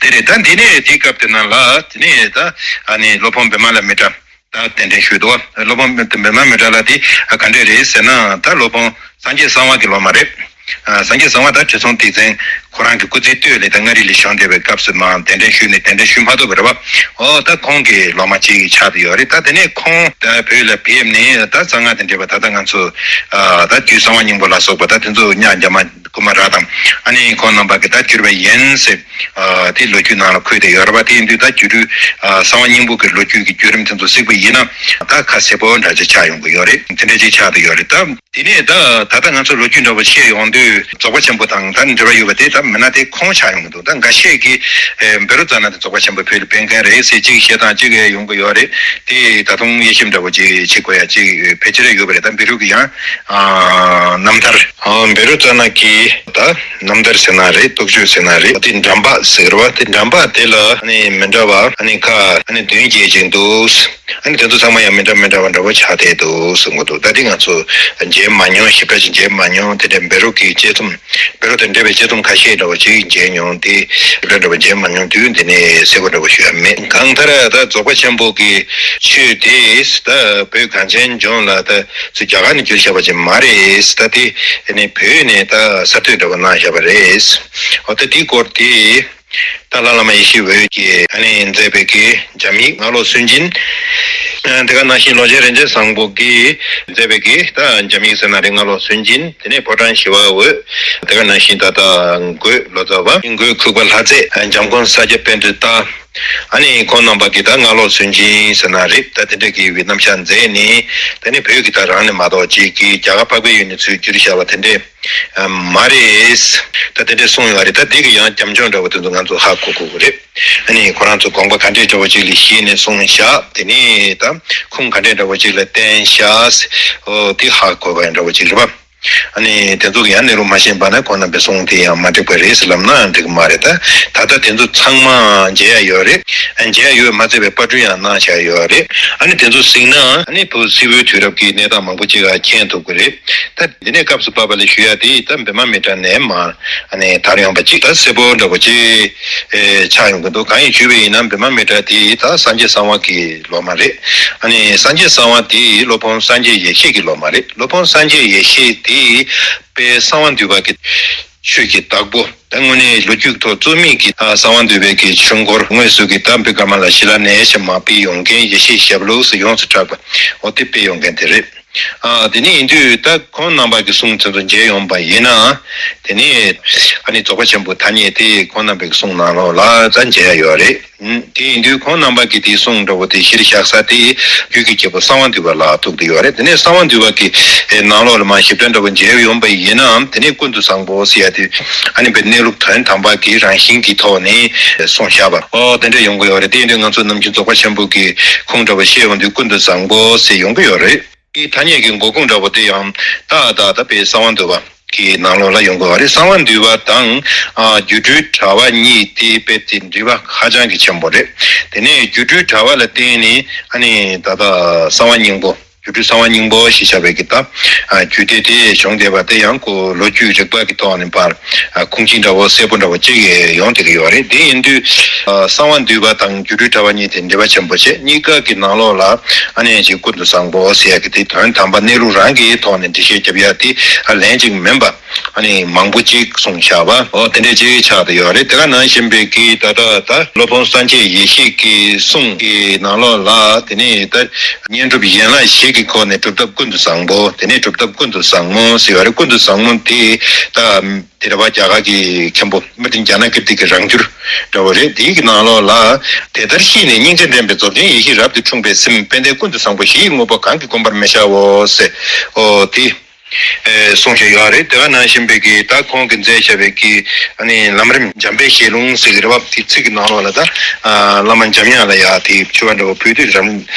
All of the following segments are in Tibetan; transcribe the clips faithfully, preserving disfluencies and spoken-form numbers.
དེ་རེད། ད་འདི་ནས་དེའི་སྐབས་དེ་ནང་ལ་དེ་ནས་ད་ཨ་ནི་སློབ་དཔོན་བི་མ་ལ་མི་ཏྲ་ད་གདན་འདྲེན་ཞུས་འདུག་སློབ་དཔོན་བི་མ་ལ་མི་ཏྲ་ལ་དེ་ག་འདྲས་རེད་ཟེར་ན། ད་སློབ་དཔོན་སངས་རྒྱས་གསང་བ་གི་སློབ་མ་རེད། ཨ། སངས་རྒྱས་གསང་བ་ད་ཁྲི་སྲོང་ལྡེ་བཙན་ཁོ་རང་གི་སྐུ་ཚེའི་སྟོད་ལ་ད་མངའ་རིས་ལ་བཞུགས་བསྡད་པའི་སྐབས་སུ་མར་གདན་འདྲེན་ཞུས་ནས་གདན་འདྲེན་ཞུ་མ་ཐུབ་པ་རེད་བ། ཨོ་ད་ཁོང་གི་སློབ་མ་གཅིག་ཆགས་བསྡད་ཡོད་རེད། ད་དེ་ནས་ཁོང་ད་བོད་ལ་ཕེབས་ནས་ད་གསང་སྔགས་དང་འབྲེལ་བ་ད་ལྟ་ང་ཚོ་ཨ་ད་རྒྱུད་གསང་བ་སྙིང་པོ་ལ་སོགས་པ་ད་དེ་ཚོ་གཉགས་རྒྱ་མ་ཀུ་མ་ར་དང་ཨ་ནི་ཁོང་རྣམ་པ་གི་ད་བསྒྱུར་བ་ཡིན་ཟེར། ཨ་དེ་ལོ་རྒྱུས་ནང་ལ་འཁོད་བསྡད་ཡོད་རེད་པ། དེ་ཡིན་དུས་ད་བསྒྱུར་རུ་ཨ་གསང་བ་སྙིང་པོ་གི་ལོ་རྒྱུས་ཀྱི་བརྒྱུད་རིམ་དེ་ཚོ་གཟིགས་པ་ཡིན་ན་ད་ཁ་གསལ་པོ་འདྲ་ཅིག་ཆགས་ཡོང་གི་ཡོད་རེད། དེ་འདྲ་ཅིག་ཆགས་བསྡད་ཡོད་རེད། ད་དེ་ནས་ད་ད་ལྟ་ང་ཚོ་ལོ་རྒྱུས་འདྲ་བོ་བཤད་ཡོང་དུས་རྫོགས་པ་ཆེན་པོ་དང་ད་འབྲེལ་བ་ཡོད་པ་དེ་ད་མི་སྣ་དེ་ཁོང་ཆགས་ཡོང་གི་འདུག་ད་འགའ་ཤས་ཀྱིས་ཨེ་བཻ་རོ་ཙ་ན་དེ་རྫོགས་པ་ཆེན་པོ་བོད་ལ་ཕེབས་མཁན་རེད་ཟེར་གཅིག་བཤད་སྟངས་གཅིག་ཡོང་གི་ཡོད་རེད། དེ་ད་དུང་དབྱེ་ཞིབ་འདྲ་བོ་ཅིག་བྱེད་དགོས་ཡ་ཅིག་ཕལ་ཆེར་ཡོད་པ་རེད། ད་བཻ་རོ་གི་ཡང་ཨ་རྣམ་ཐར། ཨ་བཻ་རོ་ཙ་ན་གི་ད་རྣམ་ཐར་ཟེར་ན་རེད། རྟོགས་བརྗོད་ཟེར་ན་རེད། དེ་འགྲམ་པ་ཟེར་བ་དེ་འགྲམ་པ་དེ་ལ་ཨ་ནི་མི་འདྲ་བ་ཨ་ནི་ཁ་ཨ་ནི་བདུན་བརྒྱད་ཅིག་འདུག་ཨ་ནི་དེ་ཚོ་ཚང་མ་ཡང་མི་འདྲ་མི་འདྲ་བ་འདྲ་བོ་ཆགས་བསྡད་འདུག་གསུང་གི་འདུག་ད་དེ་ང་ཚོ་མཇལ་མ་མྱོང་། ཞིབ་ཕྲ་ཞིག་མཇལ་མ་མྱོང་། དེ་འདྲའི་བཻ་རོ་གི་དཔྱད་རྩོམ་བཻ་རོ་དང་འབྲེལ་བའི་དཔྱད་རྩོམ་ཁ་ཤས་འདྲ་བོ་ཅིག་མཇལ་མྱོང་། དེ་ཞིབ་ཕྲ་འདྲ་བོ་མཇལ་མ་མྱོང་དུས་འདི་ནས་གསལ་པོ་འདྲ་བོ་ཞུ་ཡ་མེད། གང་ལྟར་ད་རྫོགས་པ་ཆེན་པོ་གི་ཆོས་དེ་ད་བོད་གངས་ཅན་ལྗོངས་ལ་ད་ཚུར་རྒྱ་གར་ནས་བསྒྱུར་བཞག་པ་ཅིག་མ་རེད། ད་དེ་ནས་བོད་ནས་ད་གསར་གཏོད་འདྲ་བོ་གནང་བཞག་པ་རེད། འོ་ད་དེའི་སྐོར་དེ། ཏཱ་ལའི་བླ་མ་ཡེ་ཤེས་འོད་ཀྱིས་ཨ་ནི་མཛད་པའི་གི་འཇམ་ཡིག་སྔགས་ཀློག་སུན་འབྱིན། ཨ་དེ་ག་ནང་བཞིན་ལོ་ཆེན་རིན་ཆེན་བཟང་པོ་གིས་མཛད་པའི་གི་ད་འཇམ་ཡིག་ཟེར་ན་རེད། སྔགས་ཀློག་སུན་འབྱིན། དེ་ནས་ཕོ་བྲང་ཞི་བ་འོད། དེ་ག་ནང་བཞིན་ད་ལྟ་འགོས་ལོ་ཙཱ་བ། འགོས་ཁུག་པ་ལྷ་རྫས། འཇམ་མགོན་ས་སྐྱ་པཎྜི་ཏ། ཨ་ནི་ཁོང་རྣམ་པ་གི་ད་སྔགས་ཀློག་སུན་འབྱིན་ཟེར་ན་རེད། ད་དེ་འདྲ་གི་རྣམ་གཞག་མཛད་ནས་དེ་ནི་བོད་ཀྱི་ད་རང་ནས་མ་གཏོགས་ཅིག་གི་རྒྱ་གར་འཕགས་པའི་ཡུལ་ནས་ཚུར་བསྒྱུར་བཞག་པ་དེ་འདྲས། ཨ་མ་རེད། ད་དེ་འདྲས་གསུངས་ཡོད་རེད། ད་དེ་གི་ཡང་རྒྱབ་ལྗོངས་འདྲ་བོ་དེ་ཚོ་ང་ཚོ་ཧ་གོ་དགོས་ཀྱི་རེད། ཨ་ནི་ཁོ་རང་ཚོ་དགོངས་པ་ག་འདྲས་འདྲ་བོ་ཅིག་ལ་གཞི་ནས་གསུངས་བཞག་དེ་ནས་ད་ཁུངས་ག་འདྲས་འདྲ་བོ་ཅིག་ལ་བསྟན་བཞག་འོ་དེ་ཧ་གོ་བ་འདྲ་བོ་ཅིག་རེད་པ། ཨ་ནི་དེ་ཚོ་གི་ཡང་གནས་ལུགས་མ་ཤེས་པ་ན་ཁོང་རྣམ་པའི་གསུང་དེ་ཡང་མ་འགྲིག་པ་རེད་ཟེར་ལབ་ན་འགྲིག་གི་མ་རེད། ད་ད་ལྟ་དེ་ཚོ་ཚང་མ་མཇལ་ཡ་ཡོད་རེད། ཨ་མཇལ་ཡ་ཡོད་མ་ཚད་པའི་པར་སྐྲུན་ཡང་གནང་བཞག་ཡོད་རེད། ཨ་ནི་དེ་ཚོ་གཟིགས་ན་ཨ་ནི་བོད་སིལ་བུའི་དུས་རབས་ཀྱི་གནས་སྟངས་མང་པོ་ཅིག་ལ་མཁྱེན་ཐུབ་ཀྱི་རེད། ད་འདི་ནས་སྐབས་སུ་བབས་པ་ལ་ཞུ་ཡ་དེ་ད་བི་མ་མི་ཏྲ་ནས་མར་ཨ་ནི་དར་ཡོང་པ་ཅིག་ད་གསལ་པོ་འདྲ་པོ་ཅིག་ཨེ་ཆགས་ཡོང་གི་འདུག་གང་ཡིན་ཞུས་པ་ཡིན་ན་བི་མ་མི་ཏྲ་དེ་ད་སངས་རྒྱས་གསང་བ་གི་སློབ་མ་རེད། ཨ་ནི་སངས་རྒྱས་གསང་བ་དེ་སློབ་དཔོན་སངས་རྒྱས་ཡེ་ཤེས་ཀྱི་སློབ་མ་རེད། སློབ་དཔོན་སངས་རྒྱས་ཡེ་ཤེས་དེ་དཔལ་གསང་བ་འདུས་པ་གི་ཆོས་ཀྱི་བདག་པོ། ད་དངོས་གནས་ལོ་རྒྱུས་ཐོག་རྩོད་མེད་ཀྱི་ཨ་གསང་བ་འདུས་པའི་གི་ཆོས་འཁོར་དངོས་སུ་གི་དམ་པའི་བཀའ་མ་ལ་ཞི་ལ་ནས་ཞེས་མ་པའི་ཡོངས་རྒན་ཡེ་ཤེས་ཞབས་ལུགས་སུ་ཡོངས་སུ་གྲགས་པ། འོ་དེ་དཔེ་ཡོངས་རྒན་དེ་རེད། ཨ་དེ་ནས་ཡིན་དུས་ད་ཁོང་རྣམ་པ་གི་གསུང་དེ་ཚོ་མཇལ་ཡོང་པ་ཡིན་ན། དེ་ནས་ཨ་ནི་རྫོགས་པ་ཆེན་པོ་ཐ་སྙད་དེ་ཁོང་རྣམ་པའི་གི་གསུང་ནང་ལོགས་ལ་ད་མཇལ་ཡ་ཡོད་རེད། དེ་ཡིན་དུས་ཁོང་རྣམ་པ་གིས་དེའི་གསུང་འདྲ་བོ་དེ་གཞིར་བཞག་ས་དེ་རྒྱུད་ཀྱི་རྒྱལ་པོ་གསང་བ་འདུས་པ་ལ་ཐུག་བསྡད་ཡོད་རེད། དེ་ནས་གསང་བ་འདུས་པ་གི་ནང་ལོགས་ལ་མར་ཞིབ་ཕྲ་འདྲ་བོ་མཇལ་ཡོང་པ་ཡིན་ན། དེ་ནས་ཀུན་ཏུ་བཟང་པོ་ཟེར་ཡ་དེ་ཨ་ནི་པའི་གནས་ལུགས་དོན་དམ་པ་གི་རང་བཞིན་གྱི་ཐོག་ནས་གསུངས་བཞག་པ་ཨོ་དེ་འདྲ་ཡོང་གི་ཡོད་རེད། དེ་ཡིན་དུས་ང་ཚོ་ནམ་རྒྱུན་རྫོགས་པ་ཆེན་པོ་གི་ཁུངས་འདྲ་བོ་བཤད་ཡོང་དུས་ཀུན་ཏུ་བཟང་པོ་ཟེར་ཡོང་གི་ཡོད་རེད། དེའི་ཐ་སྙད་ཀྱི་འགོ་ཁུངས་འདྲ་བོ་དེ་ཡང་ཏག་ཏག་ད་དཔེ་གསང་བ་འདུས་པ་གི་ནང་ལོགས་ལ་ཡོང་དགོས་པ་རེད། གསང་བ་འདུས་པ་དང་ཨ་སྒྱུ་འཕྲུལ་དྲ་བ་གཉིས་དེ་དཔེ་དེ་འབྲེལ་བ་ཧ་ཅང་གི་ཆེན་པོ་རེད། དེ་ནས་སྒྱུ་འཕྲུལ་དྲ་བ་ལ་བརྟེན་ནས་ཨ་ནི་ད་ལྟ་གསང་བ་སྙིང་པོ་སྒྱུ་འཕྲུལ་གསང་བ་སྙིང་པོ་ཞེས་བྱ་བའི་གི་ད་ཨ་རྒྱུད་སྡེ་དེ་བྱུང་བསྡད་པ་དེ་ཡང་ཁོ་ལོ་རྒྱུས་རིག་པ་གི་ཐོག་ནས་པར། ཨ་ཁུངས་སྐྱེལ་འདྲ་བོ་གསལ་པོ་འདྲ་བོ་ཅིག་ཡོང་བསྡད་ཀྱི་ཡོད་རེད། དེ་ཡིན་དུས་ཨ་གསང་བ་འདུས་པ་དང་སྒྱུ་འཕྲུལ་དྲ་བ་གཉིས་དེ་འབྲེལ་བ་ཆེན་པོ་བྱས། གཉིས་ཀ་གི་ནང་ལོགས་ལ་ཨ་ནི་ཅིག་ཀུན་ཏུ་བཟང་པོ་ཟེར་ཡ་གི་དེ་དོན་དམ་པ་གནས་ལུགས་རང་གི་ཐོག་ནས་འགྲེལ་བཤད་རྒྱབ་ཡ་དེ་ཨ་ལན་ཅིག་མིན་པ་ཨ་ནི་མང་པོ་ཅིག་གསུངས་བཞག་པ་འོ་དེ་འདྲས་ཅིག་ཆགས་བསྡད་ཡོད་རེད། དེ་ག་ནང་བཞིན་པའི་གི་ད་ལྟ་ད་སློབ་དཔོན་སངས་རྒྱས་ཡེ་ཤེས་ཀྱི་གསུང་གི་ནང་ལོགས་ལ་དེ་ནས་ད་བསྙེན་སྒྲུབ་ཡན་ལག་བཞི་གི་སྒོ་ནས་སྒྲུབ་ཐབས་ཀུན་ཏུ་བཟང་པོ། དེ་ནས་སྒྲུབ་ཐབས་ཀུན་ཏུ་བཟང་མོ་ཟེར་བ་རེད། ཀུན་ཏུ་བཟང་མོ་དེ་ད། དེ་རེད་པ། རྒྱ་གར་གྱི་མཁན་པོ་དམར་སྤྲིན་རྒྱ་ནག་གི་དེ་གི་རང་འགྱུར་འདྲ་བོ་རེད། དེའི་གི་ནང་ལོགས་ལ་དེ་ལྟར་ཤེས་ནས་སྙིང་རྗེ་འདྲེན་པའི་རྫོགས་ཆེན་ཡེ་ཤེས་རབ་ཏུ་འཁྲུངས་པའི་སེམས་དཔལ་ལྡན་ཀུན་ཏུ་བཟང་པོ་ཞི་ཡི་དངོས་པོ་གང་གིས་བསྒོམ་པར་མི་བྱའོ་ཟེར། ཨོ་དེ་ཨེ་གསུངས་བཞག་ཡོད་རེད། དེ་ག་ནང་བཞིན་པའི་གི་ད་ཁོང་གིས་མཛད་བཞག་པའི་གི་ཨ་ནི་ལམ་རིམ་འཇམ་དཔལ་ཞལ་ལུང་ཟེར་གི་རེད་པ། དེ་ཚིག་གི་ནང་ལོགས་ལ་ད་ཨ་བླ་མ་འཇམ་དབྱངས་ལ་ཡ་དེ་ཕྱུ་པ་འདྲ་བོ་ཕུལ་དུས་རམ་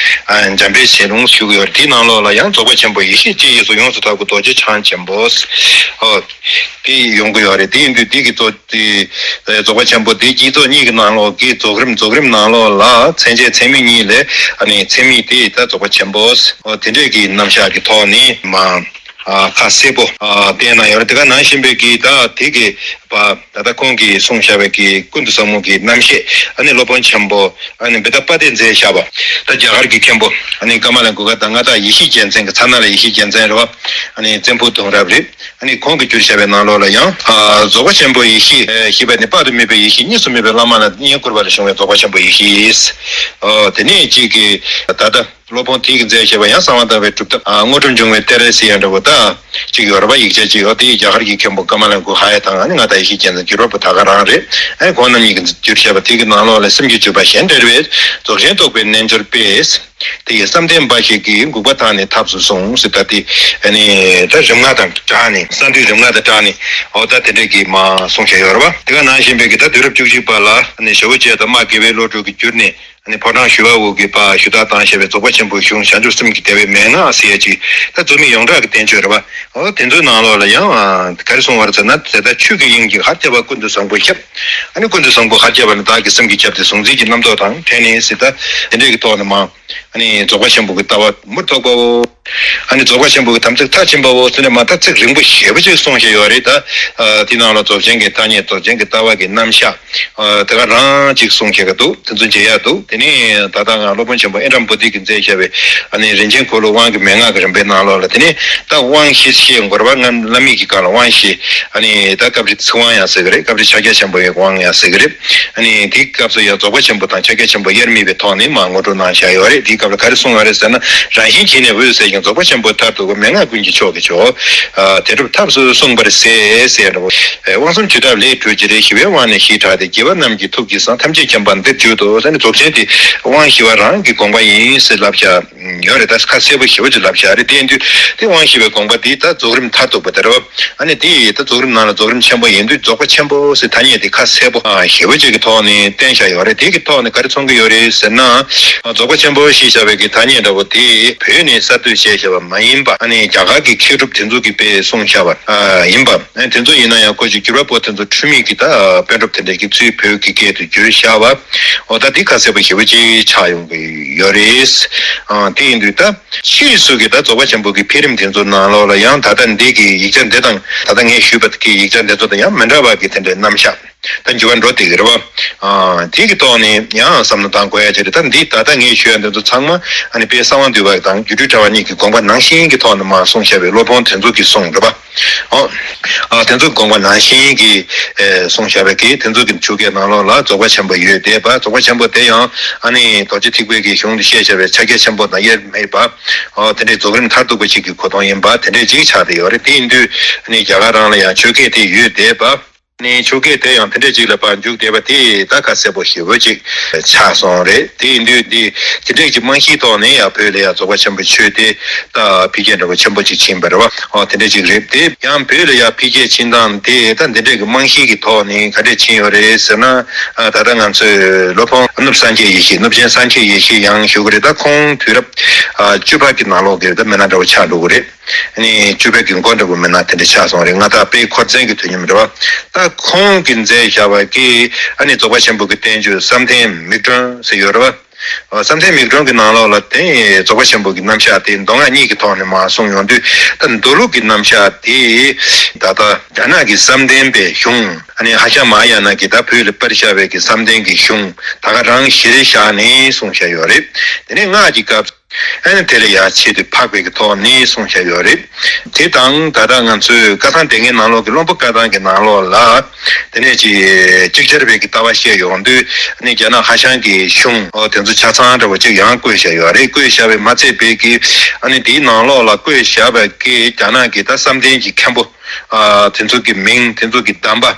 ཨ་འཇམ་དཔལ་ཞལ་ལུང་ཞུ་གི་ཡོད་རེད། དེའི་ནང་ལོགས་ལ་ཡང་རྫོགས་པ་ཆེན་པོ་ཡེ་ཤེས་ཀྱི་གཡས་སུ་ཡོངས་སུ་དག་པའི་རྡོ་རྗེ་འཆང་ཆེན་པོ། ཨོ། དེ་ཡོང་གི་ཡོད་རེད། དེ་ཡིན་དུས་དེ་གི་རྫོགས་དེ་རྫོགས་པ་ཆེན་པོ་དེ་གི་རྫོགས་གཉིས་ཀྱི་ནང་ལོགས་ཀྱི་རྫོགས་རིམ་རྫོགས་རིམ་ནང་ལོགས་ལ་མཚན་བཅས་མཚན་མིང་གཉིས་ལས་ཨ་ནི་མཚན་མིང་དེ་ད་རྫོགས་པ་ཆེན་པོ་ཨོ་དེ་འདྲས་ཀྱི་རྣམ་གཞག་གི་ཐོག་ནས་མ་ ཨ་ཁ་གསལ་པོ་ཨ་བསྟན་གནང་ཡོད་རེད། དེ་ག་ནང་བཞིན་པའི་གི་ད་དེ་གི་པ་ད་ལྟ་ཁོང་གིས་གསུངས་བཞག་པའི་གི་ཀུན་ཏུ་བཟང་མོ་གི་རྣམ་བཤད་ཨ་ནི་སློབ་དཔོན་ཆེན་པོ་ཨ་ནི་བེ་ད་པ་ཏས་མཛད་བཞག་པ། ད་རྒྱ་གར་གྱི་མཁན་པོ་ཨ་ནི་ཀ་མ་ལ་གུ་ག་ད་མངའ་བདག་ཡེ་ཤེས་རྒྱལ་མཚན་གྱི་མཚན་ན་ལ་ཡེ་ཤེས་རྒྱལ་མཚན་རེད་བ། ཨ་ནི་བཙན་པོ་གདུང་རབས་རེད། ཨ་ནི་ཁོང་གིས་བསྒྱུར་བཞག་པའི་ནང་ལོགས་ལ་ཡང་ཨ་རྫོགས་པ་ཆེན་པོ་ཡེ་ཤེས་ཨ་ཞེས་པ་ནི་དཔག་ཏུ་མེད་པའི་ཡེ་ཤེས་གཉིས་སུ་མེད་པའི་བླ་མ་ལ་བསྙེན་བཀུར་བ་ལ་བྱུང་བའི་རྫོགས་པ་ཆེན་པོ་ཡེ་ཤེས། ཨོ་དེ་ནས་གཅིག་གིས་ད་ལྟ་སློབ་དཔོན་དེ་གིས་མཛད་བཞག་པ་ཡང་གསང་བ་དམ་པའི་སྒྲུབ་ཐབས་ཨ་དངོས་གྲུབ་འབྱུང་བའི་གཏེར་ཟེར་ཡ་འདྲ་བོ་ད་གཅིག་ཡོད་རེད་པ། ཡིག་ཆ་གཅིག་ཡོད་དེ་རྒྱ་གར་གྱི་མཁན་པོ་ཀ་མ་ལ་གུ་ཧ་ཡ་དང་ཨ་ནི་མངའ་བདག་ཡེ་ཤེས་རྒྱལ་མཚན་བསྒྱུར་བ་པོ་ད་ག་རང་རེད། ཨ་ནི་ཁོང་རྣམ་གཉིས་ཀྱིས་བསྒྱུར་བཞག་པ་དེ་གི་ནང་ལོགས་ལ་སེམས་རྒྱུད་འཇུག་པ་གཞན་འབྲེལ་བའི་རྫོགས་ཆེན་རྟོགས་པའི་རྣལ་འབྱོར་པས། དེ་ཡི་བསམ་གཏན་འབའ་ཞིག་གིས་འགུགས་པ་དག་ནི་ཐབས་སུ་གསུངས་ཟེར། ད་དེ་ཨ་ནི་ད་རིམ་ལྔ་དང་སྦྲགས་ནས་གསང་འདུས་རིམ་ལྔ་དང་སྦྲགས་ནས་འོ་ད་དེ་འདྲས་ཀྱི་མ་གསུངས་བཞག་ཡོད་རེད་པ། དེ་ག་ནང་བཞིན་པའི་གི་ད་དུས་རབས་བཅུ་གཅིག་པ་ལ་ཨ་ནི་ཞེ་བོ་བྱས་དང་རྨ་དགེ་བའི་བློ་གྲོས་ཀྱིས་བསྒྱུར་ནས་ཨ་ནི་ཕོ་བྲང་ཞི་བ་འོད་ཀྱི་པ་ཞུ་དག་དང་ཞེས་པའི་རྫོགས་པ་ཆེན་པོའི་གཞུང་བྱང་ཆུབ་སེམས་ཀྱི་བདེ་བའི་མན་ངག་ཟེར་ཡ་ཅིག་ད་རྫོགས་སྨིན་ཡོངས་གྲགས་ཀྱི་བསྟན་བཅོས་རེད་པ། འོ་དེ་ཚོའི་ནང་ལོགས་ལ་ཡང་ཨ་ག་རེ་གསུངས་པ་རེད་ཟེར་ན། དེ་ལྟར་ཆོས་ཀྱི་དབྱིངས་ཀྱི་ཧར་ཁྱབ་པ་ཀུན་ཏུ་བཟང་པོ་ཞབས། ཨ་ནི་ཀུན་ཏུ་བཟང་པོ་ཧར་ཁྱབ་པ་ནི་བདག་གི་སེམས་ཀྱི་ཁྱབ་སྟེ་གཟུང་འཛིན་གྱི་རྣམ་རྟོག་དང་བྲལ་ནས་ཟེར། ད་དེ་འདྲས་ཀྱི་ཐོག་ནས་མ་ཨ་ནི་རྫོགས་པ་ཆེན་པོ་གི་ལྟ་བ་མུར་ཐུག་པའོ། ཨ་ནི་རྫོགས་པ་ཆེན་པོ་གི་དམ་ཚིག་མཐར་ཕྱིན་པའོ་ཟེར་ནས་མ་ད་ཚིག་རིང་པོ་ཞེ་པོ་ཅིག་གསུངས་བཞག་ཡོད་རེད། ད་ཨ་དེ་ནང་ལ་རྫོགས་ཆེན་གྱི་ཐ་སྙད་རྫོགས་ཆེན་གྱི་ལྟ་བ་གི་རྣམ་གཞག་ཨ་དེ་ག་རང་ཅིག་གསུངས་བཞག་གི་འདུག་དེ་ཚོ་མཇལ་ཡག་འདུག་དེ་ནས་ད་ལྟ་ང་སློབ་དཔོན་ཆེན་པོ་ཨེ་རམ་བོ་དྷི་གིས་མཛད་བཞག་པའི་ཨ་ནི་རིན་ཆེན་འཁོར་ལོ་དབང་གི་མན་ངག་གི་རིམ་པའི་ནང་ལོགས་ལ་དེ་ནས་ད་དབང་བཞི་བཤད་དགོས་རེད་པ། སྔ་བླ་མེད་ཀྱི་སྐབས་ལ་དབང་བཞི། ཨ་ནི་ད་སྐབས་རེ་ཚིག་དབང་ཡང་ཟེར་གི་རེད། སྐབས་རེ་ཕྱག་རྒྱ་ཆེན་པོ་ཡི་དབང་ཡང་ཟེར་གི་རེད། ཨ་ནི་དེའི་སྐབས་སུ་ཡང་རྫོགས་པ་ཆེན་པོ་དང་ཕྱག་རྒྱ་ཆེན་པོ་དབྱེར་མེད་པའི་ཐོག་ནས་མར་ངོ་སྤྲོད་གནང་བཞག་ཡོད་རེད། དེའི་སྐབས་ལ་ག་རེ་གསུངས་ཡོད་རེད་ཟེར་ན། རང་བཞིན་གྱིས་ནི་འོད་གསལ་ཞིང་། རྫོགས་པ་ཆེན་པོ་མཐར་ཐུག་པ། མན་ངག་ཀུན་གྱི་མཆོག་གི་མཆོག་ཨ་དེ་སྒྲུབ་ཐབས་སུ་གསུངས་པར་ཟད་ཟེར་འདྲ་བོ། དབང་གསུམ་ཇི་ལྟར་ལས་གྲོལ་གྱི་རེད། ཞི་བའི་དབང་ནི་ཞེས་གྲགས་ཏེ། དགྱེས་པ་རྣམས་ཀྱི་ཐུགས་ཀྱིས་བསང་། ཐམས་ཅད་མཁྱེན་པ་འདིར་བརྗོད་དོ་ཟེར་ནས། རྫོགས་ཆེན་དེ་དབང་བཞི་པ་རང་གི་དགོངས་པ་ཡིན་ཟེར་ལབ་བཞག་ཡོད་རེད། ད་ཁ་གསལ་པོ་ཞེ་པོ་ཅིག་ལབ་བཞག་རེད། དེ་ཡིན་དུས་དེ་དབང་བཞི་པའི་དགོངས་པ་འདི་ད་རྫོགས་རིམ་མཐར་ཐུག་པ་དེ་རེད་བ། ཨ་ནི་དེ་ད་རྫོགས་རིམ་ནང་ལ་རྫོགས་རིམ་ཆེན་པོ་ཡིན་དུས་རྫོགས་པ་ཆེན་པོ་ཟེར་ཐ་སྙད་དེ་ཁ་གསལ་པོ་ཨ་ཞེ་པོ་ཅིག་གི་ཐོག་ནས་བསྟན་བཞག་ཡོད་རེད། དེ་གི་ཐོག་ནས་ག་རེ་མཚོན་གྱི་ཡོད་རེད་ཟེར་ན། རྫོགས་པ་ཆེན་པོ་ཞེས་བྱ་བའི་གི་ཐ་སྙད་འདྲ་བོ་དེ་བོད་ནས་གསར་གཏོད་བྱས་བཞག་པ་མ་ཡིན་པ། ཨ་ནི་རྒྱ་གར་གྱི་མཁས་གྲུབ་དེ་ཚོ་གིས་དཔེ་གསུངས་བཞག་པ་ཨ་ཡིན་པ། ཨ་ནི་དེ་ཚོ་ཡིན་ན་ཡང་ཁོ་ཅིག་བསྒྱུར་བ་པོ་དེ་ཚོ་འཁྲུལ་མེད་ཀྱི་ད་དཔེ་སྒྲུབ་དེ་འདྲ་གི་ཚུལ་བོད་ཀྱི་སྐད་དུ་བསྒྱུར་བཞག་པ། འོ་ད་དེ་ཁ་གསལ་པོ་ཞེ་པོ་ཅིག་ཆགས་ཡོང་གི་ཡོད་རེད། ཨ་དེ་ཡིན་དུས་ད། ཕྱིས་སུ་གི་ད་རྫོགས་པ་ཆེན་པོ་གི་འཕེལ་རིམ་དེ་ཚོ་ནང་ལོགས་ལ་ཡང་ད་ལྟ་འདི་གི་ཡིག་ཆ་འདི་དང་ད་ལྟ་ངས་ཞུས་པ་གི་ཡིག་ཆ་འདི་ཚོ་དང་ཡང་མི་འདྲ་བ་གི་དེ་འདྲའི་རྣམ་གཞག་ད་འགྱུར་བ་འགྲོ་བསྡད་ཀྱི་རེད་བ། ཨ་དེ་གི་ཐོག་ནས་ཡང་བསམ་བློ་བཏང་དགོས་ཡ་ཅིག་རེད། ད་འདི་ད་ལྟ་ངས་ཞུས་ཡ་འདི་ཚོ་ཚང་མ་ཨ་ནི་དཔལ་གསང་བ་འདུས་པ་དང་སྒྱུ་འཕྲུལ་དྲ་བ་གཉིས་ཀྱི་དགོངས་པ་ནང་བཞིན་གྱི་ཐོག་ནས་མར་གསུངས་བཞག་པའི་སློབ་དཔོན་དེ་ཚོ་གི་གསུང་རེད་བ། ཨོ། ཨ་དེ་ཚོ་དགོངས་པ་ནང་བཞིན་གྱི་ཨེ་གསུངས་བཞག་པའི་གི་དེ་ཚོ་གི་ཆོས་སྐད་ནང་ལོགས་ལ་རྫོགས་པ་ཆེན་པོ་ཡོད་བསྡད་པ། རྫོགས་པ་ཆེན་པོ་དེ་ཡང་ཨ་ནི་རྡོ་རྗེ་ཐེག་པའི་གི་གཞུང་དུ་བཤད་བཞག་པའི་ཕྱག་རྒྱ་ཆེན་པོ་དང་དབྱེར་མེད་པ། ཨོ་དེ་འདྲའི་རྫོགས་རིམ་མཐར་ཐུག་པ་ཞིག་གི་གོ་དོན་ཡིན་པ་དེ་འདྲའི་ཅིག་ཆགས་བསྡད་ཡོད་རེད། དེ་ཡིན་དུས་ཨ་ནི་རྒྱ་གར་རང་ལ་ཡང་ཆོས་སྐད་དེ་ཡོད་བསྡད་པ། ནས་ཆོས་སྐད་དེ་ཡང་དེ་འདྲ་ཅིག་ལ་ཕར་འཇུག་བསྡད་པ་དེ་ད་ཁ་གསལ་པོ་ཞེ་པོ་ཅིག་ཆགས་སོང་རེད། དེ་ཡིན་དུས་འདི་དེ་འདྲས་ཀྱི་རྨང་གཞིའི་ཐོག་ནས་ཡང་བོད་ལ་ཡང་རྫོགས་པ་ཆེན་པོའི་ཆོས་དེ་ད་འཕེལ་རྒྱས་འདྲ་བོ་ཆེན་པོ་ཅིག་ཕྱིན་པ་རེད་བ། ཨོ་དེ་འདྲ་ཅིག་རེད། དེ་ཡང་བོད་ལ་ཡང་འཕེལ་རྒྱས་ཕྱིན་སྟངས་དེ་ད་འདི་འདྲས་ཀྱི་རྨང་གཞི་གི་ཐོག་ནས་ག་འདྲས་ཕྱིན་ཡོད་རེད་ཟེར་ན། ད་ལྟ་ང་ཚོས་སློབ་དཔོན་གནུབས་སངས་རྒྱས་ཡེ་ཤེས། གནུབས་ཆེན་སངས་རྒྱས་ཡེ་ཤེས་ཡང་ཞུ་གི་རེད། ད་ཁོང་དུས་རབས་བཅུ་པ་གི་ནང་ལོགས་ཀྱི་ད་མི་སྣ་འདྲ་བོ་ཆགས་འགྲོ་གི་རེད། ཨ་ནི་བཅུ་པའི་གི་མགོ་འདྲ་བོ་མི་སྣ་དེ་འདྲ་ཆགས་སོང་རེད། མངའ་བདག་དཔལ་འཁོར་བཙན་གྱི་དུས་མཉམ་རེད་བ། ད་ཁོང་གིས་མཛད་བཞག་པ་གི་ཨ་ནི་རྫོགས་པ་ཆེན་པོ་གི་བསྟན་བཅོས་བསམ་གཏན་མིག་སྒྲོན་ཟེར་ཡོད་རེད་བ། ཨོ་བསམ་གཏན་མིག་སྒྲོན་གྱི་ནང་ལོགས་ལ་དེ་རྫོགས་པ་ཆེན་པོ་གི་རྣམ་གཞག་དེ་མདོ་སྔགས་གཉིས་ཀྱི་ཐོག་ནས་མར་གསུངས་ཡོང་དུས། ད་མདོ་ལུགས་ཀྱི་རྣམ་གཞག་དེ་ད་ལྟ་རྒྱ་ནག་གི་བསམ་གཏན་པའི་གཞུང་ཨ་ནི་ཧྭ་ཤང་མ་ཧཱ་ཡ་ན་གི་ད་བོད་ལ་སྤེལ་བཞག་པའི་གི་བསམ་གཏན་གྱི་གཞུང་ད་ག་རང་གཞིར་བཞག་ནས་གསུངས་བཞག་ཡོད་རེད། དེ་ནས་སྔགས་ཀྱི་སྐབས། ཨ་ནི་དེ་ལ་ཡང་ཆེད་དུ་འཕགས་པའི་གི་ཐོག་ནས་གསུངས་བཞག་ཡོད་རེད། དེ་དང་ད་ལྟ་ང་ཚོས་བཀའ་ཐང་སྡེ་ལྔའི་ནང་ལོགས་ཀྱི་བློན་པོ་བཀའ་ཐང་གི་ནང་ལོགས་ལ། དེ་ནས་ཅིག་ཅིག་ཅར་བའི་གི་ལྟ་བ་བཤད་ཡོང་དུས་ཨ་ནི་རྒྱ་ནག་ཧྭ་ཤང་གི་གཞུང་ཨོ་དེ་ཚོ་ཆ་ཚང་འདྲ་བོ་ཅིག་ཡང་བཀོད་བཞག་ཡོད་རེད། བཀོད་བཞག་པའི་མ་ཚད་པའི་གི་ཨ་ནི་དེའི་ནང་ལོགས་ལ་བཀོད་བཞག་པའི་གི་རྒྱ་ནག་གི་ད་བསམ་གཏན་གྱི་མཁན་པོ་ཨ་དེ་ཚོ་གི་མིང་དེ་ཚོ་གི་གདམས་པ།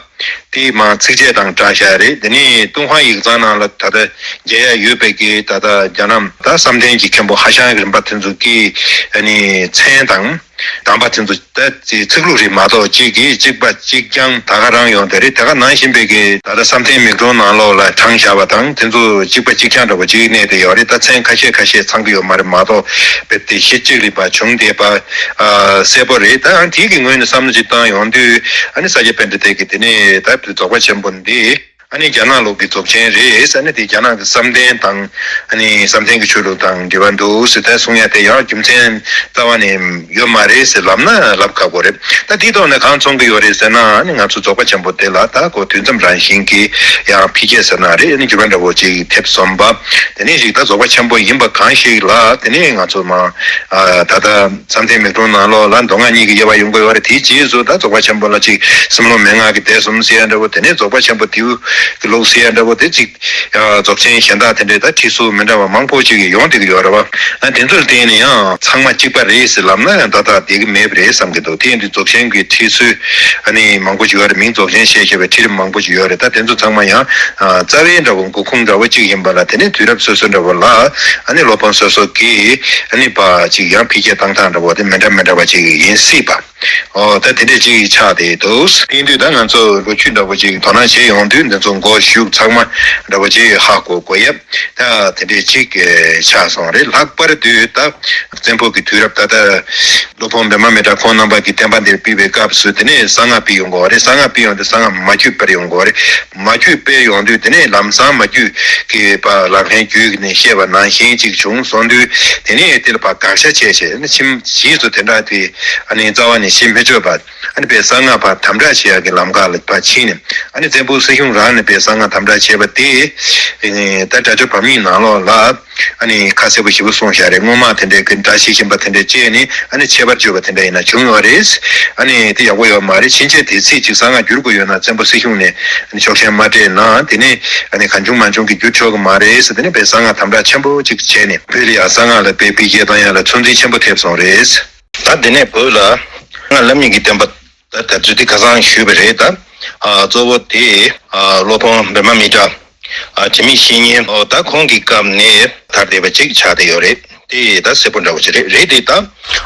དེའི་མར་ཚིགས་བཅད་དང་སྦྲགས་བཞག་རེད། དེ་ནས་ཏུན་ཧོང་ཡིག་ཚང་ནང་ལ་ད་ལྟ་མཇལ་ཡ་ཡོད་པའི་གི་ད་ལྟ་རྒྱ་ནག་ད་བསམ་གཏན་གྱི་མཁན་པོ་ཧྭ་ཤང་གི་རིམ་པ་དེ་ཚོ་གི་ཨ་ནི་མཚན་དང་གདམས་པ་དེ་ཚོ་ད་ཚིག་ལྷུག་རེད་མ་གཏོགས་གཅིག་གིས་གཅིག་པ་གཅིག་རྐྱང་ད་ག་རང་ཡོང་དེ་རེད། དེ་ག་ནང་བཞིན་པའི་གི་ད་ལྟ་བསམ་གཏན་མིག་སྒྲོན་ནང་ལོགས་ལ་དྲངས་བཞག་པ་དང་དེ་ཚོ་གཅིག་པ་གཅིག་རྐྱང་འདྲ་བོ་གཅིག་གནས་དེ་ཡོད་རེད། ད་མཚན་ཁ་ཤས་ཁ་ཤས་ཚང་གི་ཡོད་མ་རེད་མ་གཏོགས་དཔེ་དེ་གཞི་གཅིག་རེད་པ་བྱུང་བསྡད་པ། ཨ་གསལ་པོ་རེད། ད་ཡང་དེའི་གི་ངོས་ནས་བསམ་བློ་ཅིག་བཏང་ཡོང་དུས་ཨ་ནི་ས་སྐྱ་པཎྜི་ཏ་གིས་དེ་ནས་ད་རྫོགས་པ་ཆེན་པོ་འདི་ ཨ་ནི་རྒྱ་ནག་ལུགས་ཀྱི་རྫོགས་ཆེན་རེད་ཟེར་ནས་དེ་རྒྱ་ནག་གི་བསམ་གཏན་དང་ཨ་ནི་བསམ་གཏན་གྱི་ཆོས་ལུགས་དང་འབྲེལ་བ་འདུག་ཟེར་ད་གསུང་ཡ་དེ་ཡང་རྒྱུ་མཚན་རྩ་བ་ནས་ཡོད་མ་རེད་ཟེར་ལབ་ན་ལབ་ཁག་པོ་རེད། ད་དེའི་ཐོག་ནས་གང་མཚོན་གྱི་ཡོད་རེད་ཟེར་ན་ཨ་ནི་ང་ཚོ་རྫོགས་པ་ཆེན་པོ་དེ་ལ་ད་གོ་དུས་མཚམས་རང་བཞིན་གྱི་ཡང་འཕེལ་རྒྱས་ཟེར་ན་རེད། ཨ་ནི་འགྱུར་བ་འདྲ་བོ་ཅིག་ཐེབས་སོང་བ། དེ་ནས་ཞིག་ད་རྫོགས་པ་ཆེན་པོ་ཡིན་པ་གང་ཞིག་ལ་དེ་ནས་ང་ཚོ་མ་ད་ལྟ་བསམ་གཏན་མིག་སྟོང་ནང་ལོགས་ལ་མདོ་སྔགས་གཉིས་ཀྱི་དབྱེ་བ་ཡོང་གི་ཡོད་རེད། དེའི་རྗེས་སུ་ད་རྫོགས་པ་ཆེན་པོ་ལ་ཅིག་སེམས་ལུགས་མན་ངག་གི་སྡེ་གསུམ་ཟེར་ཡ་འདྲ་བོ། དེ་ནས་རྫོགས་པ་ཆེན་པོ་དེའུ་གི་ལུགས་ཟེར་ཡ་འདྲ་བོ། དེ་ཅིག་ཡང་རྫོགས་ཆེན་གཞན་དག་དེ་འདྲའི་ད་ཁྲིད་གསུམ་མི་འདྲ་བ་མང་པོ་ཅིག་ཡོང་བསྡད་ཀྱི་ཡོད་རེད་བ། ཨ་དེ་ཚོར་བརྟེན་ནས་ཡང་ཚང་མ་གཅིག་པ་རེད་ཟེར་ལབ་ན་ཡང་ད་ལྟ་བསྡད་ཀྱི་མེད་པ་རེད་བསམ་གྱི་འདུག་དེ་ཡིན་དུས་རྫོགས་ཆེན་གྱི་ཁྲིད་ཚུལ་ཨ་ནི་མང་པོ་ཅིག་ཡོད་རེད། མིང་རྫོགས་ཆེན་ཞེས་བྱ་བའི་ཁྲིད་རིམ་མང་པོ་ཅིག་ཡོད་རེད། ད་དེ་ཚོ་ཚང་མ་ཡང་རྩ་བའི་འདྲ་བོ་འགོ་ཁུངས་འདྲ་བོ་གཅིག་ཡིན་པ་ལ་དེ་ནས་དུས་རབས་སོ་སོ་འདྲ་བོ་ལ་ཨ་ནི་སློབ་དཔོན་སོ་སོ་གིས་ཨ་ནི་པ་ཅིག་ཡང་འཕེལ་རྒྱས་བཏང་སྟངས་འདྲ་བོ་དེ་མི་འདྲ་མི་འདྲ་བ་ཅིག་ཡིན་སྲིད་པ། ཨོ་ད་དེ་འདྲས་ཅིག་ཆགས་བསྡད་འདུག་དེ་དུས་ད་ང་ཚོ་ལོ་རྒྱུས་འདྲ་བོ་ཅིག་དོ་སྣང་བྱེད་ཡོང་དུས་འདི་ཚོ་མགོ་གཞུག་ཚང་མ་འདྲ་བོ་ཅིག་ཧ་གོ་དགོས་ཡ། ད་དེ་འདྲས་ཅིག་ཆགས་སོང་རེད། ལྷག་པར་དུ་ད་བཙན་པོ་གི་དུས་རབས་ད་ལྟ་སློབ་དཔོན་བི་མ་མི་ཏྲ་ཁོང་རྣམ་པ་གི་བསྟན་པ་འདིར་ཕུལ་བའི་སྐབས་སུ་དེ་ནས་གསང་སྔགས་ཕུལ་ཡོང་དགོས་རེད། གསང་སྔགས་ཕུལ་ཡོང་དུས་གསང་སྔགས་མ་བརྒྱུད་སྤེལ་ཡོང་དགོས་རེད། མ་བརྒྱུད་སྤེལ་ཡོང་དུས་དེ་ནས་ལམ་སང་མ་བརྒྱུད་ཀྱི་བར་ལག་ལེན་རྒྱུད་ནས་བཤད་པ་ནང་བཞིན་ཅིག་བྱུང་སོང་དུས་དེ་ནས་དེ་ལ་བར་དགག་བྱ་བྱས་བྱས་ནས་ཁྱིམ་རྗེས་སུ་དེ་འདྲ་དེ་ཨ་ནི་རྩ་བ་ནས་བྱེད་མི་ཆོག་པ། ཨ་ནི་པའི་གསང་སྔགས་པ་དམ་དྲག་བྱེད་ཡག་གི་ལམ་ཁ་ལ་ཕར་ཕྱིན་ནས་ཨ་ནི་བཙན་པོ་སྲིད་གཞུང་རང་ནས་པའི་གསང་སྔགས་དམ་དྲག་བྱས་པ་དེ་ད་སྒྲ་སྒྱུར་བམ་གཉིས་ནང་ལོགས་ལ་ཨ་ནི་ཁ་གསལ་པོ་ཞེ་པོ་གསུངས་བཞག་རེད། སྔོན་མ་དེ་འདྲའི་གི་སྒྲ་ཇི་བཞིན་པ་དེ་འདྲ་བཅད་ནས་ཨ་ནི་ཁྱད་པར་བརྗོད་པ་དེ་འདྲ་ཡིན་ན་བྱུང་ཡོད་རེད། ཨ་ནི་དེ་ཡག་པོ་ཡོད་མ་རེད། ཕྱིན་ཆད་དེ་ཚིག་ཅིག་གསང་སྔགས་བསྒྱུར་དགོས་ཡོད་ན་བཙན་པོ་སྲིད་གཞུང་ནས་ཨ་ནི་ཆོག་མཆན་མ་སྤྲད་ན་དེ་ནས་ཨ་ནི་གང་བྱུང་མང་བྱུང་གི་བསྒྱུར་ཆོག་གི་མ་རེད་ཟེར། དེ་ནས་པའི་གསང་སྔགས་དམ་དྲག་ཆེན་པོ་ཅིག་བྱས་ནས་བོད་ལ་ཡང་གསང་སྔགས་ལ་དཔེ་འཕེལ་རྒྱས་བཏང་ཡག་ལ་ཚོད་འཛིན་ཆེན་པོ་ཐེབས་སོང་རེད། ད་དེ་ནས་བོད་ལ་སྔགས་བླ་མེད་ཀྱི་བསྟན་པ་ད་དར་ཚུལ་དེ་ཁ་སང་ཞུས་པ་རེད། ད་ཨ་གཙོ་བོ་དེ་ཨ་སློབ་དཔོན་བི་མ་མི་ཏྲ་ཨ་དྲི་མེད་བཤེས་གཉེན་ཨོ་ད་ཁོང་གི་སྐབས་ནས་དར་བསྡད་པ་ཅིག་ཆགས་བསྡད་ཡོད་རེད། དེ་ད་གསལ་པོ་འདྲ་བོ་ཅིག་རེད། རེད་དེ་ད་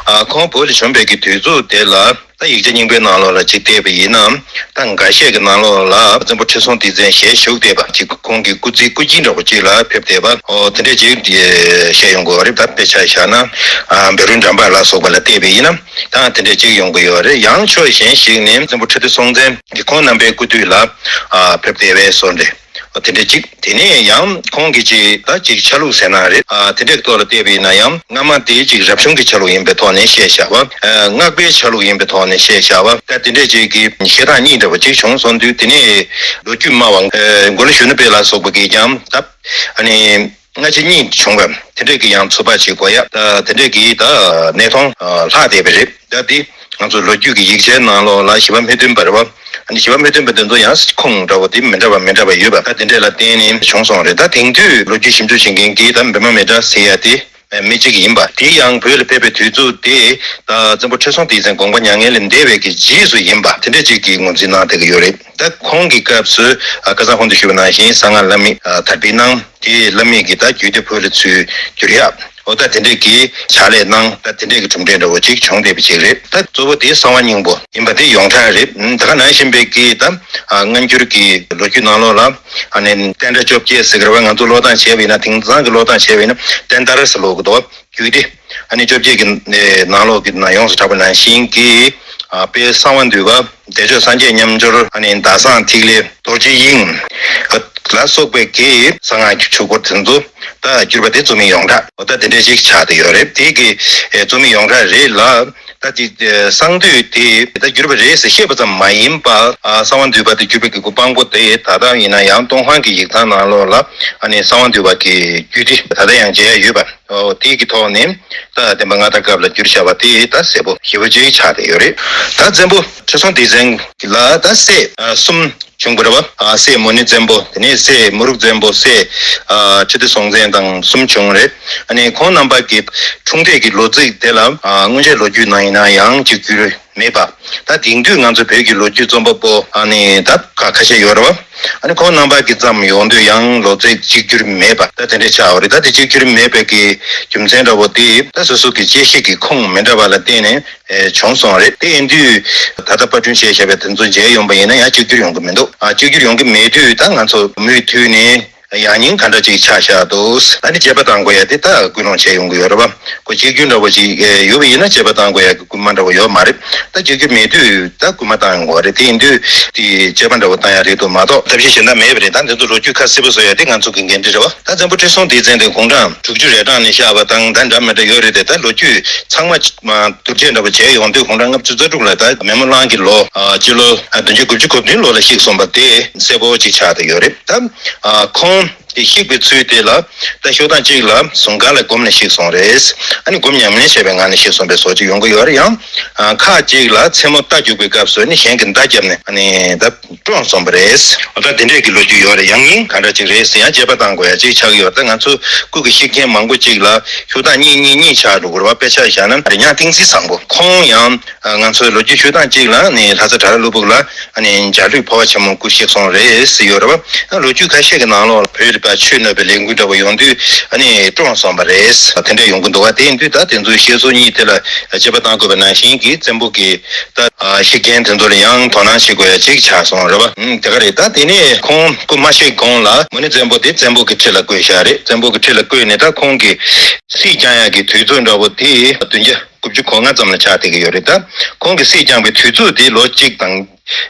ཨ་ཁོང་བོད་ལ་བྱོན་པའི་གི་དུས་ཚོད་དེ་ལ་ད་ཡིག་ཆ་རྙིང་པའི་ནང་ལོགས་ལ་ཅིག་བལྟས་པ་ཡིན་ན་ད་འགའ་ཤས་ཀྱི་ནང་ལོགས་ལ་བཙན་པོ་ཁྲི་སྲོང་ལྡེ་བཙན་ཞལ་བཞུགས་བསྡད་པ་ཅིག་ཁོང་གི་སྐུ་ཚེའི་སྐུ་དཀྱིལ་འདྲ་བོ་ཅིག་ལ་ཕེབས་བསྡད་པ་ཨོ་དེ་འདྲས་ཅིག་བཤད་ཡོང་དགོས་པ་རེད། ད་དཔེ་ཆ་བཞག་ན་ཨ་བཻ་རོ་འགྲམ་པ་ལ་སོགས་པ་ལ་བལྟས་པ་ཡིན་ན། ད་དེ་འདྲས་ཅིག་ཡོང་གི་ཡོད་རེད། ཡང་ཕྱོགས་གཞན་ཞིག་ནས་བཙན་པོ་ཁྲི་ལྡེ་སྲོང་བཙན་གྱིས་ཁོང་རྣམ་པའི་སྐུ་དུས་ལ་ཨ་ཕེབས་བསྡད་པའི་བཟོ་འདྲ་དེ་འདྲས་ཅིག་དེ་ནས་ཡང་ཁོང་གིས་ཅིག་ད་ཅིག་ཆ་ལུགས་ཟེར་ན་རེད། ཨ་དེ་འདྲས་ཐོག་ལ་བལྟས་པ་ཡིན་ན་ཡང་སྔ་མ་དེ་ཅིག་རབ་བྱུང་གི་ཆ་ལུགས་ཡིན་པའི་ཐོག་ནས་བཤད་བཞག་པ། ཨ་སྔགས་པའི་ཆ་ལུགས་ཡིན་པའི་ཐོག་ནས་བཤད་བཞག་པ། ད་དེ་འདྲས་ཅིག་གི་བཤད་སྟངས་གཉིས་འདྲ་བོ་ཅིག་བྱུང་སོང་དུས་དེ་ནས་ལོ་རྒྱུས་སྨྲ་བ་ཨ་མགོ་ལོག་གཞོན་ནུ་དཔལ་ལ་སོགས་པ་གིས་ཀྱང་ད་ཨ་ནི། སྔ་ཕྱི་གཉིས་བྱུང་བ་དེ་འདྲས་ཀྱི་ཡང་ཚོད་དཔག་བྱེད་དགོས་ཡ། ད་དེ་འདྲས་ཀྱི་ད་གནས་སྟངས་ལྷག་བསྡད་པ་རེད། ད་འདི་ང་ཚོ་ལོ་རྒྱུས་ཀྱི་ཡིག་ཆའི་ནང་ལོགས་ལ་ཞི་བ་སྨོན་འདུན་པ་རེད་བ། ཨ་ནི་ཞི་བ་སྨོན་འདུན་པ་དེ་ཚོ་ཡང་ཁུངས་འདྲ་བོ་དེ་མི་འདྲ་བ་མི་འདྲ་བ་ཡོད་པ་ད་དེ་འདྲས་ལ་བརྟེན་ནས་བྱུང་སོང་རེད། ད་དེང་དུས་ལོ་རྒྱུས་ཞིབ་འཇུག་བྱེད་མཁན་གྱིས་ད་བི་མ་མི་ཏྲ་ཟེར་ཡ་དེ་མི་གཅིག་ཡིན་པ་དེ་ཡང་བོད་ལ་ཕེབས་པའི་དུས་ཚོད་དེ་ད་བཙན་པོ་ཁྲི་སྲོང་ལྡེ་བཙན་དགོངས་པ་མྱ་ངན་ལས་འདས་པའི་གི་རྗེས་སུ་ཡིན་པ་དེ་འདྲས་ཅིག་གི་ངོས་འཛིན་གནང་བསྡད་ཀྱི་ཡོད་རེད། ད་ཁོང་གི་སྐབས་སུ་ཨ་ཁ་སང་གོང་དུ་ཞུས་པ་ནང་བཞིན་གསང་སྔགས་བླ་མེད་ཨ་དར་སྤེལ་གནང་། དེའི་བླ་མེད་ཀྱི་ད་རྒྱུད་སྡེ་བོད་ལ་ཚུར་བསྒྱུར་ཡག་འོ་ད་དེ་འདྲས་ཀྱི་ཕྱག་ལས་གནང་། ད་དེ་འདྲས་ཀྱི་གྲུབ་འབྲས་འདྲ་བོ་ཅིག་བྱུང་བསྡད་པ་ཅིག་རེད། ད་གཙོ་བོ་དེ་གསང་བ་སྙིང་པོ་ཡིན་པ་དེ་ཡོངས་གྲགས་རེད། ད་ག་ནང་བཞིན་པའི་གི་ད་ཨ་སྔ་འགྱུར་གྱི་ལོ་རྒྱུས་ནང་ལོགས་ལ་ཨ་ནི་བསྟན་དགྲ་བཅོ་བརྒྱད་ཟེར་གི་རེད་བ། ང་ཚོ་ཀློག་སྟངས་བྱས་པ་ཡིན་ན་དེང་སང་གི་ཀློག་སྟངས་བྱས་པ་ཡིན་ན་བསྟན་དར་ཟེར་ཀློག་གི་འདུག་རྒྱུད་སྡེ་ཨ་ནི་བཅོ་བརྒྱད་ཀྱི་ནང་ལོགས་ཀྱི་ནང་ཡོངས་སུ་གྲགས་པ་ནང་བཞིན་གྱི་ཨ་དཔལ་གསང་བ་འདུས་པ། བདེ་མཆོག་སངས་རྒྱས་མཉམ་སྦྱོར་ཨ་ནི་ཟླ་བཟང་ཐིག་ལེ་རྡོ་རྗེ་དབྱིངས་ལ་སོགས་པའི་གི་གསང་སྔགས་ཀྱི་ཆོས་སྐོར་དེ་ཚོ་ད་བསྒྱུར་བ་དེ་ཙོ་མི་ཡོངས་གྲགས་འོ་ད་དེ་འདྲས་ཞིག་ཆགས་བསྡད་ཡོད་རེད། དེ་གི་ཨེ་ཙོ་མི་ཡོངས་གྲགས་རེད་ལ། ད་དེ་ཨེ་གསང་འདུས་དེ་ད་བསྒྱུར་བ་རེད་ཟེར་བཤད་པ་ཙམ་མ་ཡིན་པ་ཨ་གསང་བ་འདུས་པ་དེ་བསྒྱུར་བའི་གི་སྐུ་དཔང་པོ་དེ་ད་ལྟ་ཡིན་ན་ཡང་ཏུན་ཧོང་གི་ཡིག་ཚང་ནང་ལོགས་ལ་ཨ་ནི་གསང་བ་འདུས་པ་གི་རྒྱུད་སྡེ་ད་ལྟ་ཡང་མཇལ་ཡ་ཡོད་པ། ཨོ་དེ་གི་ཐོག་ནས་ད་བསྟན་པ་སྔ་དར་སྐབས་ལ་བསྒྱུར་བཞག་པ་དེ་ད་གསལ་པོ་ཞེ་པོ་ཅིག་ཆགས་བསྡད་ཡོད་རེད། ད་བཙན་པོ་ཁྲི་སྲོང་ལྡེ་བཙན་ལ་ད་སྲས་ཨ་གསུམ་བྱུང་བ་རེད་བ། ཨ་སྲས་མུ་ནེ་བཙན་པོ། དེ་ནས་སྲས་མུ་རུབ་བཙན་པོ། སྲས་ཨ་ཁྲི་ལྡེ་སྲོང་བཙན་དང་གསུམ་བྱུང་རེད། ཨ་ནི་ཁོང་རྣམ་པ་གི་འཁྲུངས་འདས་ཀྱི་ལོ་ཚིགས་དེ་ལ་ཨ་སྔོན་ཆད་ལོ་རྒྱུས་ནང་ཡིན་ན་ཡང་གཅིག་གྱུར་མེད་པ། ད་དེང་དུས་ང་ཚོ་བོད་ཀྱི་ལོ་རྒྱུས་རྩོམ་པ་པོ་ཨ་ནི་ད་ཁ་ཁ་ཤས་ཡོད་རེད་བ། ཨ་ནི་ཁོང་རྣམ་པ་གི་ཙམ་ཡོང་དུས་ཡང་ལོ་ཚིགས་གཅིག་གྱུར་མེད་པ་ད་དེ་འདྲ་ཆགས་པ་རེད། ད་དེ་གཅིག་གྱུར་མེད་པའི་གི་རྒྱུ་མཚན་འདྲ་བོ་དེ་ད་སོ་སོ་གི་དཔྱད་ཤེས་ཀྱི་ཁུངས་མི་འདྲ་བ་ལ་བརྟེན་ནས་ཨེ་བྱུང་སོང་རེད། དེ་ཡིན་དུས་ད་ལྟ་པར་སྐྲུན་བྱས་བཞག་པའི་དེ་ཚོ་མཇལ་ཡོང་པ་ཡིན་ན་ཡང་གཅིག་གྱུར་ཡོང་གི་མི་འདུག་ཨ་གཅིག་གྱུར་ཡོང་གི་མེད་དུས་ད་ང་ཚོ་མུ་མཐུད་ནས་ ཡང་སྙིང་ག་འདྲ་ཅིག་ཆགས་བཞག་འདུག་ད་ནི་དཔྱད་པ་བཏང་དགོས་ཡ་དེ་ད་སྐུལ་སློང་བྱས་ཡོང་གི་ཡོད་རེད་པ། ཁོ་གཅིག་གྱུར་འདྲ་བོ་ཅིག་ཡོད་པ་ཡིན་ན་དཔྱད་པ་བཏང་དགོས་ཡ་གི་སྐུལ་མ་འདྲ་བོ་ཡོད་མ་རེད། ད་གཅིག་གྱུར་མེད་དུས་ད་སྐུལ་མ་བཏང་ཡོང་གི་རེད། དེ་ཡིན་དུས་དེ་དཔྱད་པ་འདྲ་བོ་བཏང་ཡ་རེད་འདུག་མ་གཏོགས་ཐབས་ཤེས་གཞན་དག་མེད་པ་རེད། ད་འདི་ཚོ་ལོ་རྒྱུས་ཁ་གསལ་པོ་བཟོ་ཡ་དེ་ང་ཚོ་གི་འགན་འཁྲི་རེད་པ། ད་བཙན་པོ་ཁྲི་སྲོང་ལྡེ་བཙན་དེ་དགུང་གྲངས་དྲུག་ཅུ་རེ་གྲངས་ནས་བཞག་པ་དང་ད་འདྲ་མི་འདྲ་ཡོད་རེད་དེ། ད་ལོ་རྒྱུས་ཚང་མ་བསྡུར་དཔྱད་འདྲ་བོ་བྱས་ཡོང་དུས་དགུང་གྲངས་ལྔ་བཅུ་རྩ་དྲུག་ལ་ད་མེ་མོ་གླང་གི་ལོ་སྤྱི་ལོ་བདུན་ཅུ་དགུ་བཅུ་གོ་བདུན་ལོ་ལ་གཤེགས་སོང་བ་དེ་གསལ་པོ་ཅིག་ཆགས་བསྡད་ཡོད་རེད། ད་ཁོང་དེ་གཤེགས་པའི་ཚུལ་དེ་ལ་ད་ཤོག་གྲངས་གཅིག་ལ་ཟུང་ག་ལ་སྒོམ་ནས་གཤེགས་སོང་རེད། ཨ་ནི་སྒོམ་ཉམས་ལེན་བྱས་པའི་ངང་ནས་གཤེགས་སོང་བའི་བཟོ་ཅིག་ཡོང་གི་ཡོད་རེད། ཡང་ཁག་གཅིག་ལ་མཚན་མོ་རྟ་རྒྱུག་པའི་སྐབས་སུ་ནི་གཞན་གྱིས་མདའ་བརྒྱབ་ནས་ཨ་ནི་ད་བཀྲོངས་སོང་བ་རེད། ད་དེ་འདྲས་ཀྱི་ལོ་རྒྱུས་ཡོད་རེད། ཡང་སྙིང་ག་འདྲ་ཅིག་རེད་ཟེར་ཡང་དཔྱད་པ་བཏང་དགོས་ཡ་ཅིག་ཆགས་ཀྱི་ཡོད་རེད། ད་ང་ཚོ་སྐུ་གི་གཤེགས་མཁན་མང་པོ་ཅིག་ལ་ཤོག་གྲངས་གཉིས་གཉིས་གཉིས་ཆགས་འགྲོ་གི་རེད་པ། དཔེ་ཆ་བཞག་ན་རེ་ཉག་ཏིང་འཛིན་བཟང་པོ་ཁོང་ཡང་ང་ཚོའི་ལོ་རྒྱུས་ཤོད་སྟངས་གཅིག་ལ་ནི་ལྷ་ས་གྲྭ་ར་ལུ་སྦུག་ལ་ནི་འཇའ་ལུས་འཕོ་བ་ཆེན་མོ་སྐུ་གཤེགས་སོང་རེད་ཟེར་ཡོད་རེད་པ། ལོ་རྒྱུས་ཁ་ཤས་ཀྱི་ནང་ལོགས་ལ་བོད་ལ་ཕར་ཆོས་གནང་བའི་ལས་འགུལ་འདྲ་བོ་ཡོང་དུས་ཨ་ནི་བཀྲོངས་སོང་བ་རེད། དེ་འདྲ་ཡོང་གི་འདུག་བ། དེ་ཡིན་དུས་ད་དེ་ཚོའི་བཤད་སྲོལ་གཉིས་དེ་ལ་དཔྱད་པ་བཏང་དགོས་པ་ནང་བཞིན་གྱི་བཙན་པོ་གི་ད་གཤེགས་རྐྱེན་དེ་ཚོ་ལ་ཡང་དོ་སྣང་བྱེད་དགོས་ཡ་གཅིག་ཆགས་སོང་རེད་པ། དེ་ག་རེད། ད་དེ་ནས་ཁོང་སྐུ་མ་གཤེགས་གོང་ལ་མུ་ནེ་བཙན་པོ་དེ་བཙན་པོ་གི་ཁྲི་ལ་བསྐོས་བཞག་རེད། བཙན་པོ་གི་ཁྲི་ལ་བསྐོས་ནས་ད་ཁོང་གི་སྲིད་སྐྱོང་ཡ་གི་དུས་ཚོད་འདྲ་བོ་དེ་བདུན་བརྒྱ་དགུ་བཅུ་གོ་ལྔ་ཙམ་ལ་ཆགས་བསྡད་ཀྱི་ཡོད་རེད། ད་ཁོང་གི་སྲིད་སྐྱོང་བའི་དུས་ཚོད་དེ་ལོ་གཅིག་དང་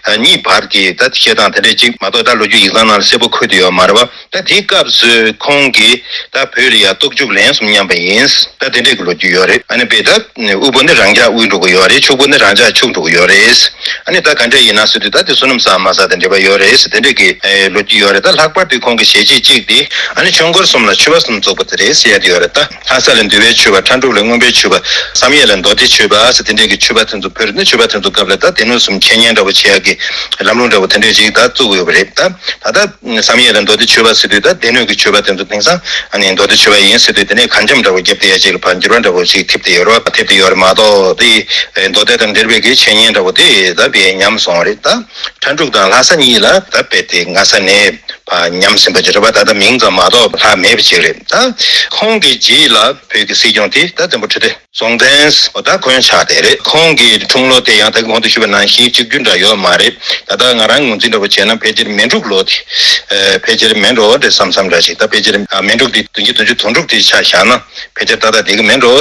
གཉིས་བར་གྱི་ད་བཤད་སྟངས་དེ་འདྲས་ཅིག་མ་གཏོགས་ད་ལོ་རྒྱུས་ཡིག་ཚང་ནང་ལ་གསལ་པོ་འཁོད་དུ་ཡོད་མ་རེད་པ། ད་དེའི་སྐབས་སུ་ཁོང་གིས་ད་བོད་ལ་ཡ་སྟོབས་ཤུགས་ལན་གསུམ་མཉམ་པ་ཡིན། ད་དེ་འདྲས་ཀྱི་ལོ་རྒྱུས་ཡོད་རེད། ཨ་ནི་དཔེ་ད་དབུལ་པོ་ནི་རང་འཇགས་དབུལ་འགྲོ་གི་ཡོད་རེད། ཕྱུག་པོ་ནི་རང་འཇགས་ཕྱུག་འགྲོ་གི་ཡོད་རེད། ཨ་ནི་ད་ག་འདྲས་ཡིན་ན་ཟེར་དུས་ད་དེ་བསོད་ནམས་བསགས་མ་བསགས་དང་འབྲེལ་བ་ཡོད་རེད་ཟེར་དེ་འདྲས་ཀྱི་ལོ་རྒྱུས་ཡོད་རེད། ད་ལྷག་པར་དུ་ཁོང་གི་ཞལ་ཆད་གཅིག་དེ་ཨ་ནི་ཆོས་འཁོར་གསུམ་ལ་མཆོད་པ་གསུམ་བཙུགས་པ་དེ་རེད་ཟེར་ཡ་དེ་ཡོད་རེད། ད། ལྷ་ས་ལ་འདུལ་བའི་མཆོད་པ། ཁྲ་འབྲུག་ལ་མངོན་པའི་མཆོད་པ། བསམ་ཡས་ལ་མདོ་སྡེ་མཆོད་པ་ཟེར་དེ་འདྲས་ཀྱི་མཆོད་པ་དེ་ཚོ་བོད་ནི་མཆོད་པ་དེ་ཚོ་སྐབས་ལ་ད་སྡེ་སྣོད་གསུམ་འཆད་ཉན་འདྲ་བོ་བྱེད་ཡག་གི་ལམ་ལུགས་འདྲ་བོ་དེ་འདྲས་ཅིག་ད་བཙུགས་ཡོད་པ་རེད། ད་ད་ལྟ་བསམ་ཡས་ལ་མདོ་སྡེ་མཆོད་པ་ཟེར་དུས་ད་སྡེ་སྣོད་ཀྱི་མཆོད་པ་དེ་ཚོ་དེང་སང་ཨ་ནི་མདོ་སྡེ་མཆོད་པ་ཡིན་ཟེར་དུས་དེ་ནས་གང་འཇམ་འདྲ་བོ་རྒྱབ་བསྡད་ཡ་ཅིག་ལ་ཕར་འགྱུར་བ་འདྲ་བོ་ཞིག་ཐེབས་བསྡད་ཡོད་རེད་བ། ཐེབས་བསྡད་ཡོད་རེད་མ་གཏོགས་དེ་མདོ་སྡེ་དང་འབྲེལ་བའི་གི་འཆད་ཉན་འདྲ་བོ་དེ་ད་དཔེ་ཉམས་སོང་བ་རེད། ད་ཁྲ་འབྲུག་དང་ལྷ་ས་གཉིས་ལ་ད་དཔེ་དེ་སྔ་ས་ནས། ཕར་ཉམས་ཟིན་པ་ཅིག་རེད་པ། ད་ལྟ་མིང་ཙམ་མ་གཏོགས་ལྷག་མེད་པ་ཅིག་རེད། ད་ཁོང་གི་རྗེས་ལ་བོད་ཀྱི་སྲིད་སྐྱོང་དེ་ད་བཙན་པོ་ཁྲི་ལྡེ་སྲོང་བཙན་ད་ཁོང་ཆགས་བསྡད་རེད། ཁོང་གི་འཁྲུངས་ལོ་དེ་ཡང་ད་གིན་གོང་དུ་ཞུས་པ་ནང་བཞིན་གཅིག་གྱུར་འདྲ་ཡོད་མ་རེད། ད་ལྟ་ང་རང་ངོས་འཛིན་འདྲ་པོ་བྱས་ན་ཕལ་ཆེར་མེ་འབྲུག་ལོ་དེ་ཕལ་ཆེར་མེད་འགྲོ་འདྲ་བསམ་བསམ་འདྲ་ཞིག་ད་ཕལ་ཆེར་མེ་འབྲུག་དེ་བདུན་ཅུ་དོན་གཅིག་དོན་དྲུག་དེ་ཆ་བཞག་ན་ཕལ་ཆེར་ད་ལྟ་དེ་གི་མེད་འགྲོ།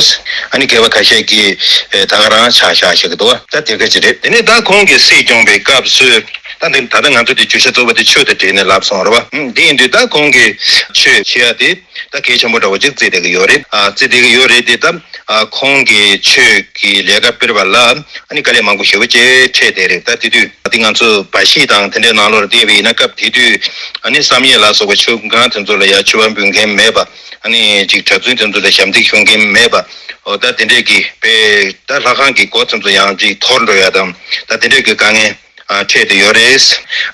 ཨ་ནི་མཁས་པ་ཁ་ཤས་ཀྱིས་ད་ག་རང་ཆ་བཞག་བཞག་གི་འདུག་ད་དེ་ག་ཅིག་རེད། དེ་ནས་ད་ཁོང་གི་སྲིད་སྐྱོང་བའི་སྐབས་སུ། ད་འདི་ད་ལྟ་ང་ཚོ་འདི་བརྗོད་བྱ་གཙོ་བོ་དེ་ཆོས་དང་འབྲེལ་ནས་ལབ་སོང་རེད་བ། ཨུམ། འདི་ཡིན་དུས་ད་ཁོང་གིས་ཆོས་བྱེད་ཡ་དེ་ད་གལ་ཆེན་པོ་འདྲ་བོ་ཅིག་བརྩིས་བསྡད་ཀྱི་ཡོད་རེད། ཨ། བརྩིས་བསྡད་ཀྱི་ཡོད་རེད་དེ་ད། ཨ། ཁོང་གིས་ཆོས་ཀྱི་ལས་ཀ་སྤེལ་བ་ལ་ཨ་ནི་དཀའ་ལས་མང་པོ་ཞེ་པོ་ཅིག་འཕྲད་བསྡད་རེད། ད་དེ་དུས་ད་ང་ཚོ་བ་ཤི་དང་དེ་འདྲའི་ནང་ལོགས་ལ་བལྟས་པ་ཡིན་ན་སྐབས་དེ་དུས་ཨ་ནི་བསམ་ཡས་ལ་སོགས་པ་ཆོས་ཁང་དེ་ཚོ་ལ་ཡ་མཆོད་པ་འབུལ་མཁན་མེད་པ། ཨ་ནི་ཅིག་གྲྭ་བཙུན་དེ་ཚོ་ལ་ཞབས་འདེགས་ཞུ་མཁན་མེད་པ། འོ་ད་དེ་འདྲས་ཀྱི་དཔེ་ད་ལྷ་ཁང་གི་སྒོ་དེ་ཚོ་ཡང་ཅིག་འཐོར་འགྲོ་ཡ་དང་ད་དེ་འདྲས་ཀྱི་དཀའ་ངལ། ཨ། འཕྲད་དེ་ཡོད་རེད།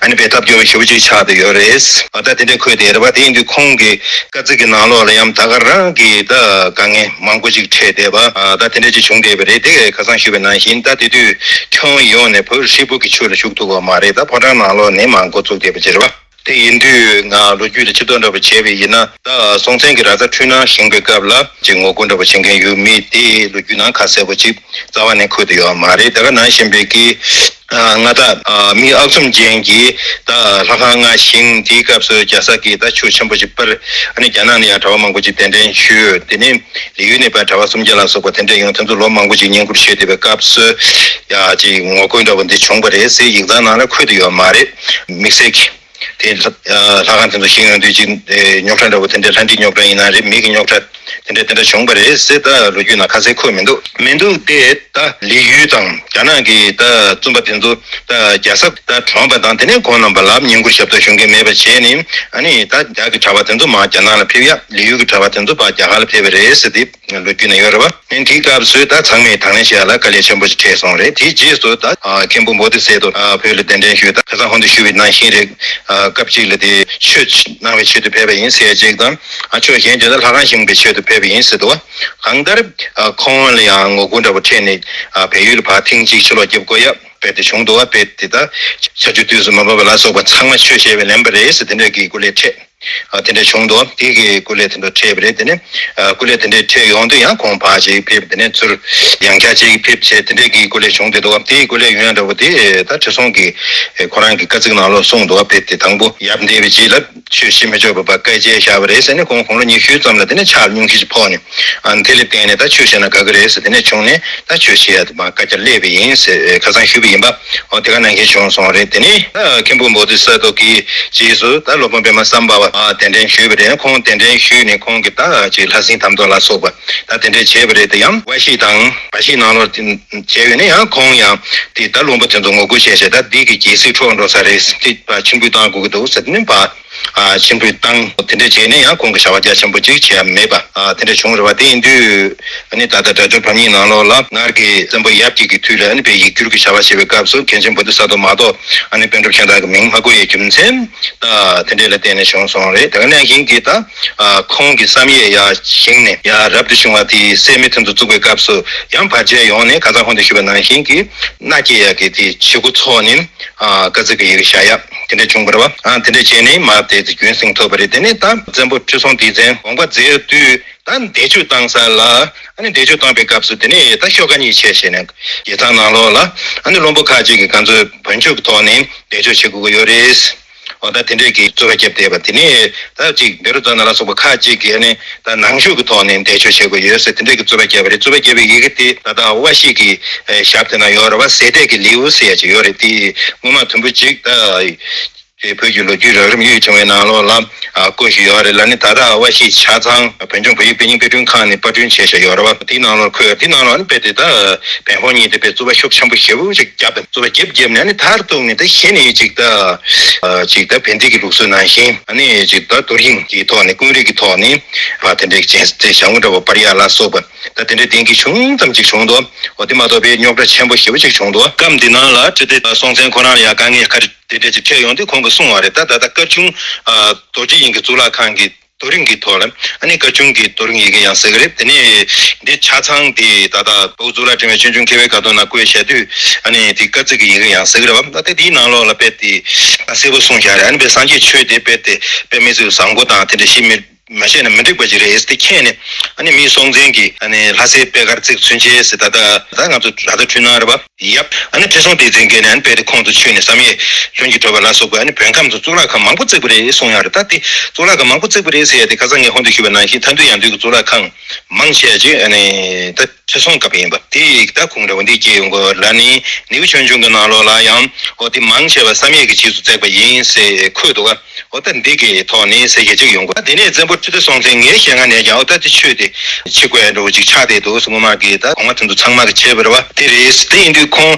ཨ་ནི་དཔེ་ཐབས་སྐྱོ་བའི་ཞེ་པོ་ཅིག་ཆགས་དེ་ཡོད་རེད། ཨ། ད་དེ་འདྲའི་འཁོད་དེ་རེད་པ། དེ་ཡིན་དུས་ཁོང་གི་བཀའ་བརྩི་གི་ནང་ལོགས་ལ་ཡང་ད་ག་རང་གི་ད་དཀའ་ངལ་མང་པོ་ཅིག་འཕྲད་དེ་བ། ཨ། ད་དེ་འདྲ་ཅིག་བྱུང་བསྡད་པ་རེད། དེ་ཁ་སང་ཞུས་པ་ནང་བཞིན་ད་དེ་དུས་ཁྱོན་ཡོངས་ནས་བོད་ཧྲིལ་པོ་གི་ཆོས་ལ་ཞུགས་ཐུབ་པ་མ་རེད། ད་ཕོ་བྲང་ནང་ལོགས་ནས་མར་འགོ་བཙུགས་བསྡད་པ་ཅིག་རེད་པ། དེ་ཡིན་དུས་ང་ལོ་རྒྱུས་ལ་ཕྱིར་ལྡོག་འདྲ་པོ་བྱས་པ་ཡིན་ན། ད་སྲོང་བཙན་གྱི་ར་ས་འཕྲུལ་སྣང་བཞེངས་པའི་སྐབས་ལ་ཅིག་ངོ་རྒོལ་འདྲ་པོ་བྱེད་མཁན་ཡོད་མེད་དེ་ལོ་རྒྱུས་ནང་ཁ་གསལ་པོ་ཅིག་རྩ་བ་ནས་འཁོད་དུ་ཡོད་མ་རེད། དེ་ག་ནང་བཞིན་པའི་གི་ཨ། མངའ་བདག་ཨ། མི་ཨག་ཚོམ་ཅན་གྱིས་ད་ལྷ་ཁང་ལྔ་བཞེངས། དེའི་སྐབས་སུ་རྒྱལ་ས་ཀྱིས་ད་ཆོས་ཆེན་པོ་ཅིག་སྤེལ། ཨ་ནི་རྒྱ་ནག་ནས་ཡང་གྲྭ་པ་མང་པོ་ཅིག་གདན་འདྲེན་ཞུས། དེ་ནས་ལི་ཡུལ་ནས་ཕར་གྲྭ་པ་སུམ་བརྒྱ་ལ་སོགས་པ་དེ་འདྲ་ཡོང་། དེ་ཚོ་ལོ་མང་པོ་ཅིག་བསྙེན་བཀུར་ཞུས་བསྡད་པའི་སྐབས་སུ་ཡ་ཅིག་ངོ་རྒོལ་འདྲ་པོ་འདི་བྱུང་བ་རེད་ཟེར་ཡིག་ཚང་ནང་ལ་འཁོད་དུ་ཡོད་མ་རེད། དམིགས་བསལ་གྱི། དེ་ལྷ་ལྷ་ཁང་དེ་ཚོ་བཞེངས་ཡོང་དུས་ཅིག་ཨེ། རྙོག་དྲ་འདྲ་བོ་དེ་འདྲ་ལྷ་འདྲེའི་རྙོག་དྲ་ཡིན་ན་རེད། མི་གི་རྙོག་དྲ་དེ་འདྲ་དེ་འདྲ་བྱུང་བ་རེད་ཟེར་ད་ལོ་རྒྱུས་ནང་ཁ་གསལ་འཁོད་མི་འདུག་མི་འདུག་སྟེ། ད་ལི་ཡུལ་དང་རྒྱ་ནག་གི་ད་བཙུན་པ་དེ་ཚོ་ད་རྒྱལ་ས་ད་གྲོངས་པ་དང་དེ་ནས་ཁོང་རྣམ་པ་ལ་བསྙེན་བཀུར་ཞབས་ཏོག་ཞུ་མཁན་མེད་པ་བྱས་ནས། ཨ་ནི་ད་རྒྱ་གི་གྲྭ་པ་དེ་ཚོ་མར་རྒྱ་ནག་ལ་ཕེབས་ཡ། ལི་ཡུལ་གྱི་གྲྭ་པ་དེ་ཚོ་ཕར་རྒྱ་གར་ལ་ཕེབས་པ་རེད་ཟེར་ཏེ། ལོ་རྒྱུས་ནང་ཡོད་རེད་བ། ཨ་ནི་དེའི་སྐབས་སུ་ད་ཚང་མས་དང་ལེན་བྱེད་ཡ་ལ་དཀའ་ལས་ཆེན་པོ་ཞིག་འཕྲད་སོང་རེད། དེའི་རྗེས་སུ་ད་ཨ། མཁན་པོ་བོ་དྷི་སེ་ཏོ་ཨ། བོད་ལ་གདན་འདྲེན་ཞུས། ད་ཁ་སང་ཧོན་དུ་ཞུས་པའི་ནང་བཞིན་རེད། ཨ། སྐབས་གཅིག་ལ་དེ་ཆོས་གནང་བའི་ཆེད་དུ་ཕེབས་པ་ཡིན་ཟེར་ཡ་གཅིག་དང་། ཨ། ཕྱོགས་གཞན་དེ་ད་ལྷ་ཁང་བཞེངས་པའི་ཆེད་དུ་ཕེབས་པ་ཡིན་ཟེར་འདུག་བ། གང་ལྟར་ཨ། ཁོང་ལ་ཡང་ངོ་རྒོལ་འདྲ་པོ་འཕྲད་ནས། ཨ། བལ་ཡུལ་ལ་ཕར་ཐེངས་གཅིག་ཕྱིར་ལོག་རྒྱབ་དགོས་ཡ་དཔེ་དེ་བྱུང་འདུག་བ། དཔེ་དེ་ད་ཆར་ཆུ་དུས་སུ་མ་བབས་པ་ལ་སོགས་པ་ཚང་མ་ཆོས་བཤད་པའི་ལན་པ་རེད་ཟེར་དེ་འདྲ་གི་སྐུ་ལས་འཕྲད། ཨ་དེ་འདྲ་བྱུང་འདུག་དེ་གི་སྐུ་ལས་དེ་འདྲ་འཕྲད་པ་རེད། དེ་ནས་ཨ་སྐུ་ལས་དེ་འདྲ་འཕྲད་ཡོང་དུས་ཡང་ཁོང་ཕར་ཅིག་ཕེབས། དེ་ནས་ཚུར་ཡང་བསྐྱར་ཅིག་ཕེབས་བྱས། དེ་འདྲ་གི་སྐུ་ལས་བྱུང་བསྡད་འདུག་དེའི་སྐུ་ལས་ཡོང་ཡ་འདྲ་བོ་དེ་ད་ཁྲི་སྲོང་གིས་ཁོ་རང་གི་བཀའ་གཙིགས་ནང་ལོགས་གསུངས་འདུག་དཔེ་དེ་དང་པོ་ཡབ་འདས་པའི་རྗེས་ལ་ཆོས་བཤད་མི་ཆོག་པའི་བཀའ་བཅད་བཞག་པ་རེད་ཟེར་ནས། ཁོང་དགུང་ལོ་ཉི་ཤུའི་ཙམ་ལ་དེ་ནས་ཆག་སྙུང་གཞི་ཅིག་ཕོག་ནས། ཨ་ནི་དེ་ལ་བརྟེན་ནས་ད་ཆོས་བཤད་ན་དགའ་གི་རེད་ཟེར། དེ་ནས་བྱུང་ནས་ད་ཆོས་བཤད་ཡ་དེ་མ་བཀའ་རྒྱ་སླེབས་པ་ཡིན་ཟེར་ཁ་སང་ཞུས་པ་ཡིན་པ། འོ་དེ་ག་ནང་བཞིན་བྱུང་སོང་རེད། དེ་ནས་ད་མཁན་པོ་བོ་དྷི་ས་ཏྭ་གི་རྗེས་སུ་ད་སློབ་དཔོན་པདྨ་སམ་བྷ་བ་ཨ་གདན་འདྲེན་ཞུས་པ་རེད། ཁོང་གདན་འདྲེན་ཞུས་ནས་ཁོང་གིས་ད་ཅིག་ལྷ་སྲིན་དམ་ཚོགས་ལ་སོགས་པ་ད་དེ་འདྲས་བྱས་པ་རེད། དེ་ཡང་བཀྲ་ཤིས་དང་བཀྲ་ཤིས་ནང་ལོགས་དེ་བྱས་ཡོད་ན་ཡང་ཁོང་ཡང་དེ་ད་ལུང་པ་དེ་ཚོ་ངོ་རྒོལ་བྱས་བྱས། ད་འདི་གི་རྒྱལ་སྲིད་འཕྲོག་འགྲོ་ས་རེད། དེ་ཕར་ཕྱིར་འབུད་བཏང་དགོས་ཀྱི་འདུག་ཟེར་ནས་ཕར་ཕྱིར་འབུད་བཏང་། དེ་འདྲ་བྱས་ནས་ཡང་ཁོང་གི་བྱ་བ་རྒྱ་ཆེན་པོ་ཅིག་བྱས་ཡ་མེད་པ་དེ་འདྲ་བྱུང་རེད་བ། དེ་ཡིན་དུས་ཨ་ནི་ད་ལྟ་སྒྲ་སྒྱུར་བམ་གཉིས་ནང་ལོགས་ལ་སྔར་གྱི་བཙན་པོ་ཡབ་རྒྱལ་གྱི་དུས་ལ་ཨ་ནི་དཔེ་ཡིག་སྒྱུར་གྱི་བྱ་བ་བྱེད་པའི་སྐབས་སུ་མཁན་ཆེན་བོ་དྷི་ས་ཏྭ་མ་གཏོགས་ཨ་ནི་པཎ་གྲུབ་ཤམ་ཐབས་ཀྱི་མིང་མ་བཀོད་ཡའི་རྒྱུ་མཚན་ད་དེ་འདྲ་ལ་བརྟེན་ནས་བྱུང་སོང་རེད། དེ་ག་ནང་བཞིན་གྱི་ད་ཁོང་གི་བསམ་ཡས་ཡར་བཞེངས་ནས་ཡར་རབ་ཏུ་བྱུང་བ་དེའི་སད་མི་དེ་ཚོ་བཙུགས་པའི་སྐབས་སུ་ཡང་བར་ཆད་ཡོང་ནས་ཁ་སང་ཁོང་དུ་ཞུས་པ་ནང་བཞིན་གྱི་མནའ་སྐྱེལ་ཡ་གི་དེ་བྱེད་སྒོ་ཚོགས་ནས་བཀའ་གཙིགས་ཀྱི་ཡི་གེ་བཞག་ཡ་དེ་འདྲ་བྱུང་བ་རེད་བ། དེ་འདྲ་བྱས་ནས་མར་དེ་རྒྱུན་བསྲིངས་ཐུབ་པ་རེད། དེ་ནས་ད་བཙན་པོ་ཁྲི་སྲོང་ལྡེ་བཙན་དགོངས་པ་མཛད་དུས་ད་འདས་མཆོད་བཏང་ས་ལ་ཨ་ནི་འདས་མཆོད་བཏང་པའི་སྐབས་སུ་དེ་ནས་ད་ཤོ་ཀ་གཉིས་བྱས་བྱས་ནས་རྒྱལ་ཚང་ནང་ལོགས་ལ་ཨ་ནི་བློན་པོ་ཁག་ཅིག་གིས་ག་ཚོད་བོན་ཆོས་ཀྱི་ཐོག་ནས་འདས་མཆོད་བྱེད་དགོས་ཀྱི་ཡོད་རེད། འོ་ད་དེ་འདྲས་ཀྱི་རྩོད་པ་བརྒྱབ་བསྡད་པ་དེ་ནས་ད་ཅིག་བཻ་རོ་ཙ་ན་ལ་སོགས་པ་ཁག་ཅིག་གིས་ཨ་ནི་ད་ནང་ཆོས་ཀྱི་ཐོག་ནས་འདས་མཆོད་བྱེད་དགོས་ཡོད་ཟེར་དེ་འདྲས་ཀྱི་རྩོད་པ་བརྒྱབ་པ་རེད། རྩོད་པ་བརྒྱབ་པའི་ཡི་གེ་དེ་ད་ལྟ་དབའ་བཞེད་ཀྱི་ཞབས་དེ་ན་ཡོད་རེད་བ། ཟས་གཏད་ཀྱི་ལེའུ་ཟེར་ཡ་ཅིག་ཡོད་རེད། དེ་སྔོན་མ་དུམ་བུ་གཅིག་ད་དེ་བོད་ཀྱི་ལོ་རྒྱུས་རགས་རིམ་དབྱིག་གི་ཕྲེང་བའི་ནང་ལོགས་ལ་ཨ་བཀོད་བཞིན་ཡོད་རེད་ལ། ནི་ད་ལྟ་དབའ་བཞེད་ཆ་ཚང་བོད་ལྗོངས་བོད་ཡིག་དཔེ་རྙིང་དཔེ་སྐྲུན་ཁང་ནས་པར་སྐྲུན་བྱས་བཞག་ཡོད་རེད་བ། དེའི་ནང་ལོགས་འཁོད། དེའི་ནང་ལོགས་ནི་དཔེ་དེ་ད་བོན་པོ་གཉིས་དེ་དཔེ་རྩོད་པ་ཤུགས་ཆེན་པོ་ཞེ་པོ་ཅིག་བརྒྱབ། རྩོད་པ་བརྒྱབ་བརྒྱབ་ནས་ནི་མཐར་གཏུགས་ནས་ད་གཞི་ནས་ཅིག་ད་ཅིག་ད་བན་དེ་གི་ལུགས་སྲོལ་ནང་བཞིན་ཨ་ནི་ཅིག་ད་རྡོ་རིང་གི་ཐོག་ནས་ཀུན་རིག་གི་ཐོག་ནས་བ་དེ་འདྲའི་ཅན་དེ་ཞང་བོ་འདྲ་བོ་སྤར་ཡ་ལ་སོགས་པ་ད་དེ་འདྲའི་གདེང་གི་ཆུང་ཙམ་ཅིག་བྱུང་འདུག་འོ་དེ་མ་གཏོགས་པའི་རྙོག་དྲ་ཆེན་པོ་ཞེ་པོ་ཅིག་བྱུང་འདུག་སྐབས་འདི་ནང་ལ་ཁྲི་ལྡེ་སྲོང་བཙན་ཁོ་རང་ལ་ཡང་དཀའ་ངལ་ག་རེ་དེ་འདྲ་ཅིག་འཕྲད་ཡོང་དུས་ཁོང་གིས་གསུངས་པ་རེད། ད་ད་ལྟ་བཀའ་ཆུང་ཨ་རྡོ་རྗེ་དབྱིངས་ཀྱི་གཙུག་ལག་ཁང་གི་རྡོ་རིང་གི་ཐོག་ལ་ཨ་ནི་བཀའ་ཆུང་གི་རྡོ་རིང་ཡི་གེ་ཡང་ཟེར་གི་རེད། དེ་ནས་འདི་ཆ་ཚང་དེ་ད་ལྟ་བོད་གཙུག་ལག་ཕྲེང་བའི་ཆོས་འབྱུང་མཁས་པའི་ཁ་ཐུག་ན་བཀོད་བཞག་དུས་ཨ་ནི་དེ་བཀའ་གཙིགས་ཀྱི་ཡི་གེ་ཡང་ཟེར་གི་རེད་བ། ད་ལྟ་དེའི་ནང་ལོགས་ལ་དཔེ་དེ་ད་གསལ་པོ་གསུངས་བཞག་རེད། ཨ་ནི་དཔེ་སངས་རྒྱས་ཆོས་དེ་དཔེ་དེ་དཔེ་མི་སྲིད་བཟང་པོ་དང་དེ་འདྲ་ཞིག་མི་མ་བཤད་ན་མི་འགྲིག་པ་ཅིག་རེད་ཟེར་ཏེ་མཁྱེན་ནས་ཨ་ནི་མིའི་སྲོང་བཙན་གྱིས་ཨ་ནི་ལྷ་སའི་པད་དཀར་བརྩེགས་ཚུན་ཆད་ཟེར་ད་ལྟ་ད་ང་ཚོ་ད་ལྟ་འཁྲུལ་སྣང་རེད་བ། ཡབ་ཨ་ནི་ཁྲི་སྲོང་ལྡེ་བཙན་གྱིས་ནི་ཨ་ནི་དཔེ་དེ་ཁོང་དུ་ཆུད་ནས་བསམ་ཡས་ལྷུན་གྱིས་གྲུབ་པ་ལ་སོགས་པའི་ཨ་ནི་བོད་ཁམས་སུ་གཙུག་ལག་ཁང་མང་པོ་བརྩིགས་པ་རེད་གསུངས་ཡོད་རེད། ད་དེ་གཙུག་ལག་ཁང་མང་པོ་བརྩིགས་པ་རེད་ཟེར་ཡ་དེ་ཁ་སང་ངས་ཧོན་དུ་ཞུས་པ་ནང་བཞིན་མཐའ་འདུལ་ཡང་འདུལ་གྱི་གཙུག་ལག་ཁང་མང་ཆེ་ཅིག་ཨ་ནི་ད་ཁྲི་སྲོང་སྐབས་ཡིན་པ་དེ་ད་ཁུངས་འདྲ་བོ་འདི་སྐྱེས་ཡོང་གི་ལ་ནི་ནེའུ་ཆོས་འབྱུང་གི་ནང་ལོགས་ལ་ཡང་འོ་དེ་མང་ཆེ་བ་བསམ་ཡས་ཀྱི་རྗེས་སུ་བརྩེགས་པ་ཡིན་ཟེར་འཁོད་འདུག་ག་འོ་ད་འདི་གི་ཐོག་ནས་ཟེར་གྱི་ཅིག་ཡོང་གི། དེ་ནས་བཙན་པོ་ཁྲི་ལྡེ་སྲོང་བཙན་ངའི་ཞལ་སྔ་ནས་ཀྱང་འོ་ད་དེ་ཆོས་དེ་ཕྱི་དགོས་འདྲ་བོ་ཅིག་ཆགས་བསྡད་འདུག་སྔོན་མ་གི་ད་གོང་མ་དེ་ཚོ་ཚང་མ་གི་བྱས་པ་རེད་བ། དེ་རེད། དེ་ཡིན་དུས་ཁོང་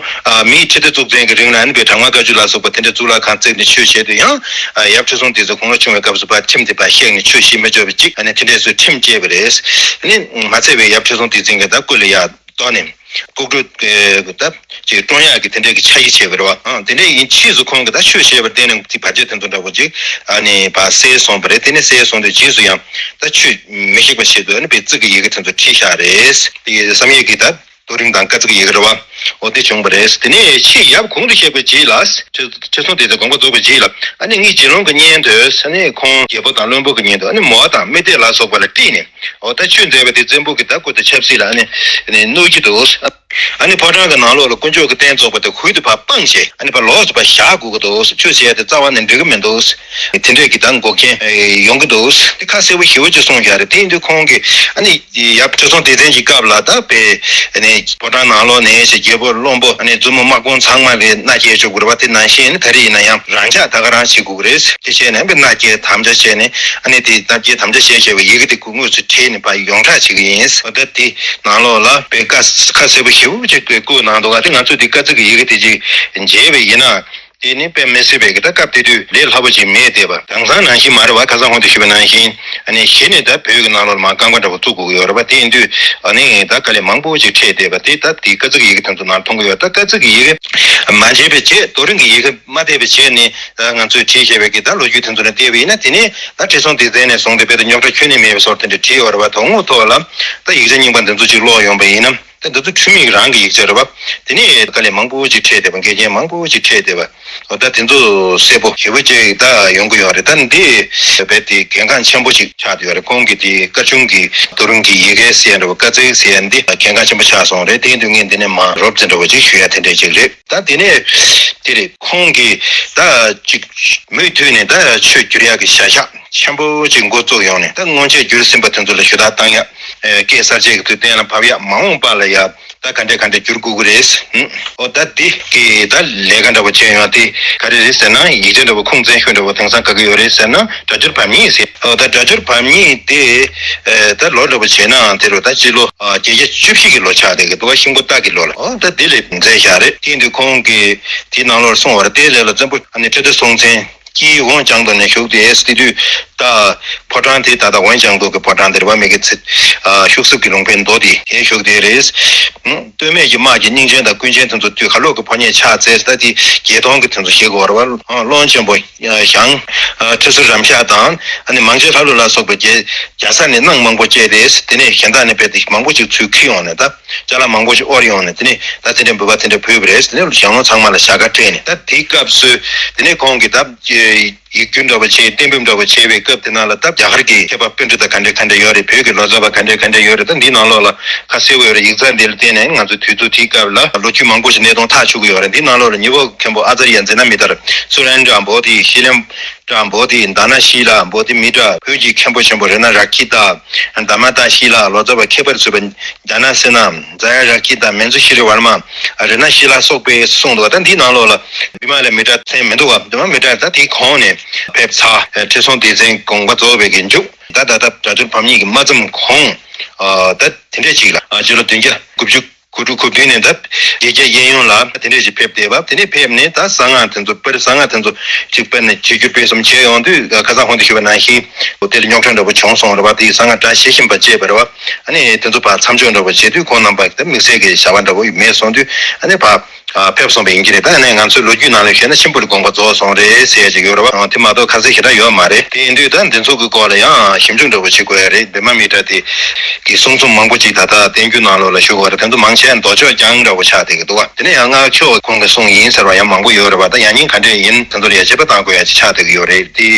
མིའི་ཁྲི་ལྡེ་གཙུག་བཙན་གྱི་རིང་ལ་ཨ་ནི་པའི་བྲག་དམར་དཀར་ཆུ་ལ་སོགས་པ་དེ་འདྲའི་གཙུག་ལག་ཁང་བརྩིགས་ནས་ཆོས་བྱས་དུས་ཡང་ཡབ་ཁྲི་སྲོང་ལྡེ་བཙན་དགུང་ལོ་ཆུང་བའི་སྐབས་སུ་ཕར་ཁྲིམས་དེ་ཕར་བཤིག་ནས་ཆོས་བྱེད་མི་ཆོག་པ་ཅིག་ཨ་ནི་དེ་འདྲས་སུ་ཁྲིམས་བཅད་པ་རེད། ཨ་ནི་མ་ཚད་པའི་ཡབ་ཁྲི་སྲོང་ལྡེ་བཙན་གྱི་ད་སྐུ་ལ་ཡ། གཏོར་ནས་ལྐོག་གྲུབ་ཀྱི་ད་ཅིག་བཀྲོངས་ཡག་གི་དེ་འདྲའི་གི་ཆ་ཡི་བྱས་པ་རེད་བ། ཨང་དེ་འདྲའི་ཡིན་ཕྱིས་སུ་ཁོང་གིས་ད་ཆོས་བཤད་པར་བརྟེན་ནས་དེ་བར་ཆད་དེ་ཚོ་འདྲ་པོ་ཅིག་ཨ་ནི་ཕར་སེལ་སོང་པ་རེད། དེ་ནས་སེལ་སོང་དུས་རྗེས་སུ་ཡང་ད་ཆོས་མི་བཤིག་པ་ཆེད་དུ་ཨ་ནི་དཔེ་གཙིགས་ཀྱི་ཡི་གེ་དེ་ཚོ་བྲིས་བཞག་རེད། དེ་བསམ་ཡས་ཀྱི་ད་རྡོ་རིང་དང་བཀའ་གཙིགས་ཀྱི་ཡི་གེ་རེད་བ། འོ་དེ་བྱུང་བ་རེད། དེ་ནས་ཕྱིས་ཡབ་གོང་དུ་བཞུགས་པའི་རྗེས་ལ་ཁྲི་ཁྲི་སྲོང་ལྡེ་བཙན་དགོངས་པ་རྫོགས་པའི་རྗེས་ལ་ཨ་ནི་ངའི་རྗེ་བློན་གྱི་གཉེན་དུ་ཨ་ནི་ཁོང་རྒྱལ་པོ་དང་བློན་པོ་གི་གཉེན་དུ་ཨ་ནི་མོའུ་དང་རྨེ་ལྡེ་ལ་སོགས་པ་ལ་སྤྲད་ནས། འོ་ད་ཆོས་མཛད་པ་དེ་བཙན་པོ་གི་ད་སྐུ་དང་ཆབ་སྲིད་ལ་ཨ་ནི་གནོད་ཀྱི་འདུག་ཨ་ནི་ཕོ་བྲང་གི་ནང་ལོགས་ལ་དཀོན་མཆོག་གི་རྟེན་བཙོག་པ་དེ་ཧུད་དུ་ཕར་སྤངས་བྱས་ཨ་ནི་ཕར་ལོགས་སུ་ཕར་བཞག་དགོས་ཀྱི་འདུག་ཆོས་བྱས་ཏེ་རྩ་བ་ནས་འགྲིག་གི་མི་འདུག་དེ་འདྲས་ཀྱི་ད་འགོག་རྐྱེན་ཡོང་གི་འདུག་དེ་ཁ་གསལ་པོ་ཞེ་པོ་ཅིག་གསུངས་བཞག་རེད། དེ་ཡིན་དུས་ཁོང་གིས་ཨ་ནི་ཡབ་ཁྲི་སྲོང་ལྡེ་བཙན་གྱི་སྐབས་ལ་ད་དཔེ་ཨ་ནི་ཕོ་བྲང་ནང་ལོགས་ནས་ཞེས་རྒྱལ་པོ་བློན་པོ་ཨ་ནི་བཙུན་མོ་དམག་དཔུང་ཚང་མ་ལ་མནའ་སྐྱེལ་ཆོག་གི་རེད་བ། དེ་ནང་བཞིན་ཨ་ནི་ད་རེས་ཡིན་ན་ཡང་རང་འཇགས་ད་ག་རང་བྱེད་དགོས་ཀྱི་རེད། དེ་བྱས་ནས་ཨ་ནི་མནའ་སྐྱེལ་དམ་བཅའ་བྱས་ནས་ཨ་ནི་དེ་མནའ་སྐྱེལ་དམ་བཅའ་བྱས་བྱས་པའི་ཡི་གེ་དེ་སྒོར་མོ་ཚོ་བྲིས་ནས་ཕར་ཡོངས་གྲགས་བྱེད་ཀྱི་ཡིན། འོ་ད་དེ་ནང་ལོགས་ལ་དཔེ་ཁ་ཁ་གསལ་པོ་ཞེ་པོ་ཅིག་བཀོད་གནང་འདུག་ག་དེ་ང་ཚོས་དེ་བཀའ་གཙིགས་ཀྱི་ཡི་གེ་དེ་ཅིག་མཇལ་བ་ཡིན་ན་དེ་ནི་དཔེ་མི་སྲིད་པའི་གི་ད་སྐབས་དེ་དུས་ལས་སླ་པོ་ཅིག་མེད་བསྡད་པ། དེང་སང་ནང་བཞིན་མ་རེད་བ། ཁ་སང་ཧོན་དུ་ཞུས་པ་ནང་བཞིན་ཨ་ནི་གཞི་ནས་ད་བོད་ཀྱི་ནང་ལོགས་ལ་མར་རྐང་པ་འདྲ་པོ་བཙུགས་དགོས་ཀྱི་ཡོད་རེད་བ། དེ་ཡིན་དུས་ཨ་ནི་ད་དཀའ་ལས་མང་པོ་ཅིག་འཕྲད་བསྡད་པ་དེ་ད་དེ་བཀའ་གཙིགས་ཀྱི་ཡི་གེ་དེ་ཚོ་ནང་མཐོང་གི་ཡོད། ད་བཀའ་གཙིགས་ཀྱི་ཡི་གེ་མ་མཇལ་བའི་རྗེས་རྡོ་རིང་གི་ཡི་གེ་མ་བལྟས་པའི་རྗེས་ནས་ད་ང་ཚོས་བྲིས་བཞག་པའི་གི་ད་ལོ་རྒྱུས་དེ་ཚོ་ལ་བལྟས་པ་ཡིན་ན་དེ་ནས་ད་ཁྲི་སྲོང་ལྡེ་བཙན་ནས་བཟུང་སྟེ་དཔེ་ད་རྙོག་དྲ་ཁྱོན་ནས་མེད་པའི་བཟོ་འདྲ་དེ་འདྲ་བྲིས་ཡོད་རེད་བ། དོན་དངོས་ཐོག་ལ་ད་ཡིག་ཆ་རྙིང་པ་འདི་ཚོ་ཅིག་ཀློག་ཡོང་པ་ཡིན་ན། ད་འདི་ཚོ་འཁྲུལ་མེད་རང་གི་ཡིག་ཆ་རེད་བ། དེ་ནས་དཀའ་ལས་མང་པོ་ཅིག་འཕྲད་བསྡད་པ། འགལ་རྐྱེན་མང་པོ་ཅིག་འཕྲད་བསྡད་པ། འོ་ད་དེ་ཚོ་གསལ་པོ་ཞེ་པོ་ཅིག་ད་ཡོང་གི་ཡོད་རེད། ད་འདི་རྦད་དེ་གལ་འགངས་ཆེན་པོ་ཅིག་ཆགས་བསྡད་ཡོད་རེད། ཁོང་གི་དེ་བཀའ་ཆུང་གི་རྡོ་རིང་གི་ཡི་གེ་ཟེར་ཡ་འདྲ་བོ། བཀའ་སྩལ་ཟེར་ཡ་འདི་གལ་འགངས་ཆེན་པོ་ཆགས་སོང་རེད། དེ་ཡིན་དུས་ངས་འདི་ནས་མར་རོབ་ཙམ་འདྲ་བོ་ཅིག་ཞུ་ཡ་དེ་འདྲ་ཅིག་རེད། ད་དེ་ནས་དེ་རེད། ཁོང་གིས་ད་ཅིག་མུ་མཐུད་ནས་ད་ཆོས་བསྒྱུར་ཡག་གི་བྱ་གཞག་ཆེན་པོ་ཅིག་འགོ་བཙུགས་ཡོང་ནས། ད་སྔོན་ཆད་བསྒྱུར་ཟིན་པ་དེ་ཚོ་ལ་ཞུ་དག་བཏང་ཡག་སྐད་གསར་བཅད་ཀྱི་དུས་གཏན་ལ་ཕབ་ཡག་མ་འོངས་པ་ལ་ཡ་ད་ག་འདྲ་ག་འདྲ་བསྒྱུར་དགོས་ཀྱི་རེད། ཨུ། འོ་ད་འདི་གི་ད་ལས་ཀ་འདྲ་བོ་བྱས་ཡོང་དེ་ག་རེ་རེད་ཟེར་ན། ཡིག་ཆ་འདྲ་བོ་ཁུངས་བཙན་ཤོས་འདྲ་བོ་དེང་སང་ག་གི་ཡོད་རེད་ཟེར་ན། སྒྲ་སྦྱོར་བམ་ཡིག་ཟེར། འོ་ད་སྒྲ་སྦྱོར་བམ་ཡིག་དེ་ཨེ་ད་ལོ་འདྲ་བོ་བྱས་ན་དེ་རུ་ད་སྤྱི་ལོ་ཨ་བརྒྱད་བརྒྱ་བཅུ་བཞི་གི་ལོ་ཆགས་བསྡད་ཀྱི་འདུག་བ། ཤིང་ཕོ་སྟག་གི་ལོ་ལ། འོ་ད་དེ་ལས་མཛད་བཞག་རེད། དེ་ཡིན་དུས་ཁོང་གིས་དེའི་ནང་ལོགས་གསུངས་པ་རེད། དེ་ལས་ལ་བཙན་པོ་ཨ་ནི་ཁྲི་ལྡེ་སྲོང་བཙན་གྱིས་འོན་ཀྱང་དུ་ནས་བཞུགས་ཏེ། དེ་དུས་ད་ཕོ་བྲང་དེ་ད་ལྟ་འོན་ཀྱང་དུ་གི་ཕོ་བྲང་དེ་རེད་བ། མི་གི་ཚེ་ཨ་ཤུག་གསེབ་ཀྱི་ལུང་པའི་མདོ་དེ་དེ་བཞུགས་དེ་རེད། ཨུ། སྟོད་སྨད་ཀྱི་དམག་གི་སྙིང་ཆེན་དང་ཀུན་མཁྱེན་དེ་ཚོ་དུས་ག་ལོག་གི་ཕོ་ཉས་ཆགས་ཚེ། ད་དེ་བརྒྱད་སྟོང་གི་དེ་ཚོ་བཞེས་དགོས་རེད་བ། ཨ་ཀློང་ཆེན་པོ་ཞང་ཨ་ཁྲི་ཟུར་རམ་ཤག་དང་། ཨ་ནི་མང་ཆེ་ལྷ་ལུང་ལ་སོགས་པའི་རྒྱལ་རྒྱལ་ས་ནས་གནང་མང་པོ་བཅས་ཏེ། དེ་ནས་གཞན་དག་ནས་རྦད་དེ་མང་པོ་ཅིག་ཚུར་འཁྱེར་ཡོང་ནས། ད་ཅ་ལག་མང་པོ་ཞིག་དབོར་ཡོང་ནས། དེ་ནས་ད་དེ་འདྲའི་འབུལ་བ་དེ་འདྲ་ཕུལ་བ་རེད། དེ་ནས་ཞང་བློན་ཚང་མ་ལ་ཞལ་དཀར་སྤྲད་ནས། ད་དེའི་སྐབས་སུ་དེ་ནས་ཁོང་གིས་ད་ཡིག་སྒྱུར་འདྲ་བོ་བྱས། གཏན་འབེབས་འདྲ་བོ་བྱས་པའི་སྐབས་དེ་ནང་ལ། ད་རྒྱ་གར་གྱི་མཁས་པ་པཎྜི་ཏ་ག་འདྲ་ག་འདྲ་ཡོད་རེད། བོད་ཀྱི་ལོ་ཙཱ་བ་ག་འདྲ་ག་འདྲ་ཡོད་རེད། ད་འདིའི་ནང་ལོགས་ལ་ཁ་གསལ་པོ་ཡོད་རེད། ཡིག་ཚགས་འདི་ལ་བརྟེན་ནས་ང་ཚོ་དུས་ཚོད་དེའི་སྐབས་ལ་ལོ་རྒྱུས་མང་པོ་ཞིག་གནས་སྟངས་ཐག་ཆོད་ཀྱི་ཡོད་རེད། འདིའི་ནང་ལོགས་ལ་ཉི་ཧོང་མཁན་པོ་ཨ་ཙརྱ་ཛི་ན་མི་ཏར། སུ་རེནྡྲ་བོ་དྷི། ཤི་ལེན་དྲ་བོ་དྷི། དྷ་ན་ཤི་ལ་བོ་དྷི་མི་ཏྲ། བོད་ཀྱི་མཁན་པོ་ཆེན་པོ་རཏྣ་རཀྵི་ཏ། དྷརྨ་ཏ་ཤི་ལ། ལོ་ཙཱ་བ་མཁས་པར་ཚུད་པ་ཛྙཱ་ན་སེ་ན། ཛ་ཡ་རཀྵི་ཏ། མཉྫུ་ཤྲི་ཝར་མ། རཏྣ་ཤི་ལ་སོགས་པས་གསུངས་འདུག་ད་འདིའི་ནང་ལོགས་ལ་བི་མ་ལ་མི་ཏྲ་མཚན་མི་འདུག་བ། བི་མ་ལ་མི་ཏྲ་ད་དེའི་གོང་ནས་ཕེབས་ཚར། ཁྲི་སྲོང་ལྡེ་བཙན་དགོངས་པ་རྫོགས་པའི་གི་མཇུག་ད་ད་ལྟ་སྒྲ་སྦྱོར་བམ་ཡིག་གི་མ་བརྩམས་གོང་། ཨ་ད་དེ་འདྲས་ཅིག་ལ། ཨ་སྤྱི་ལོ་བདུན་བརྒྱ་དགུ་བཅུ་གོ་དྲུག་གོ་བདུན་ནས་ད་བརྒྱད་བརྒྱ་གཡས་གཡོན་ལ་དེ་འདྲས་ཅིག་ཕེབས་བསྡད་པ། དེ་ནས་ཕེབས་ནས་ད་གསང་སྔགས་དེ་ཚོ་སྤེལ། གསང་སྔགས་དེ་ཚོ་ཅིག་སྤེལ་ནས་བཅོས་བསྒྱུར་སྤེལ་གསུམ་བྱས་ཡོང་དུས། ཁ་སང་ཁོང་དུ་ཞུས་པ་ནང་བཞིན་དེ་ལ་རྙོག་དྲ་འདྲ་པོ་བྱུང་སོང་རེད་བ། དེ་གསང་སྔགས་སྒྲ་ཞི་ཞིམ་པ་བཅས་པ་རེད་བ། ཨ་ནི་དེ་ཚོ་ཕར་མཚམས་འཇོག་འདྲ་པོ་བྱེད་དུས་ཁོང་རྣམ་པ་དེ་དམིགས་བསལ་གྱི་བྱ་བ་འདྲ་པོ་མེད་སོང་དུས། ཨ་ནི་ཕར་ཨ་ཕེབས་སོང་བ་ཡིན་གྱི་རེད། ད་ནས་ང་ཚོའི་ལོ་རྒྱུས་ནང་ལ་བཤད་ན་གཤིན་པོ་ལ་དགོངས་པ་རྫོགས་སོང་རེད་ཟེར་ཡ་ཅིག་ཡོད་རེད་བ། དེ་མ་གཏོགས་ཁ་གསལ་ཞེ་དྲག་ཡོད་མ་རེད། དེ་ཡིན་དུས་ད་འདི་ཚོ་གི་སྐོར་ལ་ཡང་ཞིབ་འཇུག་འདྲ་པོ་བྱེད་དགོས་ཡ་རེད། བི་མ་མི་ཏྲ་དེ་གི་གསུང་རྩོམ་མང་པོ་ཅིག་ད་ལྟ་བསྟན་འགྱུར་ནང་ལོགས་ལ་ཞུགས་པ་རེད། དེ་ཚོ་མང་ཆེ་མདོ་ཕྱོགས་རྐྱང་འདྲ་པོ་ཆགས་བསྡད་ཀྱི་འདུག་བ། དེ་ནས་ཡང་སྔགས་ཕྱོགས་ཁོང་གིས་གསུངས་ཡིན་ཟེར་བ་ཡང་མང་པོ་ཡོད་རེད་བ། ད་ཡང་སྙིང་ག་འདྲས་ཡིན་དེ་ཚོ་ལ་ཡ་དཔྱད་པ་བཏང་དགོས་ཡ་ཅིག་ཆགས་བསྡད་ཀྱི་ཡོད་རེད། དེ་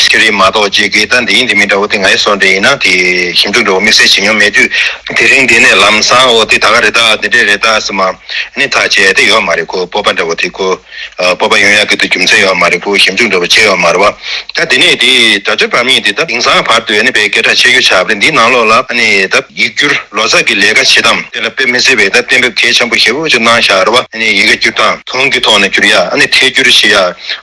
ཁྱེད་རིགས་མ་གཏོགས་ཅིག་གིས་ད་འདི་ཡིན་འདི་མིན་འདྲ་པོ་དེ་ང་ཡི་སོང་འདྲ་ཡིན་ན་དེ་ཞིབ་འཇུག་འདྲ་པོ་དམིགས་བསལ་བྱེད་མྱོང་མེད་དུས། དེ་རིང་འདི་ནས་ལམ་སང་འོ་དེ་ད་ག་རེད་ད། འདི་འདྲས་རེད་ད་ཟེར་མ། ནི་ཐག་བཅད་དེ་ཡོད་མ་རེད། ཁོ་སྤོབས་པ་འདྲ་པོ་དེ་ཁོ། ཨ་སྤོབས་པ་ཡོང་ཡག་གི་དུས་རྒྱུ་མཚན་ཡོད་མ་རེད། ཁོ་ཞིབ་འཇུག་འདྲ་པོ་བྱས་ཡོད་མ་རེད་བ། ད་དེ་ནས་དེ་སྒྲ་སྦྱོར་བམ་ཡིག་དེ་ད་དེང་སང་བར་དུ་ཨ་ནི་དཔེ་སྐད་གྲགས་ཆེ་རྒྱུ་ཆགས་པ་རེད། འདིའི་ནང་ལོགས་ལ་ཨ་ནི་ད་ཡིག་སྒྱུར་ལོ་ཙཱ་གི་ལས་ཀ་བྱེད་སྟངས་དེ་ལ་དཔེ་མི་སྲིད་པའི་ད་གཏན་འབེབས་གལ་ཆེན་པོ་ཞེ་པོ་ཅིག་གནང་བཞག་རེད་བ། ཨ་ནི་ཡི་གེ་སྒྱུར་སྟངས་དོན་གྱི་ཐོག་ནས་སྒྱུར་ཡ། ཨ་ནི་ཐད་སྒྱུར་བྱེད་ཡ།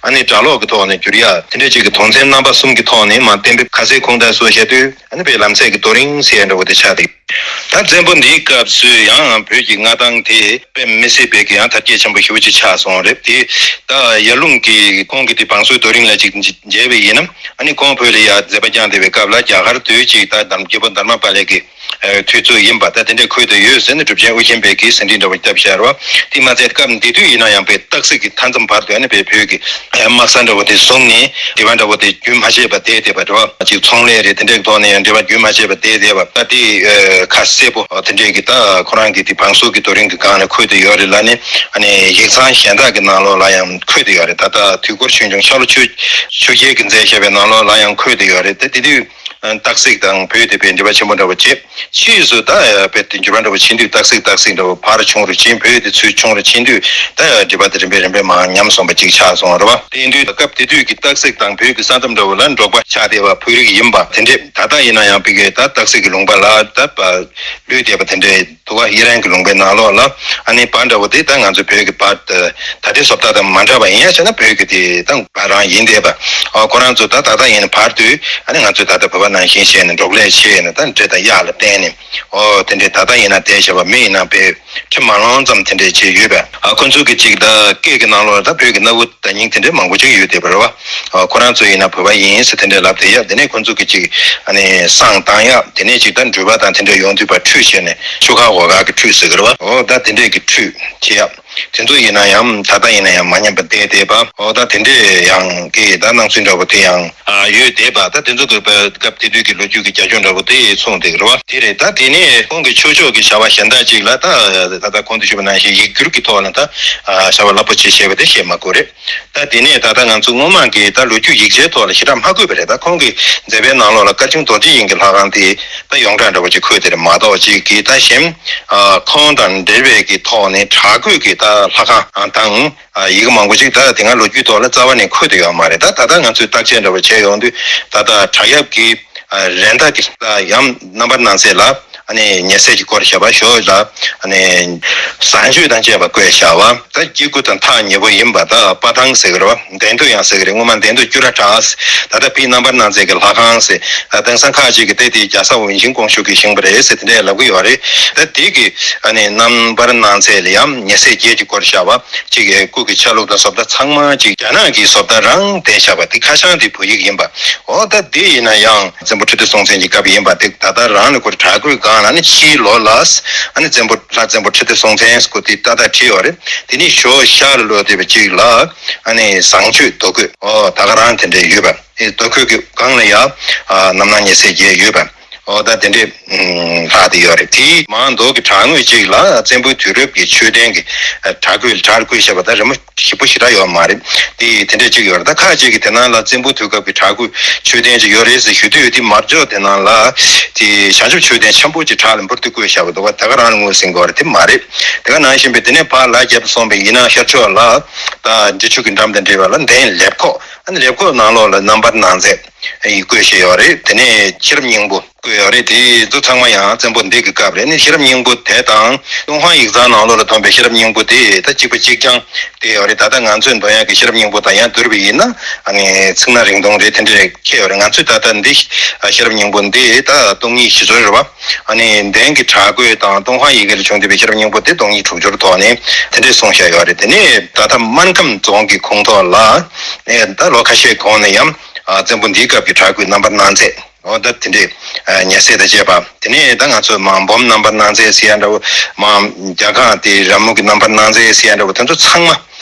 ཨ་ནི་སྒྲ་ཀློག་གི་ཐོག་ནས་སྒྱུར་ཡ། དེ་འདྲ་ཅིག་གི་དོན་ཚན་རྣམ་པ་གསུམ་གྱི་ཐོག་ནས་མར་གཏན་འབེབས་ཁ་གསལ་ཁུངས་དག་སོགས་བཤད་དུས། ཨ་ནི་དཔེ་ལམ་སེང་གི་རྡོ་རིང་ཟེར་ཡ་འདྲ་པོ་དེ་ཆགས་འདུག་ད་བཙན་པོ་འདིའི་སྐབས་སུ་ཡང་བོད་ཀྱི་མངའ་ཐང་དེ་དཔེ་མི་སྲིད་པའི་གི་ཡང་དར་རྒྱས་ཆེན་པོ་ཞེ་པོ་ཅིག་ཆགས་སོང་རེད། དེ་ད་ཡར་ཀླུང་གི་ཁོང་གི་དེ་བང་སོའི་རྡོ་རིང་ལ་ཅིག་མཇལ་བ་ཡིན་ན། ཨ་ནི་ཁོང་བོད་ལ་ཡར་མཛད་པ་བསྐྱངས་བསྡད་པའི་སྐབས་ལ་རྒྱ་གར་དུས་ཅིག་ད་རྒྱལ་པོ་དྷརྨ་པཱ་ལའི་གི་དུས་ཚོད་ཡིན་པ་ད་དེ་འདྲས་འཁོད་དུ་ཡོད་ཟེར་ནས་གྲུབ་ཆེན་ཨོ་རྒྱན་པས་གི་ཟིན་བྲིས་འདྲ་པོ་བཏབ་བཞག་རེད་བ། དེ་མ་ཚད་སྐབས་འདི་དུས་ཡིན་ན་ཡང་དཔེ་སྟག་གཟིག་གི་མཐའ་མཚམས་བར་དུ་ཨ་ནི་དཔེ་བོད་ཀྱི་དམག་ས་འདྲ་པོ་དེ་བཟུང་ནས་འབྲེལ་བ་འདྲ་པོ་དེ་རྒྱུན་མ་ཆད་པ་བསྡད་བསྡད་པ་རེད་བ། ཅིག་ཚོང་ལས་རེད། དེ་འདྲའི་ཐོག་ནས་ཡང་འབྲེལ་བ་རྒྱུན་མ་ཆད་པ་བསྡད་བསྡད་པ། ད་དེ་ཁ་གསལ་པོ་དེ་འདྲའི་གི་ད་ཁོ་རང་གི་དེ་བང་སོ་གི་རྡོ་རིང་གི་སྒང་ལ་འཁོད་དུ་ཡོད་རེད་ལ། ནི་ཨ་ནི་ཡིག་ཚང་གཞན་དག་གི་ནང་ལོགས་ལ་ཡང་འཁོད་དུ་ཡོད་རེད། ད་ལྟ་དུས་འཁོར་ཆོས་འབྱུང་ཤར་ལྷོ་ཆོས་ཆོས་རྒྱལ་གྱིས་མཛད་བཞག་པའི་ནང་ལོགས་ལ་ཡང་འཁོད་དུ་ཡོད་རེད། ད་དེ་དུས་སྟག་གཟིག་དང་བོད་དེ་དཔེ་འབྲེལ་བ་ཆེན་པོ་འདྲ་པོ་བྱས། ཕྱིས་སུ་ད་དཔེ་དེ་འགྱུར་བ་འདྲ་པོ་ཕྱིན་དུས་སྟག་གཟིག་སྟག་གཟིག་འདྲ་པོ་ཕར་ཆུང་རུ་ཕྱིན། བོད་དེ་ཚུར་ཆུང་རུ་ཕྱིན་དུས་ད་འབྲེལ་བ་དེ་རིམ་པས་རིམ་པས་མར་ཉམས་སོང་བ་ཅིག་ཆགས་སོང་རེད་བ། དེ་ཡིན་དུས་སྐབས་དེ་དུས་ཀྱི་སྟག་གཟིག་དང་བོད་ཀྱི་ས་མཚམས་འདྲ་པོ་ལ་འབྲོག་པ་ཆགས་བསྡད་པ་བོད་རིགས་ཡིན་པ་དེ་འདྲས། ད་ལྟ་ཡིན་ན་ཡང་བི་གའི་ད་སྟག་གཟིག་གི་ལུང་པ་ལ་ད་ལུས་བསྡད་པ་དེ་འདྲས་འདུག་བ། དབྱི་རན་གྱི་ལུང་པའི་ནང་ལོགས་ལ། ཨ་ནི་བ་འདྲ་པོ་དེ་ད་ང་ཚོ་བོད་ཀྱི་བ་ད་ལྟའི་བཟོ་ལྟ་དང་མ་འདྲ་བ་ཡིན། ཡང་བྱས་ན་བོད་ཀྱི་དེ་ད་བ་རང་ཡིན་བསྡད་པ། ཨོ་ཁོ་རང་ཚོ་ད་ད་ལྟ་ཡིན་ན་བར་དུ་ཨ་ནི་ང་ཚོས་ད་ལྟ་བོད་པ་ནང་བཞིན་བྱས་ནས་འབྲོག་ལས་བྱས་ནས་ད་འདྲེ་དང་གཡག་ལ་བརྟེན་ནས། ཨོ་དེ་འདྲས་ད་ལྟ་ཡིན་ན་དེ་བྱས་པ་མི་ཡིན་ན་བོད་ཁྲི་མ་ལོང་ཙམ་དེ་འདྲས་བྱས་ཡོད་པས། ཨ་ཁོ་ཚོ་གི་ཅིག་ད་སྐད་ཀྱི་ནང་ལོགས་ད་བོད་ཀྱི་གནའ་བོའི་བརྡ་རྙིང་དེ་འདྲས་མང་པོ་ཅིག་ཡོད་བསྡད་པ་རེད་བ། ཨ་ཁོ་རང་ཚོ་ཡིན་ན་བོད་པ་ཡིན་ཟེར་དེ་འདྲས་ལབ་བསྡད་ཡ། དེ་ནས་ཁོ་ཚོ་གི་ཅིག་ཨ་ནི་བསང་བཏང་ཡ། དེ་ནས་ཅིག་ད་འགྲུལ་པ་དང་དེ་འདྲས་ཡོང་དུས་པ་ཁྲུས་བྱས་ནས་ཆུ་ཁ་འོ་ག་གི་ཁྲུས་ཟེར་གི་རེད་བ། ཨོ་ད་དེ་འདྲས་ཀྱི་ཁྲུས་བྱེད་ཡ། དེ་ཚོ་ཡིན་ན་ཡང་ད་ལྟ་ཡིན་ན་ཡང་མ་ཉམས་པ་བསྡད་བསྡད་པ། འོ་ད་དེ་འདྲས་ཡང་གི་ད་སྣང་ཚུལ་འདྲ་པོ་དེ་ཡང་ཡོད་བསྡད་པ། ད་དེ་ཚོ་གི་སྐབས་དེ་དུས་ཀྱི་ལོ་རྒྱུས་ཀྱི་རྒྱབ་ལྗོངས་འདྲ་པོ་དེ་མཚུངས་བསྡད་ཀྱི་རེད་བ། དེ་རེད། ད་དེ་ནས་ཁོང་གི་ཆོས་ཕྱོགས་ཀྱི་བྱ་བ་གཞན་དག་ཅིག་ལ་ད་ད་ལྟ་གོང་དུ་ཞུས་པ་ནང་བཞིན་ཡིག་སྒྱུར་གྱི་ཐོག་ལ་ད་བྱ་བ་རླབས་པོ་ཆེ་བྱས་པ་དེ་བཤད་མ་དགོས་རེད། ད་དེ་ནས་ད་ལྟ་ང་ཚོ་སྔོན་མ་གི་ད་ལོ་རྒྱུས་ཡིག་ཆའི་ཐོག་ལ་ཞེ་དྲག་མ་བཀོད་པ་རེད། ད་ཁོང་གི་མཛད་པའི་ནང་ལོགས་ལ་བཀའ་ཆུང་རྡོ་རྗེ་དབྱིངས་ཀྱི་ལྷ་ཁང་དེ་ད་ཡོངས་གྲགས་འདྲ་པོ་ཅིག་འཁོད་དེ་རེད་མ་གཏོགས། ཅིག་གི་ད་གཞན་ཨ་ཁོང་དང་འབྲེལ་བའི་གི་ཐོག་ནས་གྲྭ་རྒོད་ཀྱི་ད་ལྷ་ཁང་དང་ཨ་ཡི་གེ་མང་པོ་ཅིག་ད་དེ་སྔ་ལོ་རྒྱུས་ཐོག་ལ་རྩ་བ་ནས་འཁོད་དེ་ཡོད་མ་རེད། ད་ད་ལྟ་ང་ཚོས་བརྟག་དཔྱད་འདྲ་པོ་བྱས་ཡོང་དུས་ད་ལྟ་བྲག་གཡབ་ཀྱི་ཨ་རེད། ད་གི་ད་ཡང་རྣམ་པར་སྣང་མཛད་ལ་ཨ་ནི་ཉེ་སྲས་ཀྱི་སྐོར་བྱ་བ་ཞོ་ལ་ཨ་ནི་བཟང་སྤྱོད་དང་བཅས་པ་བཀོད་བྱ་བ། ད་སྐྱེ་དགུ་དང་ཐག་ཉེ་པོ་ཡིན་པ། ད་དཔའ་ཐང་ཟེར་གི་རེད་བ། འདན་དུ་ཡང་ཟེར་གི་རེད། སྔོན་མ་འདན་དུ་སྐྱུ་ར་བྲག་ཟེར། ད་ལྟ་ཕི་རྣམ་པར་སྣང་མཛད་ཀྱི་ལྷ་ཁང་ཟེར། ད་དེང་སང་ཁག་ཅིག་གི་ཏེ་དེ་རྒྱ་ས་འོན་ཤིང་ཀོང་ཞུ་གི་ཤིང་པ་རེད་ཟེར་དེ་འདྲས་ལབ་གི་ཡོད་རེད། ད་དེ་གི་ཨ་ནི་རྣམ་པར་སྣང་མཛད་ལ་ཡང་ཉེ་སྲས་བརྒྱད་ཀྱི་སྐོར་བྱ་བ། གཅིག་གི་སྐུ་གི་ཆ་ལུགས་དང་བཟོ་ལྟ་ཚང་མ་གཅིག་རྒྱ་ནག་གི་བཟོ་ལྟ་རང་བསྟན་བཞག་པ་དེ་ཁ་བྱང་དེ་བོད་ཡིག་ཡིན་པ། འོ་ད་དེ་ཡིན་ན་ཡང་བཙན་པོ་ཁྲི་ལྡེ་སྲོང་བཙན་གྱི་སྐབས་ཡིན་པ་དེ་ད་ལྟ་རང་ལ་ཁོ་བྲག་བརྐོས་སྒང་ལ་ནི་ཕྱིའི་ལོ་ལ་ཨ་ནི་བཙན་པོ་ལྷ་བཙན་པོ་ཁྲི་ལྡེ་སྲོང་བཙན་སྐུ་དེ་ཏག་ཏག་བྲིས་ཡོད་རེད། དེ་ནི་ཞོ་ཤར་ལོ་དེ་བ་གཅིག་ལ་ཨ་ནི་བཟང་སྤྱོད་རྡོ་བརྐོས། འོ་ད་ག་རང་དེ་འདྲས་ཡོད་པ། ཨེ་རྡོ་བརྐོས་ཀྱི་སྒང་ལ་ཡང་ཨ་རྣམ་སྣང་ཉེ་སྲས་བརྒྱད་ཡོད་པ། འོ་ད་དེ་འདྲས་ལྷག་དེ་ཡོད་རེད། དེའི་མང་མདོ་གི་བྲག་ངོས་གཅིག་ལ་བཙན་པོའི་དུས་རབས་ཀྱི་མཆོད་རྟེན་གྱི་བྲག་བརྐོས་བྲག་བརྐོས་བྱས་པ་ད་རི་མོ་ཞིབ་པོ་ཞེ་དྲག་ཡོད་མ་རེད། དེ་དེ་འདྲས་གཅིག་ཡོད་རེད། ད་ཁ་ཅིག་གིས་དེ་ནང་ལ་བཙན་པོའི་དུས་སྐབས་ཀྱི་བྲག་བརྐོས་མཆོད་རྟེན་ཅིག་ཡོད་རེད་ཟེར་ཞུ་དུས་དེ་མར་འཇོག་དེ་ནང་ལ་དེ་བྱང་ཆུབ་མཆོད་རྟེན་ཆེན་པོ་ཅིག་བྲག་ལ་འབུར་དུ་བརྐོས་བཞག་པ་འདུག་བ། ད་ག་རང་ལ་ངོས་ཟིན་དགོས་རེད། དེ་མ་རེད། དེ་ག་ནང་བཞིན་པའི་དེ་ནས་ཕར་ལ་རྒྱབ་སོང་བའི་ཡིན་ན་ཤར་ཕྱོགས་ལ་ད་འབྲི་ཆུ་གི་འགྲམ་དང་འབྲེལ་བ་ལ་འདན་ལེབ་ཁོག་ཨ་ནི་ལེབ་ཁོག་ནང་ལོགས་ལ་རྣམ་པར་སྣང་མཛད་ཡིག་བརྐོས་བཞག་ཡོད་རེད། དེ་ནས་ཤེས་རབ་སྙིང་པོ། བཀོད་ཡོད་རེད། དེ་ཚོ་ཚང་མ་ཡང་བཙན་པོ་འདི་གི་སྐབས་རེད། ནི་ཤེས་རབ་སྙིང་པོ་དེ་དང་ཏུན་ཧོང་ཡིག་ཚང་ནང་ལོགས་ལ་ཐོན་པའི་ཤེས་རབ་སྙིང་པོ་དེ་ད་གཅིག་པ་གཅིག་རྐྱང་དེ་ཡོད་རེད། ད་ལྟ་ང་ཚོས་འདོན་ཡག་གི་ཤེས་རབ་སྙིང་པོ་དང་ཡང་བསྡུར་བ་ཡིན་ན་ཨ་ནི་ཚིག་སྣ་རིང་ཐུང་རེད། དེ་འདྲ་རེད་ཁྱད་ཡོད་རེད། ང་ཚོས་ད་ལྟ་འདི་ཤེས་རབ་སྙིང་པོ་འདི་ད་སྟོང་ཉིད་ཞི་འཛུལ་རེད་བ། ཨ་ནི་འདན་གྱི་བྲག་བརྐོས་དང་ཏུན་ཧོང་ཡི་གེ་ལ་བྱུང་བསྡད་པའི་ཤེས་རབ་སྙིང་པོ་དེ་སྟོང་ཉིད་དྲུག་སྦྱོར་ཐོག་ནས་དེ་འདྲས་གསུངས་བཞག་ཡོད་རེད། དེ་ནས་ད་ལྟ་སྨར་ཁམས་རྫོང་གི་ཁོངས་གཏོགས་ལ་ནས་ད་ལོ་ཁ་ཤས་གོང་ནས་ཡང་ཨ་བཙན་པོ་འདིའི་སྐབས་ཀྱི་བྲག་བརྐོས་རྣམ་པར་སྣང་མཛད། འོ་ད་དེ་འདྲས་ཉེ་སྲས་དང་བཅས་པ། དེ་ནས་ད་ང་ཚོས་མ་འབུམ་རྣམ་པར་སྣང་མཛད་ཟེར་ཡ་འདྲ་བོ། མ་རྒྱ་གང་དེ་ར་མོ་གི་རྣམ་པར་སྣང་མཛད་ཟེར་ཡ་འདྲ་བོ་དེ་ཚོ་ཚང་མ་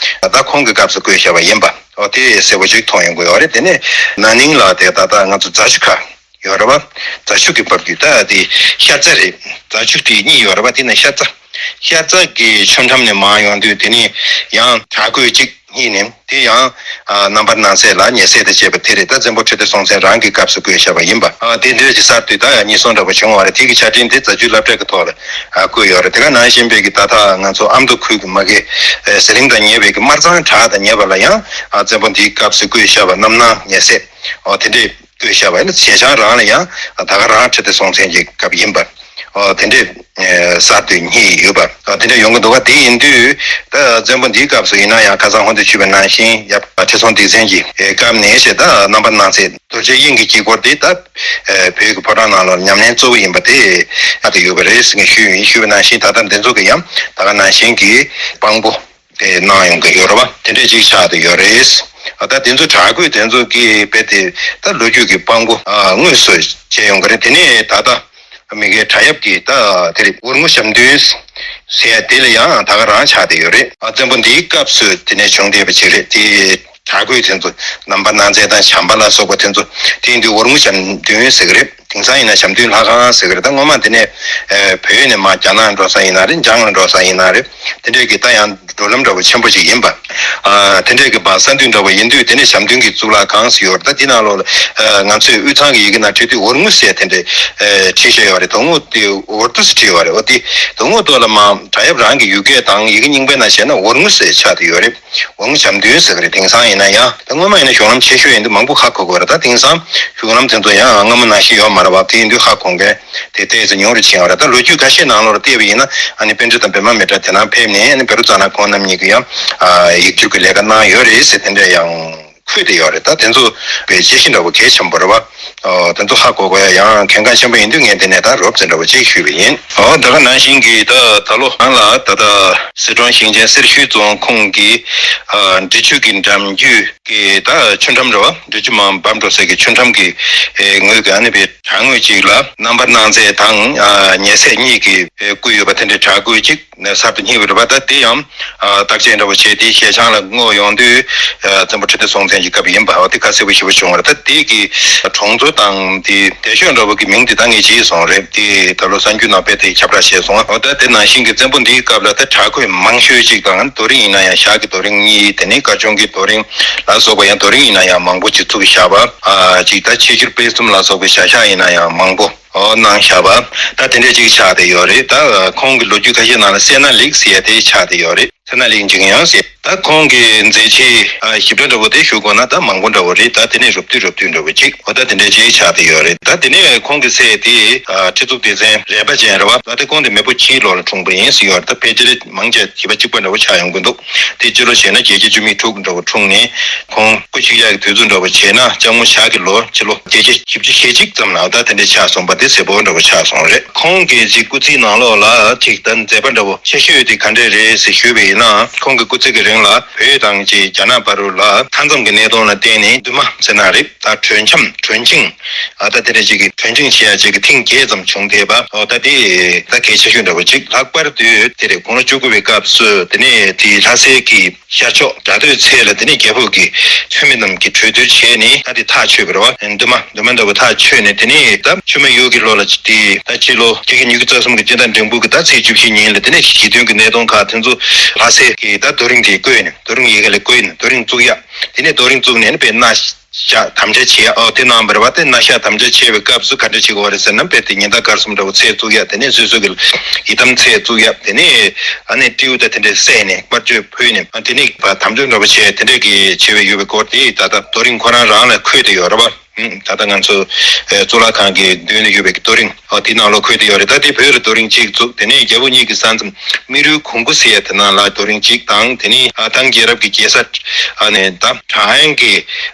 ད་ཁོང་གི་སྐབས་སུ་བརྐོས་བཞག་པ་ཡིན་པ། འོ་དེ་གསལ་པོ་ཅིག་མཐོང་ཡོང་གི་ཡོད་རེད། དེ་ནས་ན་ནིང་ལ་དེ་ད་ལྟ་ང་ཚོ་རྫ་ཆུ་ཁ་ཡོད་རེད་བ། རྫ་ཆུ་གི་བར་དུ་ད་དེ་ཤར་རྫ་རེད། རྫ་ཆུ་དེ་གཉིས་ཡོད་རེད་བ། དེ་ནས་ཤར་རྫ། ཤར་རྫ་གི་ཆུ་འགྲམ་ནས་མར་ཡོང་དུས་དེ་ནས་ཡང་བྲག་བརྐོས་གཅིག་གཉིས་ནས་དེ་ཡང་ཨ་རྣམ་པར་སྣང་མཛད་ལ་ཉེ་སྲས་དང་བཅས་པ་དེ་རེད། ད་བཙན་པོ་ཁྲི་ལྡེ་སྲོང་བཙན་རང་གི་སྐབས་སུ་བརྐོས་བཞག་པ་ཡིན་པ། ཨ་དེ་འདྲ་ཅིག་གསར་དུ་ད་ཡང་རྙེད་སོང་འདྲ་པོ་བྱུང་བ་རེད། དེ་གི་ཆ་འཕྲིན་དེ་རྫ་ཆུ་སློབ་གྲྭའི་གི་ཐོག་ལ་ཨ་བཀོད་ཡོད་རེད། དེ་ག་ནང་བཞིན་པའི་གི་ད་ལྟ་ང་ཚོ་ཨ་མདོ་ཁུལ་གི་མ་གི་ཟི་ལིང་དང་ཉེ་བའི་གི་སྨར་ཚང་བྲག་དང་ཉེ་བ་ལ་ཡང་ཨ་བཙན་པོ་འདིའི་སྐབས་སུ་བརྐོས་བཞག་པ་རྣམ་སྣང་ཉེ་སྲས་ཨོ་དེ་འདྲས་བཀོད་བཞག་པ་ཡིན་ན་བྱས་ཙང་རང་ལ་ཡང་ད་ག་རང་ཁྲི་ལྡེ་སྲོང་བཙན་གྱི་སྐབས་ཡིན་པ། ཨོ་དེ་འདྲས་གསར་དུ་རྙེད་ཡོད་པ། ཨོ་དེ་འདྲས་ཡོང་གི་འདུག་ག་དེ་ཡིན་དུས་ད་བཙན་པོ་འདིའི་སྐབས་སུ་ཡིན་ན་ཡང་ཁ་སང་ཧོན་དུ་ཞུས་པ་ནང་བཞིན་ཡབ་ཁྲི་སྲོང་ལྡེ་བཙན་གྱི་སྐབས་ནས་བྱས་ད་རྣམ་པར་སྣང་མཛད་རྡོ་རྗེ་དབྱིངས་ཀྱི་དཀྱིལ་འཁོར་དེ་ད་བོད་ཀྱི་ཕོ་བྲང་ནང་ལ་ཉམས་ལེན་གཙོ་བོ་ཡིན་པ་དེ་ཨ་དེ་ཡོད་པ་རེད་ཟེར་ནས་ཞུས་ཡིན། ཞུས་པ་ནང་བཞིན་ད་ལྟ་འདི་ཚོ་གི་ཡང་ད་ག་ནང་བཞིན་གྱི་དཔང་པོ། དེ་གནང་ཡོང་གི་ཡོད་རེད་བ། དེ་འདྲས་ཅིག་ཆགས་བསྡད་ཡོད་རེད། ཨ་ད་དེ་ཚོ་བྲག་བརྐོས་དེ་ཚོ་གིས་རྦད་དེ་ད་ལོ་རྒྱུས་ཀྱི་དཔང་པོ་ཨ་དངོས་སུ་བྱས་ཡོང་གི་རེད། དེ་ནས་ད་ལྟ་མི་སྒེར་བྲག་གཡབ་ཀྱི་ད་དེ་རེད། འོར་སྔོ་ཞབས་བདུན་ཟེར་ཡ་དེ་ལ་ཡང་ད་ག་རང་ཆགས་བསྡད་ཡོད་རེད། ཨ་བཙན་པོ་འདིའི་སྐབས་སུ་དེ་ནས་བྱུང་བསྡད་པ་ཅིག་རེད། དེ་བྲག་བརྐོས་དེ་ཚོ་རྣམ་པར་སྣང་མཛད་དང་བྱམས་པ་ལ་སོགས་པ་དེ་ཚོ་དེ་ཡིན་དུས་འོར་སྔོ་ཞབས་བདུན་ཟེར་གི་རེད། དེང་སང་ཡིན་ན་ཞབས་བདུན་ལྷ་ཁང་ཟེར་གི་རེད། ད་སྔོན་མ་དེ་ནས་ཨ་བོད་ནས་མར་རྒྱ་ནག་འགྲོ་ས་ཡིན་ན་རེད། འཇང་ལ་འགྲོ་ས་ཡིན་ན་རེད། དེ་འདྲས་ཀྱི་ད་ཡང་འགྲོ་ལམ་འདྲ་བོ་ཆེན་པོ་ཞིག་ཡིན་པ། ཨ་དེ་འདྲས་ཀྱི་བ་ས་མདུན་འདྲ་བོ་ཡིན་དུས་དེ་ནས་ཞབས་བདུན་གྱི་གཙུག་ལག་ཁང་ཟེར་ཡོད་རེད། ད་འདི་ནང་ལོགས་ལ་ཨ་ང་ཚོས་དབུས་གཙང་གི་ཡི་གེ་ནང་བྲིས་དུས་འོར་སྔོ་ཟེར་དེ་འདྲས་ཨ་བྲིས་བཞག་ཡོད་རེད། དོན་དངོས་དེ་འོར་དུ་ཟེར་བྲིས་ཡོད་རེད། འོ་དེ་དོན་དངོས་ཐོག་ལ་མར་བྲག་གཡབ་རང་གི་ཡུལ་སྐད་དང་ཡི་གེ་རྙིང་པའི་ནང་བཤད་ན་འོར་སྔོ་ཟེར་ཆགས་བསྡད་ཡོད་རེད། འོར་སྔོ་ཞབས་བདུན་ཟེར་གི་རེད། དེང་སང་ཡིན་ན་ཡང་ད་སྔོན་མ་ཡིན་ན་གཞུང་ལམ་ཆེ་ཤོས་ཡིན་དུས་མང་པོ་ཧ་གོ་གི་རེད། ད་དེང་སང་གཞུང་ལམ་དེ་ཚོ་ཡང་སྔ་མོ་ནང་བཞིན་ཡོད་མ་རེད་བ། དེ་ཡིན་དུས་ཧ་གོ་མཁན་དེ་ཏོག་ཙམ་ཉུང་རུ་ཕྱིན་ཡོད་རེད། ད་ལོ་རྒྱུས་ཁ་ཤས་ནང་ལོགས་ལ་བལྟས་པ་ཡིན་ན་ཨ་ནི་པཎ་ཌི་ཏ་དང་པདྨ་མི་ཏྲ་དེ་ནང་ཕེབས་ནས་ཨ་ནི་བཻ་རོ་ཙ་ན་ཁོང་རྣམ་གཉིས་ཀྱིས་ཡང་ཡིག་སྒྱུར་གྱི་ལས་ཀ་གནང་ཡོད་རེད་ཟེར་དེ་འདྲ་ཡང་ འཁོད་བསྡད་ཡོད་རེད། ད་དེ་ཚོ་དཔེ་དཔྱད་གཞི་འདྲ་བོ་གལ་ཆེན་པོ་རེད་བ། ཨོ། དེ་ཚོ་ཧ་གོ་དགོས་ཡ་ཡང་གལ་འགངས་ཆེན་པོ་ཡིན་དུས་ངས་འདི་ནས་ད་རོབ་ཙམ་འདྲ་བོ་ཅིག་ཞུས་པ་ཡིན། ཨོ། ད་ག་ནང་བཞིན་གྱི་ད་ད་ལོ་ནང་ལ་ད་ད་སི་ཁྲོན་ཞིང་ཆེན་སེར་ཤུལ་རྫོང་ཁོངས་ཀྱི་ཨ་འབྲི་ཆུ་གི་འགྲམ་རྒྱུད་ཀྱི་ད་ཆུ་འགྲམ་རེད་བ། འབྲི་ཆུ་མར་འབབ་འགྲོ་སའི་གི་ཆུ་འགྲམ་གྱི་ཨེ་ངོས་ཀྱི་ཨ་ནི་བའི་བྲག་ངོས་གཅིག་ལ་རྣམ་པར་སྣང་མཛད་དང་ཨ་ཉེ་སྲས་གཉིས་ཀྱིས་ཨེ་བརྐོས་ཡོད་པ་དེ་འདྲའི་བྲག་བརྐོས་གཅིག་ནས་གསར་དུ་རྙེད་པ་རེད་པ། ད་དེ་ཡང་ཨ་བརྟག་དཔྱད་འདྲ་བོ་བྱས་ཏེ་ཞལ་བྱང་ལ་བསྔོགས་ཡོང་དུས་ཨ་བཙན་པོ་ཁྲི་ལྡེ་སྲོང་བཙན་གྱི་སྐབས་ཡིན་པ་འོ་དེ་ཁ་གསལ་པོ་ཞེ་པོ་བྱུང་བ་རེད། ད་དེ་གི་གྲོང་ཚོ་དང་དེ་སྡེ་ཤོད་འདྲ་བོ་གི་མིང་དེ་ད་ངས་བརྗེས་སོང་རེད། དེ་ད་ལོ་གསར་འགྱུར་ནང་དཔེ་དེ་ཁྱབ་བསྒྲགས་བྱས་སོང་། འོ་ད་དེ་ནང་བཞིན་གྱི་བཙན་པོ་འདིའི་སྐབས་ལ་ད་བྲག་བརྐོས་མང་ཤོས་ཅིག་དང་རྡོ་རིང་ཡིན་ན་ཡང་ཞག་གི་རྡོ་རིང་གཉིས། དེ་ནས་དཀར་ཆུང་གི་རྡོ་རིང་ལ་སོགས་པ་ཡང་རྡོ་རིང་ཡིན་ན་ཡང་མང་པོ་ཅིག་བཙུགས་བཞག་པ། ཨ་ཅིག་ད་ཆེས་འགྱུར་དཔེ་གསུམ་ལ་སོགས་པའི་བྱ་གཞག་ཡིན་ན་ཡང་མང་པོ། ཨོ་གནང་བཞག་པ། ད་དེ་འདྲས་ཅིག་ཆགས་བསྡད་ཡོད་རེད། ད་ཁོང་གི་ལོ་རྒྱུས་ཁ་ཤས་ནང་ལ་སད་ན་ལེག་ཟེར་ཡ་དེ་ཆགས་བསྡད་ཡོད་རེད། སད་ན་ལེག་འཇིག་ཡང་ཟེར། ད་ཁོང་གི་མཛད་རྗེས་ཨ་ཞིབ་ཕྲ་འདྲ་བོ་དེ་ཞུ་དགོས་ན་ད་མང་པོ་འདྲ་བོ་རེད། ད་དེ་ནས་རོབ་བསྡུས་རོབ་བསྡུས་འདྲ་བོ་ཅིག་འོ་ད་དེ་འདྲས་ཅིག་ཆགས་བསྡད་ཡོད་རེད། ད་དེ་ནས་ཁོང་གི་སྲས་དེ་ཨ་ཁྲི་གཙུག་ལྡེ་བཙན་རས་པ་ཅན་རེད་བ། ད་དེ་ཁོང་དེ་མེས་པོ་ཁྱིའི་ལོ་ལ་འཁྲུངས་པ་ཡིན་ཟེར་ཡོད་རེད། ད་ཕལ་ཆེར་མང་ཆེ་བ་བྱིས་པ་འདྲ་བོ་ཆགས་ཡོང་གི་འདུག་དེ་སྤྱི་ལོ་བྱས་ན་བརྒྱད་བརྒྱ་བཅུ་མེད་དྲུག་འདྲ་བོ་འཁྲུངས་ནས་ཁོང་སྐུ་གཤེགས་ཡག་གི་དུས་ཚོད་འདྲ་བོ་བྱས་ན་ལྕགས་མོ་ཞག་གི་ལོ་སྤྱི་ལོ་བརྒྱད་བརྒྱ་བཞི་བཅུ་ཞེ་གཅིག་ཙམ་ལ་ད་དེ་འདྲ་ཆགས་སོང་བ་དེ་གསལ་པོ་འདྲ་བོ་ཆགས་སོང་རེད། ཁོང་གི་ཅིག་སྐུ་ཚེའི་ནང་ལོགས་ལ་ཅིག་ད་མཛད་པ་འདྲ་བོ་ཆེ་ཤོས་དེ་ག་འདྲས་རེད་ཟེར་ཞུས་པ་ཡིན་ན། ཁོང་གི་སྐུ་ཚེ་གི་རིང་ལ་བོད་དང་ཅིག་རྒྱ་ནག་བར་དུ་ལ་མཐའ་མཚམས་ཀྱི་གནད་དོན་ལ་བརྟེན་ནས་འདུན་མ་ཟེར་ན་རེད། ད་གྲོས་འཆམ་གྲོས་ཆིངས་ཨ་ད་དེ་འདྲ་ཅིག་གི་གྲོས་ཆིངས་བྱེད་ཡ་ཅིག་གི་ཐེངས་བརྒྱད་ཙམ་བྱུང་བསྡད་པ། ཨོ་ད་དེ་ད་གལ་ཆེ་ཤོས་འདྲ་བོ་ཅིག་ལྷག་པར་དུ་དེ་རེད། དགུང་ལོ་བཅུ་དགུ་པའི་སྐབས་སུ་དེ་ནས་དེ་ལྷ་སའི་གི་ཤར་ཕྱོགས་དགྲ་འདུལ་ཚལ་ལ་དེ་ནས་རྒྱལ་པོ་གི་ཚོད་མི་རྣམས་ཀྱིས་གྲོས་བསྡུར་བྱས་ནས་ད་དེ་ཐག་ཆོད་པ་རེད་བ། འདུན་མ་འདུན་མ་འདྲ་བོ་ཐག་ཆོད་ནས་དེ་ནས་ད་ཆུ་སྨད་ཡུལ་གྱི་ལོ་ལ་དེ་ད་ཕྱི་ལོ་སྤྱི་ལོ་ཉིས་སྟོང་ཉི་ཤུ་རྩ་གསུམ་གྱི་སྤྱི་ཟླ་འབྲིང་པོ་གི་ད་ཚེས་བཅུ་བཞི་ཉིན་ལ་དེ་ནས་ཞི་མཐུན་གྱི་གནད་དོན་ཁག་དེ་ཚོ་ལྷ་སའི་གི་ད་རྡོ་རིང་དེ་བརྐོས་ནས་རྡོ་རིང་ཡལ་ག་ལ་བརྐོས་ནས་རྡོ་རིང་བཙུགས་ཡ། དེ་ནས་རྡོ་རིང་བཙུགས་ནས་དཔེར་ན། ཤག་དམ་བཅའ་བྱེད་ཡ། ཨོ་དེ་ནང་བར་བ་དེ་ན་ཤག་དམ་བཅའ་བྱེད་པའི་སྐབས་སུ་ག་འདྲ་བྱེད་དགོས་རེད་ཟེར་ན། དཔེ་དེ་ཉིན་ལྟར་སྐར་གསུམ་འདྲ་བོ་ཚེས་བཙུགས་ཡ། དེ་ནས་སོ་སོ་གི་ཡི་དམ་ཚེས་བཙུགས་ཡ། དེ་ནས་ཨ་ནི་སྤྲེའུ་དང་དེ་འདྲས་བསད་ནས་དམར་མཆོད་ཕུལ་ནས་ཨ་དེ་ནས་དམ་བཅའ་འདྲ་བོ་བྱས་དེ་འདྲས་ཀྱི་བྱེད་པའི་ཡོད་པའི་སྐོར་དེ་ད་ལྟ་རྡོ་རིང་ཁོ་རང་རང་ལ་འཁོད་དེ་ཡོད་རེད་བ། ད་ལྟ་ང་ཚོ་གཙུག་ལག་ཁང་གི་མདུན་ལ་ཡོད་པའི་རྡོ་རིང་ཨོ་དེ་ནང་ལོགས་འཁོད་དེ་ཡོད་རེད། ད་དེ་བོད་ལ་རྡོ་རིང་གཅིག་བཙུགས། དེ་ནས་རྒྱལ་པོ་གཉིས་ཀྱི་ས་མཚམས་སྨི་རུའི་གོང་བུ་ཟེར་ཡ་དེ་ནང་ལ་རྡོ་རིང་གཅིག་དང་། དེ་ནས་ཨ་ཐང་རྒྱལ་རབས་ཀྱི་རྒྱལ་ས་ཨ་ནི་ད། བྲག་གཡང་གི་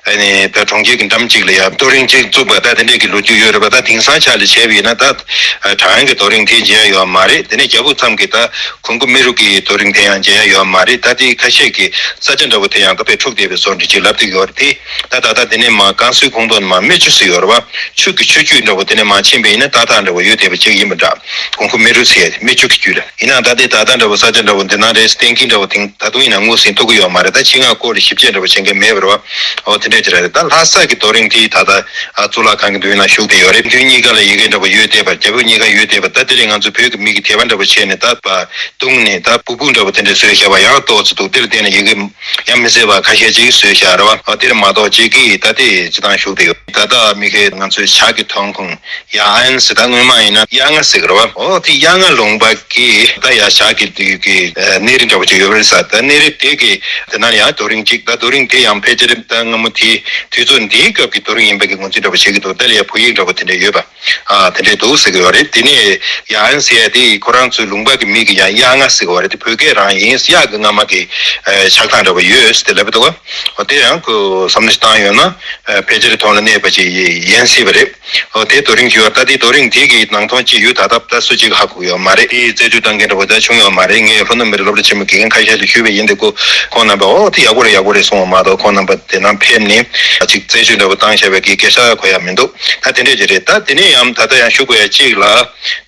ཨ་ནི་ད་གྲོང་ཁྱེར་གྱི་འགྲམ་གཅིག་ལ་ཡང་རྡོ་རིང་གཅིག་བཙུགས་པ་ད་དེ་འདྲས་ཀྱི་ལོ་རྒྱུས་ཡོད་རེད་པ། ད་དེང་སང་ཆ་ལ་བྱས་པ་ཡིན་ན་ད་བྲག་གཡང་གི་རྡོ་རིང་དེ་མཇལ་ཡ་ཡོད་མ་རེད། དེ་ནས་རྒྱལ་པོ་མཚམས་ཀྱི་ད་གོང་བུ་སྨི་རུ་གི་རྡོ་རིང་དེ་ཡང་མཇལ་ཡ་ཡོད་མ་རེད། ད་དེ་ཁ་ཤས་ཀྱི་ས་ཆ་འདྲ་བོ་དེ་ཡང་ད་དཔེ་འཁྲུགས་བསྡད་པའི་བཟོ་འདྲ་ཅིག་ལབ་བསྡད་ཡོད་རེད་དེ། ད་ད་ད་དེ་ནས་མ་ཀན་སུའི་ཁོངས་གཏོགས་ནས་མ་སྨི་ཆུ་ཟེར་ཡོད་རེད་པ། ཆུ་གི་ཆུ་རྒྱུད་འདྲ་བོ་དེ་ནས་མ་ཕྱིན་པ་ཡིན་ན་ད་ད་འདྲ་བོ་ཡོད་བསྡད་པ་ཅིག་ཡིན་པ་འདྲ། གོང་བུ་སྨི་རུ་ཟེར་ཡ་དེ་སྨི་ཆུ་གི་རྒྱུད་ལ། ཡིན་ནའང་ད་ལྟའི་ད་ལྟ་འདྲ་བོ་ས་ཆ་འདྲ་བོ་འདི་ན་རེད་གཏན་འཁེལ་འདྲ་བོ་དེང་ད་དུང་ཡིན་ན་ངོས་ཟིན་ཐུབ་ཀྱི་ཡོད་མ་རེད། ད་ཆེད་མངགས་སྐོར་ལ་ཞིབ་དཔྱད་འདྲ་བོ་བྱེད་མཁན་མེད་པ་རེད་བ། འོ་དེ་འདྲས་ཅིག་རེད། ད་ལྷ་ས་གི་རྡོ་རིང་དེ་ད་ལྟ་ཨ་གཙུག་ལག་ཁང་གི་མདུན་ན་བཞུགས་བསྡད་ཡོད་རེད། མདུན་གཉིས་ཀ་ལ་ཡི་གེ་འདྲ་བོ་ཡོད་བསྡད་པ། རྒྱལ་པོ་གཉིས་ཀ་ཡོད་བསྡད་པ། ད་དེ་རིང་ང་ཚོ་བོད་ཀྱི་མི་གི་དད་པ་འདྲ་བོ་བྱས་ནས་ད་བ་བརྡུངས་ནས་ད་སྤུ་སྤུ་འདྲ་བོ་དེ་འདྲས་བཟོས་བཞག་པ་ཡང་ཏོག་ཙམ་འདུག་དེར་བརྟེན་ནས་ཡི་གེ་ཡང་མི་གསལ་བ་ཁ་ཤས་ཅིག་བཟོས་བཞག་རེད་བ། འོ་དེར་མ་གཏོགས་ཅིག་གིས་ད་དེ་སྤྱི་བཏང་བཞུགས་བསྡད་ཡོད། ད་ལྟ་མི་ཁའི་ང་ཚོའི་ཞག་གི་ཐོན་ཁུངས། ཡ་ཨན་ཟེར་ད་སྔོན་མ་ཡིན་ན་གཡག་རྔ་ཟེར་གི་རེད་བ། འོ་དེ་གཡག་རྔ་ལུང་པ་གི་ད་ཡ་ཞག་གི་དུས་ཀྱི་གནས་རི་འདྲ་བོ་ཅིག་ཡོད་པ་རེད་ས། ད་གནས་རི་དེ་གི་དེ་ན་ཡང་རྡོ་རིང་གཅིག་ད་རྡོ་རིང་དེ་ཡང་ཕལ་ཆེར་ད་སྔ་མོ་དེ་དུས་ཚོད་འདིའི་སྐབས་ཀྱི་རྡོ་རིང་ཡིན་པའི་གི་ངོས་འཛིན་འདྲ་བོ་བྱེད་ཀྱི་འདུག་ད་ལ་ཡ་བོད་ཡིག་འདྲ་བོ་དེ་འདྲ་ཡོད་པ། ཨ་དེ་འདྲས་འདུག་ཟེར་གི་ཡོད་རེད། དེ་ནས་ཡ་ཨན་ཟེར་ཡ་དེ་ཁོ་རང་ཚོའི་ལུང་པ་གི་མི་གི་ཡང་གཡག་རྔ་ཟེར་གི་ཡོད་རེད། དེ་བོད་སྐད་རང་ཡིན། གཡག་གི་རྔ་མ་གི་ཆགས་སྟངས་འདྲ་བོ་ཡོད་ཟེར་དེ་ལབ་འདུག་ག་འོ་དེ་ཡང་ཁོ་བསམ་བློ་ཞིག་བཏང་ཡོད་ན་ཕལ་ཆེར་མཐོང་ལ་གནས་པ་ཅིག་ཡིན་སྲིད་པ་རེད། ཨོ་དེ་རྡོ་རིང་ཞུ་བ་ད་དེ་རྡོ་རིང་དེ་གི་ནང་དོན་ཅིག་ཡོད་ད་ལྟ་ད་སུ་གཅིག་ཧ་གོ་ཡོད་མ་རེད། དེ་རྩད་གཅོད་བཏང་མཁན་འདྲ་བོ་ད་བྱུང་ཡོད་མ་རེད། ངས་ལྷོ་ནུབ་མི་རིགས་སློབ་གྲྭ་ཆེན་མོའི་དགེ་རྒན་ཁ་ཤས་ལ་ཞུས་པ་ཡིན། དེ་ཁོ་ཁོང་རྣམ་པ་ཨོ་དེ་ཡག་པོ་རེད་ཡག་པོ་རེད་གསུངས་བ་མ་གཏོགས་ཁོང་རྣམ་པ་དེ་ནང་ཕེབས་ནས་ཅིག་རྩད་གཅོད་འདྲ་བོ་བཏང་བྱས་པའི་གི་སྐད་ཆ་གོ་ཡ་མི་འདུག་ད་དེ་འདྲས་ཅིག་རེད། ད་དེ་ནས་ཡང་ད་ལྟ་ཡང་ཞུ་དགོས་ཡ་གཅིག་ལ།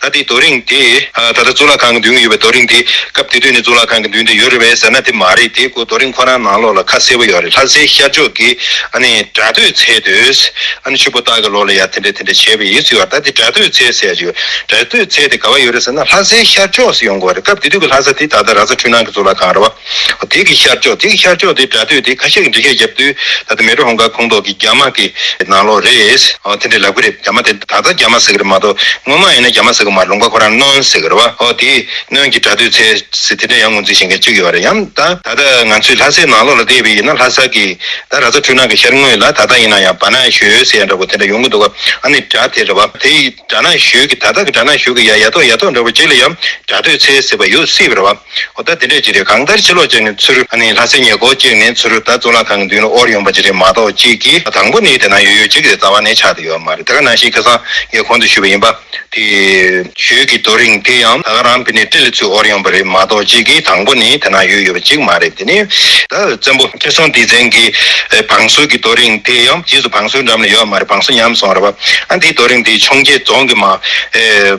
ད་དེ་རྡོ་རིང་དེ་ད་ལྟ་གཙུག་ལག་ཁང་གི་མདུན་ཡོད་པའི་རྡོ་རིང་དེ་སྐབས་དེ་དུས་ནས་གཙུག་ལག་ཁང་གི་མདུན་དེ་ཡོད་རེད་པས་ཟེར་ན་དེ་མ་རེད། དེ་ཁོ་རྡོ་རིང་ཁོ་རང་ནང་ལོགས་ལ་ཁ་གསལ་པོ་ཡོད་རེད། ལྷ་སའི་ཤར་ཕྱོགས་ཀྱི་ཨ་ནི་དགྲ་སྟོད་ཚལ་དུས་ཨ་ནི་ཆུ་ཕོ་སྟག་གི་ལོ་ལ་ཡ་དེ་འདྲས་དེ་འདྲས་བྱས་པ་ཡིན་ཟེར་བ། ད་དེ་དགྲ་སྟོད་ཚལ་ཟེར་ཡ་ཅིག་ཡོད། དགྲ་སྟོད་ཚལ་དེ་ག་བ་ཡོད་རེད་ཟེར་ན་ལྷ་སའི་ཤར་ཕྱོགས་སུ་ཡོང་དགོས་རེད། སྐབས་དེ་དུས་ཀྱི་ལྷ་ས་དེ་ད་ལྟ་ར་ས་འཕྲུལ་སྣང་གི་གཙུག་ལག་ཁང་རེད་བ། དེ་གི་ཤར་ཕྱོགས་དེ་གི་ཤར་ཕྱོགས་དེ་དགྲ་སྟོད་དེ་ཁ་ཤས་ཀྱི་འགྲེལ་བཤད་བརྒྱབ་དུས་ད་ལྟ་མལ་གྲོ་ཧོང་ཀ་ཁོངས་གཏོགས་ཀྱི་རྒྱ་མ་གི་ནང་ལོགས་རེད། ཨོ་དེ་འདྲས་ལབ་གི་རེད། རྒྱ་མ་དེ་ད་ལྟ་རྒྱ་མ་ཟེར་གི་རེད་མ་གཏོགས་སྔོན་མ་ཡིན་ན་རྒྱ་མ་ཟེར་གི་མ་རེད། ལུང་པ་ཁོ་རང་སྣོན་ཟེར་གི་རེད་བ། ཨོ་དེ་སྣོན་གྱི་དགྲ་སྟོད་ཚལ་ཟེར་དེ་འདྲས་ཡང་ངོས་འཛིན་བྱེད་མཁན་གཅིག་ཡོད་རེད། ཡང་ད་ད་ལྟ་ང་ཚོའི་ལྷ་སའི་ནང་ལོགས་ལ་བལྟས་པ་ཡིན་ན་ལྷ་ས་གི་ད་ར་ས་འཕྲུལ་སྣང་གི་ཤར་ངོས་ལ་ད་ལྟ་ཡིན་ན་ཡང་བ་ན་ཡ་ ཡོད་ཟེར་ཡ་འདྲ་པོ་དེ་འདྲ་ཡོང་གི་འདུག་ག་ཨ་ནི་སྒྲ་དེ་རེད་བ། དེ་ཡི་སྒྲ་ནང་ཞོལ་གྱི་ད་ལྟ་གི་སྒྲ་ནང་ཞོལ་གྱི་ཡ་ཡ་ཐོག་ཡ་ཐོག་འདྲ་པོ་གཅིག་ལ་ཡང་སྒྲ་སྡོད་ཚེ་ཟེར་བ་ཡོད་སྲིད་པ་རེད་བ། འོ་ད་དེ་འདྲས་ཅིག་རེད། གང་ལྟར་ཕྱི་ལོགས་ཅིག་ནས་ཚུར་ཨ་ནི་ལྷ་སའི་ཉེ་འཁོར་ཅིག་ནས་ཚུར་ད་གཙུག་ལག་ཁང་གི་མདུན་ལ་དབོར་ཡོང་པ་ཅིག་རེད་མ་གཏོགས་ཅིག་གིས་དང་པོ་ནས་དེ་ན་ཡོད་ཡོད་ཅིག་རེད་རྩ་བ་ནས་ཆགས་བསྡད་ཡོད་མ་རེད། དེ་ག་ནང་བཞིན་ཁ་སང་ངས་གོང་དུ་ཞུས་པ་ཡིན་པ། དེ་ཞོལ་གྱི་རྡོ་རིང་དེ་ཡང་ད་ག་རང་ཕི་ནས་ཏི་ལ་ཚུར་དབོར་ཡོང་པ་རེད་མ་གཏོགས་གཅིག་གིས་དང་པོ་ནས་དེ་ན་ཡོད་ཡོད་པ་གཅིག་མ་རེད། དེ་ནས་ད་བཙན་པོ་ཁྲི་སྲོང་ལྡེ་བཙན་གྱི་བང་སོ་གི་རྡོ་རིང་དེ་ཡང་རྗེས་སུ་བང་སོའི་འགྲམ་ལ་ཡོད་མ་རེད། བང་སོ་ཉམས་སོང་རེད་པ། ཨ་འདིའི་རྡོ་རིང་དེ་འཕྱོངས་རྒྱས་རྫོང་གི་མ་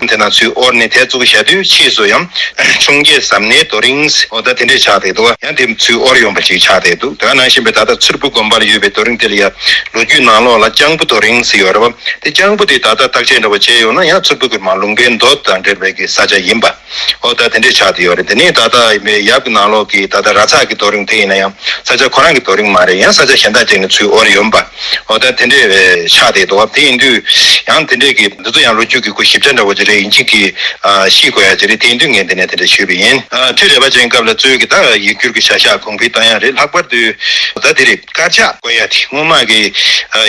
དེ་ན་ཚུར་དབོར་ནས་དེ་བཙུགས་བཞག་དུས་ཕྱིས་སུ་ཡང་འཕྱོངས་རྒྱས་ཟམ་སྣེའི་རྡོ་རིང་འོ་ད་དེ་འདྲས་ཆགས་བསྡད་འདུག་ཡང་དེ་ཚུར་དབོར་ཡོང་པ་ཅིག་ཆགས་བསྡད་འདུག་དེ་ག་ནང་བཞིན་པའི་ད་ལྟ་མཚུར་ཕུ་དགོན་པ་ལ་ཡོད་པའི་རྡོ་རིང་དེ་ལ་ཡང་ལོ་རྒྱུས་ནང་ལོགས་ལ་ལྕང་ཕུ་རྡོ་རིང་ཟེར་ཡོད་རེད་པ། དེ་ལྕང་ཕུ་དེ་ད་ལྟ་བརྟག་དཔྱད་འདྲ་པོ་བྱས་ཡོང་ན་ཡང་མཚུར་ཕུ་གི་མ་ལུང་པའི་མདོ་དང་འབྲེལ་བའི་གི་ས་ཆ་ཡིན་པ། འོ་ད་དེ་འདྲས་ཆགས་བསྡད་ཡོད་རེད། དེ་ནས་ད་ལྟ་ཡབ་ཀྱི་ནང་ལོགས་ཀྱི་ད་ལྟ་ར་ཚ་གི་རྡོ་རིང་དེ་ཡིན་ན་ཡང་ས་ཆ་ཁོ་རང་གི་རྡོ་རིང་མ་རེད། ཡང་ས་ཆ་གཞན་དག་ཅིག་ནས་ཚུར་དབོར་ཡོང་པ། འོ་ད་དེ་འདྲས་ཆགས་བསྡད་འདུག་དེ་ཡིན་དུས་ཡང་དེ་འདྲས་ཀྱི་འདི་ཚོ་ཡང་ལོ་རྒྱུས་ཀྱི་སྐོར་ཞིབ་ཕྲ་འདྲ་བོ་ཅིག་རེད། ཡིན་གཅིག་གིས་ཤེས་དགོས་ཡ་ཅིག་རེད། དེ་ཡིན་དུས་ངས་འདི་ནས་དེ་འདྲས་ཞུས་པ་ཡིན། ཁྲི་རལ་པ་ཅན་སྐབས་ལ་གཙོས་ཀྱི་ད་ཡིག་སྒྱུར་གྱི་བྱ་གཞག་གོང་འཕེལ་བཏང་ཡ་རེད། ལྷག་པར་དུ་ད་དེ་རེད། དཀར་ཆག་བཀོད་ཡ་དེ་སྔོན་མ་གི་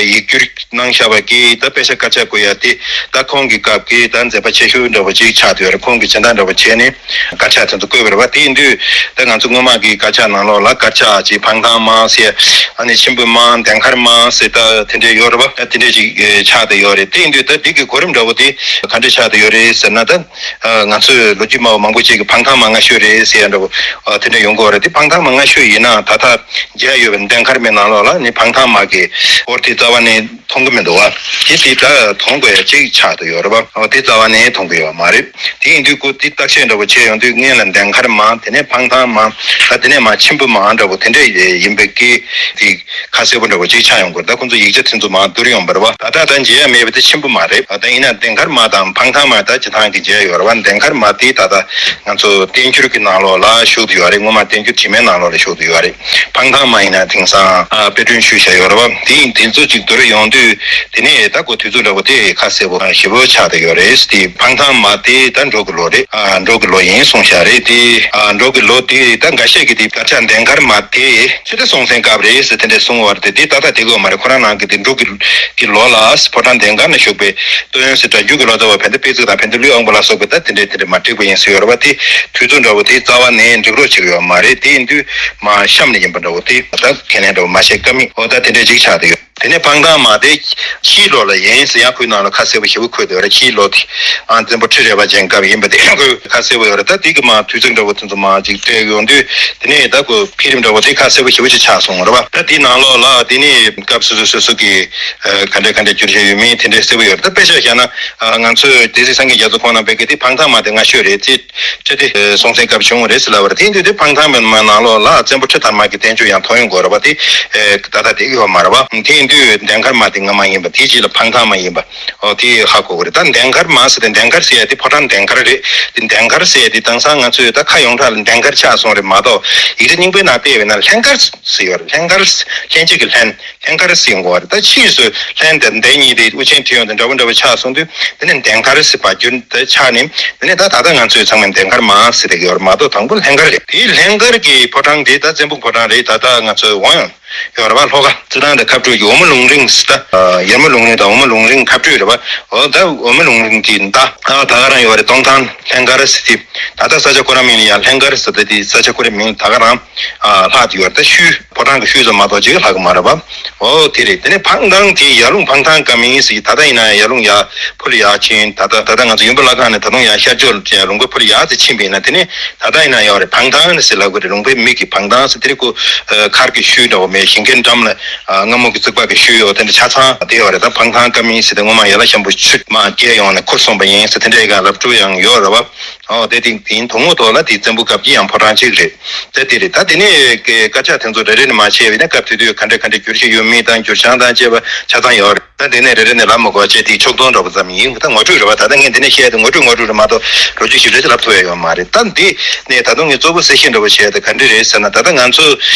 ཡིག་སྒྱུར་གནང་བཞག་པ་གི་ད་དཔེ་ཆ་དཀར་ཆག་བཀོད་ཡ་དེ་ད་ཁོང་གི་སྐབས་ཀྱི་ད་མཛད་པ་ཆེ་ཤོས་འདྲ་བོ་ཅིག་ཆགས་བསྡད་ཡོད་རེད། ཁོང་གི་བྱེད་སྟངས་འདྲ་བོ་བྱས་ནས་དཀར་ཆག་དེ་ཚོ་བཀོད་པ་རེད་བ། དེ་ཡིན་དུས་ད་ང་ཚོ་སྔོན་མ་གི་དཀར་ཆག་ནང་ལོགས་ལ་དཀར་ཆག་ཅིག་འཕང་ཐང་མ་ཟེར་ཨ་ནི་མཆིམས་ཕུ་མ་འདན་ཁར་མ་ཟེར་ད་དེ་འདྲས་ཡོད་རེད་བ། ད་དེ་འདྲས་ཅིག་ཆགས་བསྡད་ཡོད་རེད། དེ་ཡིན་དུས་ད་འདི་གི་གོ་རིམ་འདྲ་བོ་དེ་ག་འདྲས་ཆགས་བསྡད་ཡོད་རེད་ཟེར་ན་ད་ང་ཚོས་ལོ་རྒྱུས་སྨྲ་བ་མང་པོ་ཅིག་གིས་འཕང་ཐང་མ་སྔ་ཤོས་རེད་ཟེར་ཡ་འདྲ་བོ་དེ་འདྲས་ཡོང་གི་ཡོད་རེད། དེ་འཕང་ཐང་མ་སྔ་ཤོས་ཡིན་ན་ད་ལྟ་མཇལ་ཡོད་པའི་འདན་ཁར་མའི་ནང་ལོགས་ལ་ནི་འཕང་ཐང་མ་གི་དབོར་དེ་རྩ་བ་ནས་མཐོང་གི་མི་འདུག་བ། དེ་དེ་ད་མཐོང་དགོས་ཡ་གཅིག་ཆགས་བསྡད་ཡོད་རེད་བ། འོ་དེ་རྩ་བ་ནས་མཐོང་གི་ཡོད་མ་རེད། དེ་ཡིན་དུས་ཁོ་དེ་བརྟག་དཔྱད་འདྲ་བོ་བྱས་ཡོང་དུས་སྔོན་ལ་འདན་ཁར་མ་དེ་ནས་འཕང་ཐང་མ་ད་དེ་ནས་མ་མཆིམས་ཕུ་མ་འདྲ་བོ་དེ་འདྲས་ཡིན་པའི་ཀི་དེ་ཁ་གསལ་པོ་འདྲ་བོ་ཅིག་ཆགས་ཡོང་གི་རེད། ད་ཁོ་ཚོ་ཡིག་ཆ་དེ་ཚོ་མ་བསྡུར་ཡོང་བ་རེད་བ། ད་ལྟ་ད་མཇལ་ཡ་མེད་པ་དེ་མཆིམས་ཕུ་མ་རེད། ད་ཡིན་ན་འདན་ཁར་མ་དང་འཕང་ཐང་མ་ད་སྤྱིར་བཏང་གི་མཇལ་ཡོད་རེད་བ། འདན་ཁར་མ་དེ་ད་ལྟ་ང་ཚོ་བསྟན་འགྱུར་གྱི་ནང་ལོགས་ལ་བཞུགས་བསྡད་ཡོད་རེད། སྔོན་མ་བསྟན་འགྱུར་དྲི་མེད་ནང་ལོགས་ལ་བཞུགས་བསྡད་ཡོད་རེད། འཕང་ཐང་མ་ཡིན་ན་དེང་སང་ཨ་དཔེ་སྐྲུན་ཞུས་བཞག་ཡོད་རེད་བ། དེ་ཡིན་དེ་ཚོ་ཅིག་བསྡུར་ཡོང་དུས་དེ་ནས་ད་ཁོ་དུས་ཚོད་འདྲ་བོ་དེ་ཁ་གསལ་པོ་ཞེ་པོ་ཆགས་བསྡད་ཡོད་རེད། དེ་འཕང་ཐང་མ་དེ་ད་འབྲུག་གི་ལོ་རེད། ཨ་འབྲུག་གི་ལོ་ཡིན་གསུངས་བཞག་རེད། དེ་ཨ་འབྲུག་གི་ལོ་དེ་ད་འགའ་ཤས་ཀྱིས་དེ་དཀར་ཆག་འདན་ཁར་མ་དེ་ཆོས་སྡེ་སྲོང་བཙན་སྐབས་རེད་ཟེར་དེ་འདྲས་གསུངས་པ་རེད། དེ་ད་ལྟ་དེ་དགོས་མ་རེད། ཁོ་རང་ནང་གི་དེ་འབྲུག་གི་གི་ལོ་ལ་ཕོ་བྲང་འདན་ཁར་ན་བཞུགས་པའི་སྟོན་ཟེར་སྒྲ་འཇུག་གི་ལོ་ཙཱ་བ་བན་དེ་དཔེ་ཚིག་དང་བན་དེ་ལུས་དབང་པོ་ལ་སོགས་པའི་ད་དེ་འདྲས་དེ་འདྲས་མ་འགྲིག་པ་ཡིན་ཟེར་ཡོད་རེད་བ། དེ་དུས་ཚོད་འདྲ་བོ་དེ་རྩ་བ་ནས་འགྲིག་རོགས་བྱེད་ཀྱི་ཡོད་མ་རེད། དེ་ཡིན་དུས་མ་གཤམ་ནས་ཡིན་པ་འདྲ་བོ་དེ་ད་ཁས་ལེན་འདྲ་བོ་མ་བྱེད་ཀ་མེད། འོ་ད་དེ་འདྲས་ཅིག་ཆགས་བསྡད་ཡོད། དེ་ནས་འཕང་ཐང་མ་དེ་ཕྱིའི་ལོ་ལ་ཡིན་ཟེར་ཡང་ཁོའི་ནང་ལ་ཁ་གསལ་པོ་ཞེ་པོ་འཁོད་བསྡད་ཡོད་རེད། ཕྱིའི་ལོ་དེ་ཨ་བཙན་པོ་ཁྲི་རལ་པ་ཅན་སྐབས་ཡིན་པ་དེ་ཁོས་ཁ་གསལ་པོ་ཡོད་རེད། ད་དེ་གི་མ་དུས་ཚོད་འདྲ་བོ་དེ་ཚོ་མ་ཅིག་སྤྲད་ཡོང་དུས་དེ་ནས་ད་ཁོ་འཕེལ་རིམ་འདྲ་བོ་དེ་ཁ་གསལ་པོ་ཞེ་པོ་ཅིག་ཆགས་སོང་རེད་བ། ད་དེའི་ནང་ལོགས་ལ་དེ་ནས་སྐབས་སོ་སོ་སོ་སོ་གི་ག་འདྲ་ག་འདྲ་བསྒྱུར་བྱས་ཡོད་མིན་དེ་འདྲའི་གསལ་པོ་ཡོད་རེད། ད་དཔེ་ཆ་བཞག་ན་ང་ཚོས་སྡེ་སྲིད་སངས་རྒྱས་རྒྱ་མཚོ་ཁོང་རྣམ་པས་གི་དེ་འཕང་ཐང་མ་དེ་སྔ་ཤོས་རེད། དེ་ཁྲི་ལྡེ་སྲོང་བཙན་སྐབས་བྱུང་བ་རེད་ཟེར་ལབ་པ་རེད། དེ་ཡིན་དུས་དེ་འཕང་ཐང་མ་ནང་ལོགས་ལ་བཙན་པོ་ཁྲི་དར་མ་གི་བསྟན་བཅོས་ཡང་མཐོང་ཡོང་གི་ཡོད་རེད་བ། དེ་ད་ལྟ་དེ་ཡོད་མ་རེད་བ། དེ་ཡིན་དུས་འདན་ཁར་མ་དེ་སྔ་མ་ཡིན་པ་དེའི་རྗེས་ལ་འཕང་ཐང་མ་ཡིན་པ་འོ་དེ་ཧ་གོ་གི་རེད། ད་འདན་ཁར་མ་ཟེར་དེ་འདན་ཁར་ཟེར་ཡ་དེ་ཕོ་བྲང་འདན་ཁར་རེད། དེ་འདན་ཁར་ཟེར་ཡ་དེ་དེང་སང་ང་ཚོས་ད་ཁ་ཡོངས་གྲགས་ལ་འདན་ཁར་ཆགས་སོང་རེད་མ་གཏོགས་ཡིག་ཆ་རྙིང་པའི་ནང་བལྟས་པས་ན་ལྷན་དཀར་ཟེར་ཡོད་རེད། ལྷན་དཀར་ལྷན་སྐྱེས་ཀྱི་ལྷན། ལྷན་དཀར་ཟེར་ཡོང་གི་རེད། ད་ཕྱིས་སུ་ལྷན་དང་འདན་གཉིས་དེ་དབུ་ཅན་ཁྲི་ཡོང་དང་འདྲ་པོ་འདྲ་པོ་ཆགས་སོང་དུས་དེ་ནས་འདན་དཀར་ཟེར་བ་བསྒྱུར་ད་ཆགས་ནས་དེ་ནས་ད་ད་ལྟ་ང་ཚོས་ཚང་མས་འདན་དཀར་མ་ཟེར་བསྡད་ཀྱི་ཡོད་རེད་མ་གཏོགས་དང་པོ་ལྷན་དཀར་རེད། དེའི་ལྷན་དཀར་གྱི་ཕོ་བྲང་དེ་ད་བཙན་པོ་ཕོ་བྲང་རེད། ད་ལྟ་ང་ཚོས་འོང་ཡང་ཡོད་རེད་བ། ལྷོ་ཁ་རྩི་ཐང་དང་ཁ་སྤྲོད་ཀྱི་འོ་མ་ལུང་རིང་ཟེར། ད་ཡར་མོ་ལུང་རིང་དང་འོ་མ་ལུང་རིང་ཁ་སྤྲོད་རེད་བ། འོ་ད་འོ་མ་ལུང་རིང་གི་མདའ་ད་ད་ག་རང་ཡོད་རེད། སྟོང་ཐང་ལྷན་དཀར་ཟེར་དེ་ད་ལྟ་ས་ཆ་ཁོ་རང་མིང་ལ་ཡང་ལྷན་དཀར་ཟེར་ད་དེ་ས་ཆ་ཁོ་རའི་མིང་ད་ག་རང་ལྷག་ཡོད་རེད། ད་ཤུལ་ཕོ་བྲང་གི་ཤུལ་ཙམ་མ་གཏོགས་ཅིག་ལྷག་གི་མ་རེད་པ། འོ་དེ་རེད། དེ་ནས་འཕང་ཐང་དེ་ཡར་ལུང་འཕང་ཐང་ཀ་མིང་ཟེར། ད་ལྟ་ཡིན་ན་ཡར་ལུང་ཡར་ཕུ་ལ་ཡར་ཕྱིན། ད་ལྟ་ད་ལྟ་ང་ཚོ་ཡུམ་བུ་བླ་སྒང་ནས་ད་དུང་ཡར་ཤར་ཕྱོགས་ལ་ལུང་པ་ཕུ་ལ་ཡར་ཙམ་ཕྱིན་པ་ཡིན་ན་དེ་ནས་ད་ལྟ་ཡིན་ན་ཡོད་རེད། འཕང་ཐང་ཟེར་ལབ་གི་རེད། ལུང་པའི་མིང་གི་འཕང་ཐང་ཟེར། དེ་རེད་ཁོ་མཁར་གྱི་ཤུལ་འདྲ་བོ་མེད་ཞིང་ཁའི་འགྲམ་ལ་སྔ་མོ་གི་རྩིག་པ་གི་ཤུལ་ཡོད་དེ་འདྲ་ཆ་ཚང་དེ་ཡོད་རེད། ད་འཕང་ཐང་ཀ་མིང་ཟེར་དེ་སྔོན་མ་ཡན་ལག་ཤམ་བུ་ཆུ་མ་བསྐྱལ་ཡོང་ནས་ཁུར་སོང་པ་ཡིན་ཟེར་དེ་འདྲའི་ག་ལབ་སྤྲོ་ཡང་ཡོད་རེད་བ། ཨོ་དེ་དེ་དེ་ཡིན། དོན་དངོས་ཐོག་ལ་དེ་བཙན་པོ་སྐབས་ཀྱི་ཡང་ཕོ་བྲང་གཅིག་རེད། དེ་དེ་རེད། ད་དེ་ནས་དཀར་ཆག་དེ་ཚོ་རེ་རེ་ནས་མ་བྱས་པས་ན་སྐབས་དེ་དུས་ག་འདྲ་ག་འདྲ་བསྒྱུར་བྱས་ཡོད་མེད་དང་བསྒྱུར་བྱང་དང་བཅས་པ་ཆ་ཚང་ཡོད་རེད། ད་དེ་ནས་རེ་རེ་ནས་ལབ་མི་དགོས། བྱས་དེ་ཕྱོགས་སྟོན་འདྲ་པོ་ཙམ་ཡིན། ད་ངོ་སྤྲོད་རེད་བ། ད་ལྟ་ངས་འདི་ནས་བཤད་དེ་ངོ་སྤྲོད་ངོ་སྤྲོད་རེད་མ་གཏོགས་ལོ་རྒྱུས་ཞིབ་ཕྲ་ཅིག་ལབ་ཐུབ་ཡ་ཡོད་མ་རེད། ད་འདི་ནས་ད་དུང་ངས་གཙོ་བོ་གསལ་བཤད་འདྲ་པོ་བྱས་ཏེ་ག་འདྲ་རེད་ཟེར་ན། ད་ལྟ་ང་ཚོ་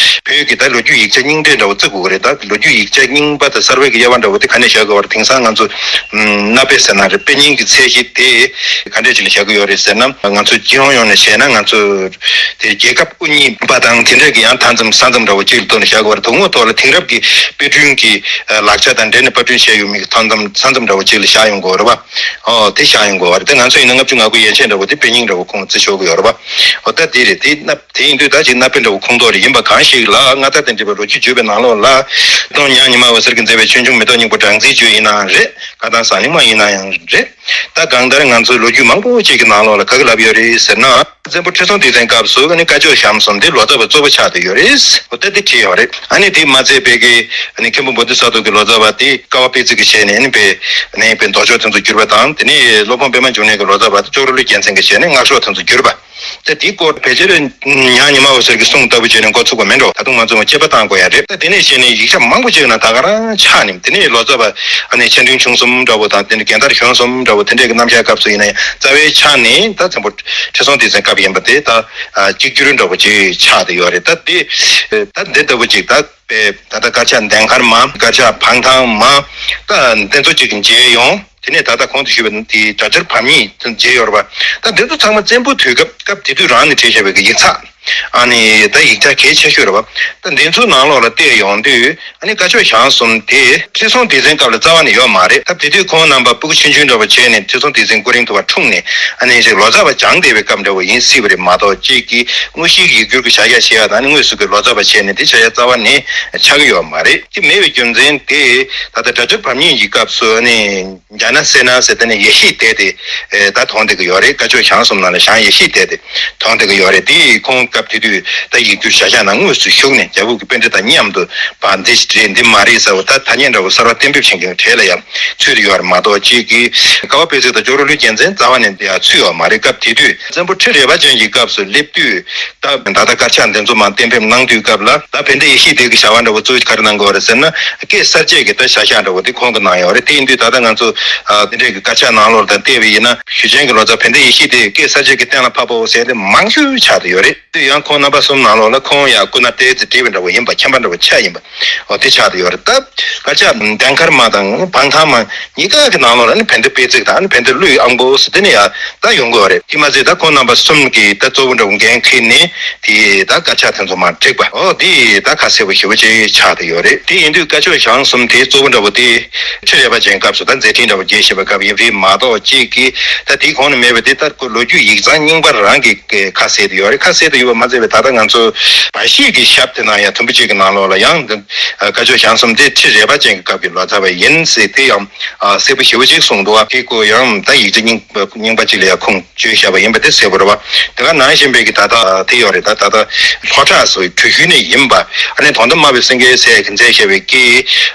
བོད་ཀྱི་ད་ལོ་རྒྱུས་ཡིག་ཆ་ རྙིང་གྲས་འདྲ་བོ་བརྩི་དགོས་ཀྱི་རེད། ད་ལོ་རྒྱུས་ཡིག་ཆ་རྙིང་པ་དང་གསར་བའི་གི་དབྱེ་བ་འདྲ་བོ་དེ་ག་ནས་བཞག་དགོས་པ་རེད། དེང་སང་ང་ཚོ་ཨམ་གནའ་དཔེ་ཟེར་ན་རེད། དཔེ་རྙིང་གི་ཚད་གཞི་དེ་ག་འདྲས་ཅིག་ལ་བཞག་གི་ཡོད་རེད་ཟེར་ན། ང་ཚོ་སྤྱི་ཡོངས་ཡོངས་ནས་བཤད་ན་ང་ཚོ་དེ་རྒྱལ་ཁབ་དབུ་བརྙེས་པ་དང་དེ་འདྲས་ཀྱི་ཡང་མཐའ་མཚམས་ས་མཚམས་འདྲ་བོ་གཅིག་ལ་གཏོགས་ནས་བཞག་དགོས་པ་རེད། དོན་དངོས་ཐོག་ལ་དེང་རབས་ཀྱི་དཔེ་སྐྲུན་གྱི་ལག་ཆ་དང་འབྲེལ་ནས་དཔར་སྐྲུན་བྱས་ཡོད་མེད་ཀྱི་མཐའ་མཚམས་ས་མཚམས་འདྲ་བོ་གཅིག་ལ་བཞག་ཡོང་དགོས་རེད་པ། ཨོ་དེ་བཞག་ཡོང་དགོས་པ་རེད། དེ་ང་ཚོ་ཡིན་ན་ལྔ་བཅུ་ང་དགུ་ཡན་ཆད་འདྲ་བོ་དེ་དཔེ་རྙིང་འདྲ་བོ་ཁོང་བརྩི་ཆོག་གི་ཡོད་རེད་པ། ཨོ་ད་དེ་རེད། དེ་ན། དེ་ཡིན་དུས་ད་ཅིག་གནའ་དཔེ་འདྲ་བོ་ཁུངས་གཏོགས་རེ་ཡིན་པ་གང་ཞིག་ལ་མངའ་བདག་དང་འབྲེལ་བའི་ལོ་རྒྱུས་བརྗོད་པའི་ནང་ལོགས་ལ། སྟོན་ཉང་ཉི་མ་འོད་ཟེར་གྱིས་མཛད་པའི་ཆོས་འབྱུང་མེ་ཏོག་སྙིང་པོ་སྦྲང་རྩིའི་བརྗོད་ཡིན་ནའང་རེད། བཀའ་ཐང་ཟངས་གླིང་མ་ཡིན་ན་ཡང་རེད། ད་གང་ལྟར་ང་ཚོའི་ལོ་རྒྱུས་མང་པོ་ཅིག་གི་ནང་ལོགས་ལ་ག་གི་ལབ་ཡོད་རེད་ཟེར་ན། བཙན་པོ་ཁྲི་སྲོང་ལྡེ་བཙན་སྐབས་སུ་ཨ་ནི་སྐ་ཅོག་ཞང་གསུམ་དེ་ལོ་ཙཱ་བ་གཙོ་བོ་ཆགས་བསྡད་ཡོད་རེད། འོ་ད་དེ་བྲིས་ཡོད་རེད། ཨ་ནི་དེ་མ་ཚད་པའི་གི་ཨ་ནི་མཁན་པོ་བོ་དྷི་ས་ཏྭ་གི་ལོ་ཙཱ་བ་དེ་ཀ་བ་པད་ཚལ་གྱི་ཞལ་ནས་ཨ་ནི་པའི་ཨ་ནི་པའི་མདོ་ཕྱོགས་དེ་ཚོ་བསྒྱུར་བ་དང་། དེ་ནས་སློབ་དཔོན་པད་མ་འབྱུང་གནས་ཀྱི་ལོ་ཙཱ་བ་དེ་ཅོག་རོ་ཀླུ་རྒྱལ་མཚན་གྱི་ཞལ་ནས་སྔགས་ཕྱོགས་དེ་ཚོ་བསྒྱུར་བ། ད་དེའི་སྐོར་ཕལ་ཆེར་ཉང་ཉི་མ་འོད་ཟེར་གྱི་གསུང་ལྟ་བུ་བྱས་ནས་འགོ་ཚུགས་པ་མིན་འགྲོ། ད་དུང་ང་ཚོས་དཔྱད་པ་བཏང་དགོས་ཡ་རེད། ད་དེ་ནས་བྱས་ནས་ཡིག་ཆ་མང་པོ་ཅིག་ན་ད་ག་རང་ཆགས་ནས། དེ་ནས་ལོ་ཙཱ་བ་ཨ་ནི་ཆེ་འབྲིང་ཆུང་གསུམ་འདྲ་བོ་དང་། དེ་ནས་རྒན་དར་གཞོན་གསུམ་འདྲ་བོ་དེ་འདྲས་ཀྱི་རྣམ་གཞག་སྐབས་སུ་ཡིན་ན་ཡང་རྩ་བའི་ཆ་ནས་ད་བཙན་པོ་ཁྲི་སྲོང་ལྡེ་བཙན་སྐབས་ཡིན་པ་དེ་ད་གཅིག་གྱུར་འདྲ་བོ་ཅིག་ཆགས་བསྡད་ཡོད་རེད། ད་དེ་ད་འདི་ལྟ་བུ་ཅིག་ད་དཔེ་ད་ལྟ་དཀར་ཆག་ལྡན་མཁར་མ། དཀར་ཆག་བང་ཐང་མ། ད་དེ་ཚོ་ཅིག་མཇལ་ཡོང་། དེ་ནས་ད་ལྟ་གོང་དུ་ཞུས་པ་དེ་སྒྲ་སྦྱོར་བམ་གཉིས་མཇལ་ཡོད་རེད་པ། ད་འདི་ཚོ་ཚང་མ་བཙན་པོའི་དུས་སྐབས་སྐབས་དེ་དུས་རང་ནས་བྲིས་བཞག་པའི་གི་ཡིག་ཚགས། ཨ་ནི་ད་ཡིག་ཆ་གལ་ཆེ་ཤོས་རེད་པ། ད་འདི་ཚོའི་ནང་ལོགས་ལ་བལྟས་ཡོང་དུས་ཨ་ནི་སྐ་ཅོག་ཞང་གསུམ་དེ་ཁྲི་སྲོང་ལྡེ་བཙན་སྐབས་ལ་རྩ་བ་ནས་ཡོད་མ་རེད། སྐབས་དེ་དུས་ཁོང་རྣམ་པ་སྤུ་གུ་ཆུང་ཆུང་འདྲ་བོ་བྱས་ནས་ཁྲི་སྲོང་ལྡེ་བཙན་སྐུ་རིང་ཐུབ་པ་འཁྲུངས་ནས་ཨ་ནི་ཅིག་ལོ་ཙཱ་བ་སྦྱངས་བསྡད་པའི་སྐབས་འདྲ་བོ་ཡིན་སྲིད་པ་རེད་མ་གཏོགས། གཅིག་གི་དངོས་གཞིའི་ཡིག་སྒྱུར་གྱི་བྱ་གཞག་བྱེད་ཡ་དང་ཨ་ནི་དངོས་སུ་གི་ལོ་ཙཱ་བ་བྱས་ནས་དེ་བྱ་ཡ་རྩ་བ་ནས་ཆགས་ཀྱི་ཡོད་མ་རེད། དེ་མེད་པའི་རྒྱུ་མཚན་དེ་ད་ལྟ་སྒྲ་སྦྱོར་བམ་གཉིས་ཀྱི་སྐབས་སུ་ཨ་ནི། ཛྙཱ་ན་སེ་ན་ཟེར་དེ་ནས་ཡེ་ཤེས་སྡེ་དེ་ད་མཐོང་བསྡད་ཀྱི་ཡོད་རེད། སྐ་ཅོག་ཞང་གསུམ་ནང་ལ་ཞང་ཡེ་ཤེས་སྡེ་དེ་མཐོང་བསྡད་ཀྱི་ཡོད་རེད། དེ་ཁོང་སྐབས་དེ་དུས་ད་ཡིག་སྒྱུར་བྱ་གཞག་ནང་དངོས་སུ་ཞུགས་ནས་རྒྱལ་པོ་གི་པཎྜི་ཏ་མཉམ་དུ་བ་འདི་རེད་འདི་མ་རེད་ཟེར་བ་ད་ཐ་སྙད་འདྲ་བོ་གསར་བ་གཏན་འབེབས་བྱེད་མཁན་གྱི་གྲས་ལ་ཡང་ཚུད་དེ་ཡོད་རེད་མ་གཏོགས། གཅིག་གིས་ཀ་བ་པད་ཚལ་དང་ཅོག་རོ་ཀླུ་རྒྱལ་མཚན་རྩ་བ་ནས་འདི་ཡང་ཚུད་ཡོད་མ་རེད། སྐབས་དེ་དུས་བཙན་པོ་ཁྲི་རལ་པ་ཅན་གྱི་སྐབས་སུ་སླེབས་དུས། ད་ད་ལྟ་དཀར་ཆག་འདི་ཚོ་མར་གཏན་འབེབས་གནང་དུས་སྐབས་ལ་ད་བན་དེ་ཡེ་ཤེས་སྡེ་གི་བྱ་བ་འདྲ་བོ་གཙོ་བོ་ག་རེ་གནང་གི་ཡོད་རེད་ཟེར་ན། སྐད་གསར་བཅད་ཀྱི་ད་བྱ་གཞག་འདྲ་བོ་དེ་ཁོང་གིས་གནང་ཡོད་རེད། དེ་ཡིན་དུས་ད་ལྟ་ང་ཚོ་ཨ་དེ་འདྲའི་གི་དཀར་ཆག་ནང་ལོགས་ལ་ད་བལྟས་པ་ཡིན་ན་ཞུ་ཆེན་གྱི་ལོ་ཙཱ་བན་དེ་ཡེ་ཤེས་སྡེ་སྐད་གསར་བཅད་ཀྱི་གཏན་ལ་ཕབ་པོ་ཟེར་དེ་མང་ཤོས་ཆགས་བསྡད་ཡོད་རེད། དེ་ཡང་ཁོང་རྣམ་པ་གསུམ་ནང་ལོགས་ལ་ཁོང་ཡང་སྐུ་ན་བལྟས་ཚེ་བྲིས་པ་འདྲ་བོ་ཡིན་པ་མཁྱེན་པ་འདྲ་བོ་ཆགས་ཡིན་པ། འོ་དེ་ཆགས་བསྡད་ཡོད་རེད། ད་དཀར་ཆག་ལྡན་མཁར་མ་དང་བང་ཐང་མ་གཉིས་ཀ་གི་ནང་ལོགས་ལ་ནི་བན་དེ་དཔེ་བརྩེགས་དང་ནི་བན་དེ་ཀླུའི་དབང་པོ་ཟེར་དེ་ནི་ཡང་ད་ཡོང་གི་ཡོད་རེད། དེ་མ་ཟད་ད་ཁོང་རྣམ་པ་གསུམ་གྱིས་ད་གཙོ་བོ་འདྲ་བོ་འགན་འཁྱེར་ནས་དེ་ད་དཀར་ཆག་དེ་ཚོ་མར་བསྒྲིགས་པ། འོ་དེ་ད་ཁ་གསལ་པོ་ཞེ་པོ་ཅིག་ཆགས་བསྡད་ཡོད་རེད། དེ་ཡིན་དུས་སྐ་ཅོག་ཞང་གསུམ་དེ་གཙོ་བོ་འདྲ་བོ་དེ་ཁྲི་རལ་པ་ཅན་སྐབས་སུ་ད་མཛད་འཕྲིན་འདྲ་བོ་རྒྱས་བཞིན་པའི་སྐབས་ཡིན་པ་རེད་མ་གཏོགས། གཅིག་གིས་ད་དེའི་གོང་ནས་མེད་པའི་དེ་ལྟར་ཁོ་ལོ་རྒྱུས་ཡིག་ཚང་རྙིང་པ་རང་གི་ཁ་གསལ་དུ་ཡོད་རེད། ཁ་གསལ་དུ་ཡོད་པ་མ་ཟད་པའི་ད་ལྟ་ང་ཚོ་བར་ཞིག་གི་ཞབས་དེ་ན་ཡང་དུམ་བུ་གཅིག་གི་ནང་ལོགས་ལ་ཡང་འདི་སྐ་ཅོག་ཞང་གསུམ་དེ་ཁྲི་རལ་པ་ཅན་གྱི་སྐབས་ཀྱི་ལོ་ཙཱ་བ་ཡིན་ཟེར་དེ་ཡང་གསལ་པོ་ཞེ་པོ་ཅིག་གསུངས་འདུག་བ། དེ་ཁོ་ཡང་ད་ཡིག་ཆ་རྙིང་རྙིང་པ་ཅིག་ལ་ཡང་ཁུངས་བཅོལ་བཞག་པ་ཡིན་པ་དེ་གསལ་པོ་རེད་བ། དེ་ག་ནང་བཞིན་པའི་གི་ད་ལྟ་དེ་ཡོད་རེད། ད་ད་ལྟ་ལྷོ་བྲག་སོགས་གྲུ་ཞུས་ནས་ཡིན་པ། ཨ་ནི་དོན་དམ་སྨྲ་བའི་སེང་གེ་ཟེར་གི་མཛད་བཞག་པའི་གི་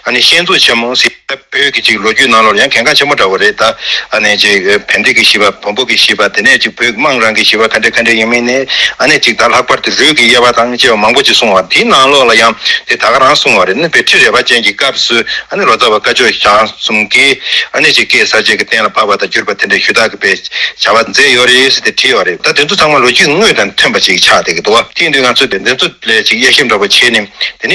ཨ་ནི་བཤད་མཛོད་ཆེན་མོ་ཟེར། ད་བོད་ཀྱི་ཅིག་ལོ་རྒྱུས་ནང་ལོགས་ཡང་གལ་འགངས་ཆེན་པོ་འདྲ་བོ་རེད། ད་ཨ་ནི་ཅིག་བན་དེ་གི་བཞི་པ། བོན་པོ་གི་བཞི་པ། དེ་ནས་ཅིག་བོད་དམངས་རང་གི་བཞི་པ་ག་འདྲ་ག་འདྲ་ཡིན་མིན་ནས། ཨ་ནི་ཅིག་ད་ལྷག་པར་དུ་རུས་ཀྱི་དབྱེ་བ་དང་བཅས་པ་མང་པོ་ཅིག་གསུངས་པ། དེའི་ནང་ལོགས་ལ་ཡང་དེ་ད་ག་རང་གསུངས་པ་རེད། ཨ་ནི་བོད་ཁྲི་རལ་པ་ཅན་གྱི་སྐབས་སུ་ཨ་ནི་ལོ་ཙཱ་བ་སྐ་ཅོག་ཞང་གསུམ་གྱིས་ཨ་ནི་ཅིག་སྐད་གསར་བཅད་ཀྱི་གཏན་ལ་ཕབ་པ་དང་བསྒྱུར་པ་དེ་འདྲ་ཞུ་དག་གི་བྱ་བ་མཛད་ཡོད་རེད་ཟེར་ཏེ་བྲིས་ཡོད་རེད། ད་དེ་ཚོ་ཚང་མ་ལོ་རྒྱུས་དངོས་དང་མཐུན་པ་ཅིག་ཆགས་བསྡད་ཀྱི་འདུག་བ། དེ་ཡིན་དུས་ང་ཚོས་དེ་ཚོ་ལ་ཅིག་དབྱེ་ཞིབ་འདྲ་པོ་བྱས་ནས་དེ་ནས་ད།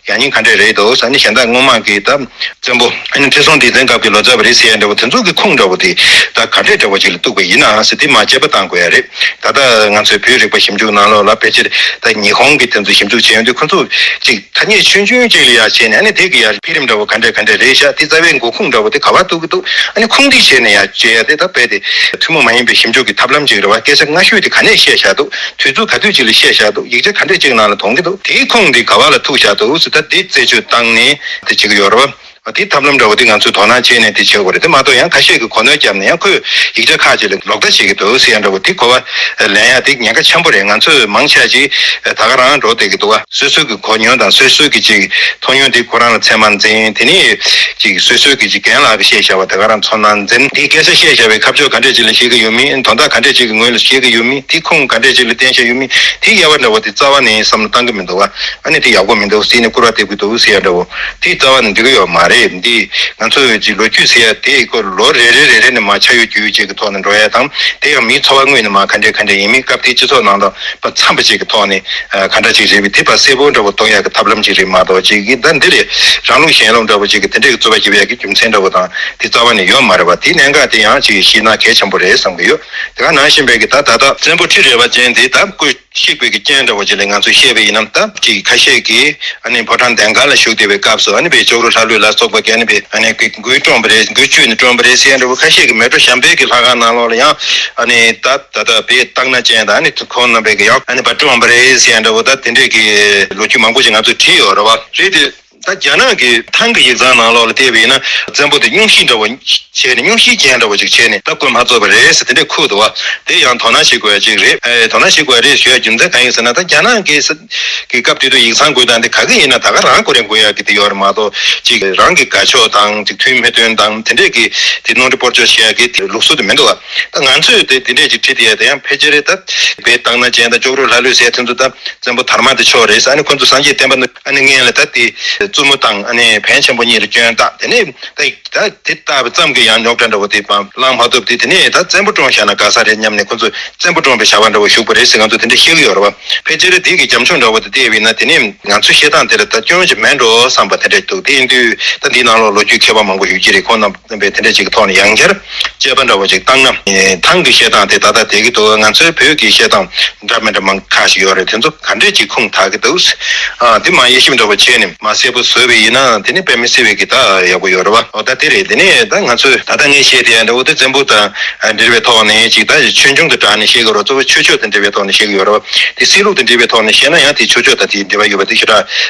ཡང་སྙིང་ག་འདྲས་རེད་འདུག་ཟེར་ནས། གཞན་དག་སྔོན་མ་གི་ད་བཙན་པོ་ཨ་ནི་ཁྲི་སྲོང་ལྡེ་བཙན་སྐབས་ཀྱི་ལོ་ཙཱ་བ་རེད་ཟེར་ཡ་འདྲ་བོ་དེ་ཚོ་གི་ཁུངས་འདྲ་བོ་དེ་ད་ག་འདྲས་འདྲ་བོ་ཅིག་ལ་གཏུགས་པ་ཡིན་ན་ཟེར་དེ་མར་དཔྱད་པ་བཏང་དགོས་ཡ་རེད། ད་ལྟ་ང་ཚོའི་བོད་རིག་པ་ཞིབ་འཇུག་ནང་ལོགས་ལ་ཕལ་ཆེར་ད་ཉི་ཧོང་གི་དེ་ཚོ་ཞིབ་འཇུག་བྱས་ཡོང་དུས་ཁོ་ཚོ་ཅིག་ཐ་སྙད་ཆུང་ཆུང་ཅིག་ལ་ཡ་བྱས་ནས་ཨ་ནི་དེ་གི་ཡ་འཕེལ་རིམ་འདྲ་བོ་ག་འདྲས་ག་འདྲས་རེད་ཤག་དེ་རྩ་བའི་འགོ་ཁུངས་འདྲ་བོ་དེ་ག་བར་གཏུགས་ཀྱི་འདུག་ཨ་ནི་ཁུངས་འདི་བྱས་ནས་ཡ་བྱས་ཡ་དེ་ད་རྦད་དེ་ཐུན་མོང་མ་ཡིན་པའི་ཞིབ་འཇུག་གི་ཐབས་ལམ་ཅིག་རེད་བ། སྐད་ཆ་སྔ་ཤོས་དེ་ག་ནས་བཤད་བཞག་འདུག་དུས་ཚོད་ག་དུས་ཅིག་ལ་བཤད་བཞག་འདུག་ཡིག་ཆ་ག་འདྲས་ཅིག་ནང་ལ་མཐོང་གི་འདུག་དེའི་ཁུངས་འདི་ག་བ་ལ་ཐུག་བཞག་འདུག་ཟེར། ད་འདི་རྩད་གཅོད་བཏང་ནས་དེ་བྱེད་ཀྱི་ཡོད་རེད་བ། དེའི་ཐབས་ལམ་འདྲ་བོ་དེ་ང་ཚོས་དོ་སྣང་བྱས་ནས་དེ་བྱེད་དགོས་རེད། དེ་མ་གཏོགས་ཡང་ཁ་ཤས་ཀྱིས་གོ་གནོན་བརྒྱབ་ནས་ཡང་ཁོས་ཡིག་ཆ་ཁག་ཅིག་ལ་ལོག་ལྟ་བྱེད་ཀྱི་འདུག་ཟེར་ཡ་འདྲ་བོ་དེ་གོ་བ་ལེན་ཡ་དེ་ཉེན་ཁ་ཆེན་པོ་རེད། ང་ཚོས་མང་ཆེ་ཅིག་ད་ག་རང་འགྲོ་བསྡད་ཀྱི་འདུག་བ། སོ་སོའི་གི་གོ་མྱོང་དང་སོ་སོའི་གི་ཅིག་མཐོང་མྱོང་དེ་ཁོ་རང་ལ་ཚད་མར་འཛིན། དེ་ནས་ཅིག་སོ་སོའི་གི་ཅིག་རྒན་ལགས་ཀྱིས་བཤད་བཞག་པ་དེ་ག་རང་ཚོར་སྣང་འཛིན། དེའི་སྐད་ཆ་བཤད་བཞག་པའི་ཁ་ཕྱོགས་ག་འདྲས་ཅིག་ལ་བཤད་ཀྱི་ཡོད་མིན། དོན་དག་ག་འདྲས་ཅིག་གི་ངོས་ལ་བཤད་ཀྱི་ཡོད་མིན། དེ་ཁུངས་ག་འདྲས་ཅིག་ལ་བསྟན་བཞག་ཡོད་མིན། དེའི་དབྱེ་བ་འདྲ་བོ་དེ་རྩ་བ་ནས་བསམ་བློ་བཏང་གི་མི་འདུག་བ། ཨ་ནི་དེ་ཡག་པོ་མི་འདུག་ཟེར་ནས་སྐུར་བ་འདེབས་ཀྱི་འདུག་ཟེར་ཡ་འདྲ་བོ་དེ་རྩ་བ་ནས་འགྲིག་གི་ཡོད་མ་རེད། རེད། འདི་ང་ཚོ་ཡོད་ཀྱི་ལོ་རྒྱུས་ཟེར་ཡ་དེ་ཀོ་ལོ་རེ་རེ་རེ་རེ་ནས་མ་ཆ་ཡོད་རྒྱུས་ཅིག་གི་ཐོག་ནས་འགྲོ་ཡ་དང་། དེ་ཡང་མིའི་འཚོ་བ་དངོས་ནས་མ་ག་འདྲས་ག་འདྲས་ཡིན་མིན་སྐབས་དེའི་སྤྱི་ཚོགས་ནང་དང་པ་འཚམས་པ་ཅིག་གི་ཐོག་ནས་ག་འདྲ་ཅིག་རེད་པས་དེ་པ་གསལ་པོ་འདྲ་བོ་གཏོང་ཡ་གི་ཐབས་ལམ་ཅིག་རེད་མ་གཏོགས་ཅིག་གི་ད་འདི་ལས་རང་ལུགས་གཞན་ལུགས་འདྲ་བོ་ཅིག་གི་དེ་འདྲས་ཀྱི་རྩོད་པ་བྱེད་པ་ཡ་གི་རྒྱུ་མཚན་འདྲ་བོ་དང་དེ་རྩ་བ་ནས་ཡོད་མ་རེད་པ། དེའི་གནད་འགག་དེ་ཡང་ཅིག་ཤེས་ན་གལ་ཆེན་པོ་རེད་བསམ་གི་ཡོད། དེ་ག་ནང་བཞིན་པའི་གི་ད་ད་ལྟ་བཙན་པོ་ཁྲི་རལ་པ་ཅན་དེ་ད་བསྐོས། གཤེགས་པའི་གི་རྐྱེན་འདྲ་བོ་ཅིག་ལས་ང་ཚོས་བཤད་པ་ཡིན་ནམ། ད་ཅིག་ཁ་ཤས་ཀྱིས་ཨ་ནི་ཕོ་བྲང་གདན་ཁ་ལ་བཞུགས་བསྡད་པའི་སྐབས་སུ་ཨ་ནི་པའི་ཅོག་རོ་ལྷ་ལུས་ལ་སོགས་པ་གིས་ཨ་ནི་པའི་ཨ་ནི་གི་མགུལ་བཀྲོངས་པ་རེད། མགུལ་གཅོད་ནས་བཀྲོངས་པ་རེད་ཟེར་ཡ་འདྲ་བོ། ཁ་ཤས་ཀྱིས་མལ་གྲོ་བྱམས་པའི་གི་ལྷ་ཁང་ནང་ལོགས་ལ་ཡང་ཨ་ནི་ད་ད་ལྟ་པའི་སྟག་སྣ་ཅན་དང་ཨ་ནི་ཁོང་རྣམ་པས་གི་ཡང་ཨ་ནི་པ་བཀྲོངས་པ་རེད་ཟེར་ཡ་འདྲ་བོ། ད་དེ་འདྲས་ཀྱི་ལོ་རྒྱུས་མང་པོ་ཞིག་ང་ཚོས་བྲིས་ཡོད་རེད་བ། རེད་དེ། ད་རྒྱ་ནག་གི་ཐང་གི་ཡིག་ཚང་ནང་ལོགས་ལ་བལྟས་པ་ཡིན་ན་བཙན་པོ་དེ་སྙུང་གཞི་འདྲ་བོ་བྱས་ནས་སྙུང་གཞི་ཅན་འདྲ་བོ་ཅིག་བྱས་ནས་ད་བསྐོས་མ་ཚུགས་པ་རེད་ཟེར་དེ་འདྲས་ཁུག་འདུག་བ། དེ་ཡང་དོ་སྣང་བྱེད་དགོས་ཡ་ཅིག་རེད། ཨེ་དོ་སྣང་བྱེད་དགོས་ཡ་རེད་ཞུ་ཡ་རྒྱུ་མཚན་གང་ཡིན་ཟེར་ན། ད་རྒྱ་ནག་གི་ས་གི་སྐབས་དེ་དུས་ཡིག་ཚང་བཀོད་སྟངས་དེ་ག་གི་ཡིན་ན་ད་ག་རང་ཁོ་རང་དགོས་ཡ་གི་དེ་ཡོད་རེད་མ་གཏོགས། ཅིག་རང་གི་དགའ་ཕྱོགས་དང་ཅིག་མཐུན་མི་མཐུན་དང་དེ་འདྲས་ཀྱི་དེ་གནོང་འདྲི་སྤོར་སྤྱོད་བྱེད་ཡ་གི་དེ་ལུགས་སྲོལ་དེ་མི་འདུག་བ། ད་ང་ཚོས་དེ་དེ་འདྲས་ཅིག་བྲིས་དེ་ཡ་དེ་ཡང་ཕལ་ཆེར་རེད། ད་པའི་སྟག་སྣ་ཅན་དང་ཅོག་རོ་ལྷ་ལུས་ཟེར་ཡ་དེ་ཚོ་ད། བཙན་པོ་དར་མ་དེ་མཆོག་རེད། ཨ་ནི་ཁོ་ཚོ་སངས་རྒྱས་བསྟན་པ་ནི་ཨ་ནི་སྔོན་ལ་ད་དེ་བཙུན་མོ་དང་ཨ་ནི་བན་ཆེན་པོ་གཉིས་ལ་སྐྱོན་བཏགས། དེ་ནས་ད་ད་དེ་བཏགས་པ་ཙམ་གྱིས་ཡང་རྙོག་དྲ་འདྲ་བོ་དེ་བང་བླངས་མ་ཐུབ་དེ། དེ་ནས་ད་བཙན་པོ་བཀྲོངས་བཞག་ན་དགའ་ས་རེད་སྙམ་ནས་ཁོ་ཚོས་བཙན་པོ་བཀྲོངས་པའི་བྱ་བ་འདྲ་བོ་ཞུགས་པ་རེད་ཟེར་ང་ཚོ་དེ་འདྲ་བཤད་ཀྱི་ཡོད་རེད་བ། ཕལ་ཆེར་དེ་གི་རྒྱབ་ལྗོངས་འདྲ་བོ་དེ་བལྟས་པ་ཡིན་ན་དེ་ནས་ང་ཚོའི་བཤད་སྟངས་དེ་ལ་ད་སྐྱོན་ཅིག་མེད་འགྲོ་བསམ་པ་དེ་འདྲ་འདུག་དེ་ཡིན་དུས་ད་འདིའི་ནང་ལོགས་ལོ་རྒྱུས་མཁས་པ་མང་པོ་ཡོད་ཀྱི་རེད། ཁོང་རྣམ་པས་དེ་འདྲ་ཅིག་གི་ཐོག་ནས་ཡང་བསྐྱར། དཔྱད་པ་འདྲ་བོ་ཅིག་བཏང་ན། ཨེ་ཐང་གི་བཤད་སྟངས་དེ་ད་ལྟ་བསྡད་ཀྱི་འདུག་ང་ཚོའི་བོད་ཀྱི་བཤད་སྟངས་འདྲ་མི་འདྲ་མང་ཁ་ཤས་ཡོད་རེད། དེ་ཚོ་ག་འདྲས་ཅིག་ཁུངས་དག་གི་འདུག་ཨ་དེ་མ་དབྱེ་ཞིབ་འདྲ་བོ་བྱས་ནས་མ་གསལ་པོ་བཟོས་པ་ཡིན་ན་དེ་ནི་དཔེ་མི་སྲིད་པའི་གི་ད་ཡག་པོ་ཡོད་རེད་བ། འོ་ད་དེ་རེད། དེ་ནས་ད་ང་ཚོས་ད་ལྟ་ངས་བཤད་དེ་འདྲ་བོ་དེ་བཙན་པོ་དང་འབྲེལ་བའི་ཐོག་ནས་ཅིག་ད་ཆོས་འབྱུང་དང་སྦྲགས་ནས་བཤད་ཀྱི་རེད། གཙོ་བོ་ཆོས་ཕྱོགས་དང་འབྲེལ་བའི་ཐོག་ནས་བཤད་ཀྱི་ཡོད་རེད་བ། དེ་སྲིད་ལུགས་དང་འབྲེལ་བའི་ཐོག་ནས་བཤད་ན་ཡང་དེ་ཆོས་ཕྱོགས་དང་དེ་འབྲེལ་བ་ཡོད་པ་དེ་ཞེ་དྲག་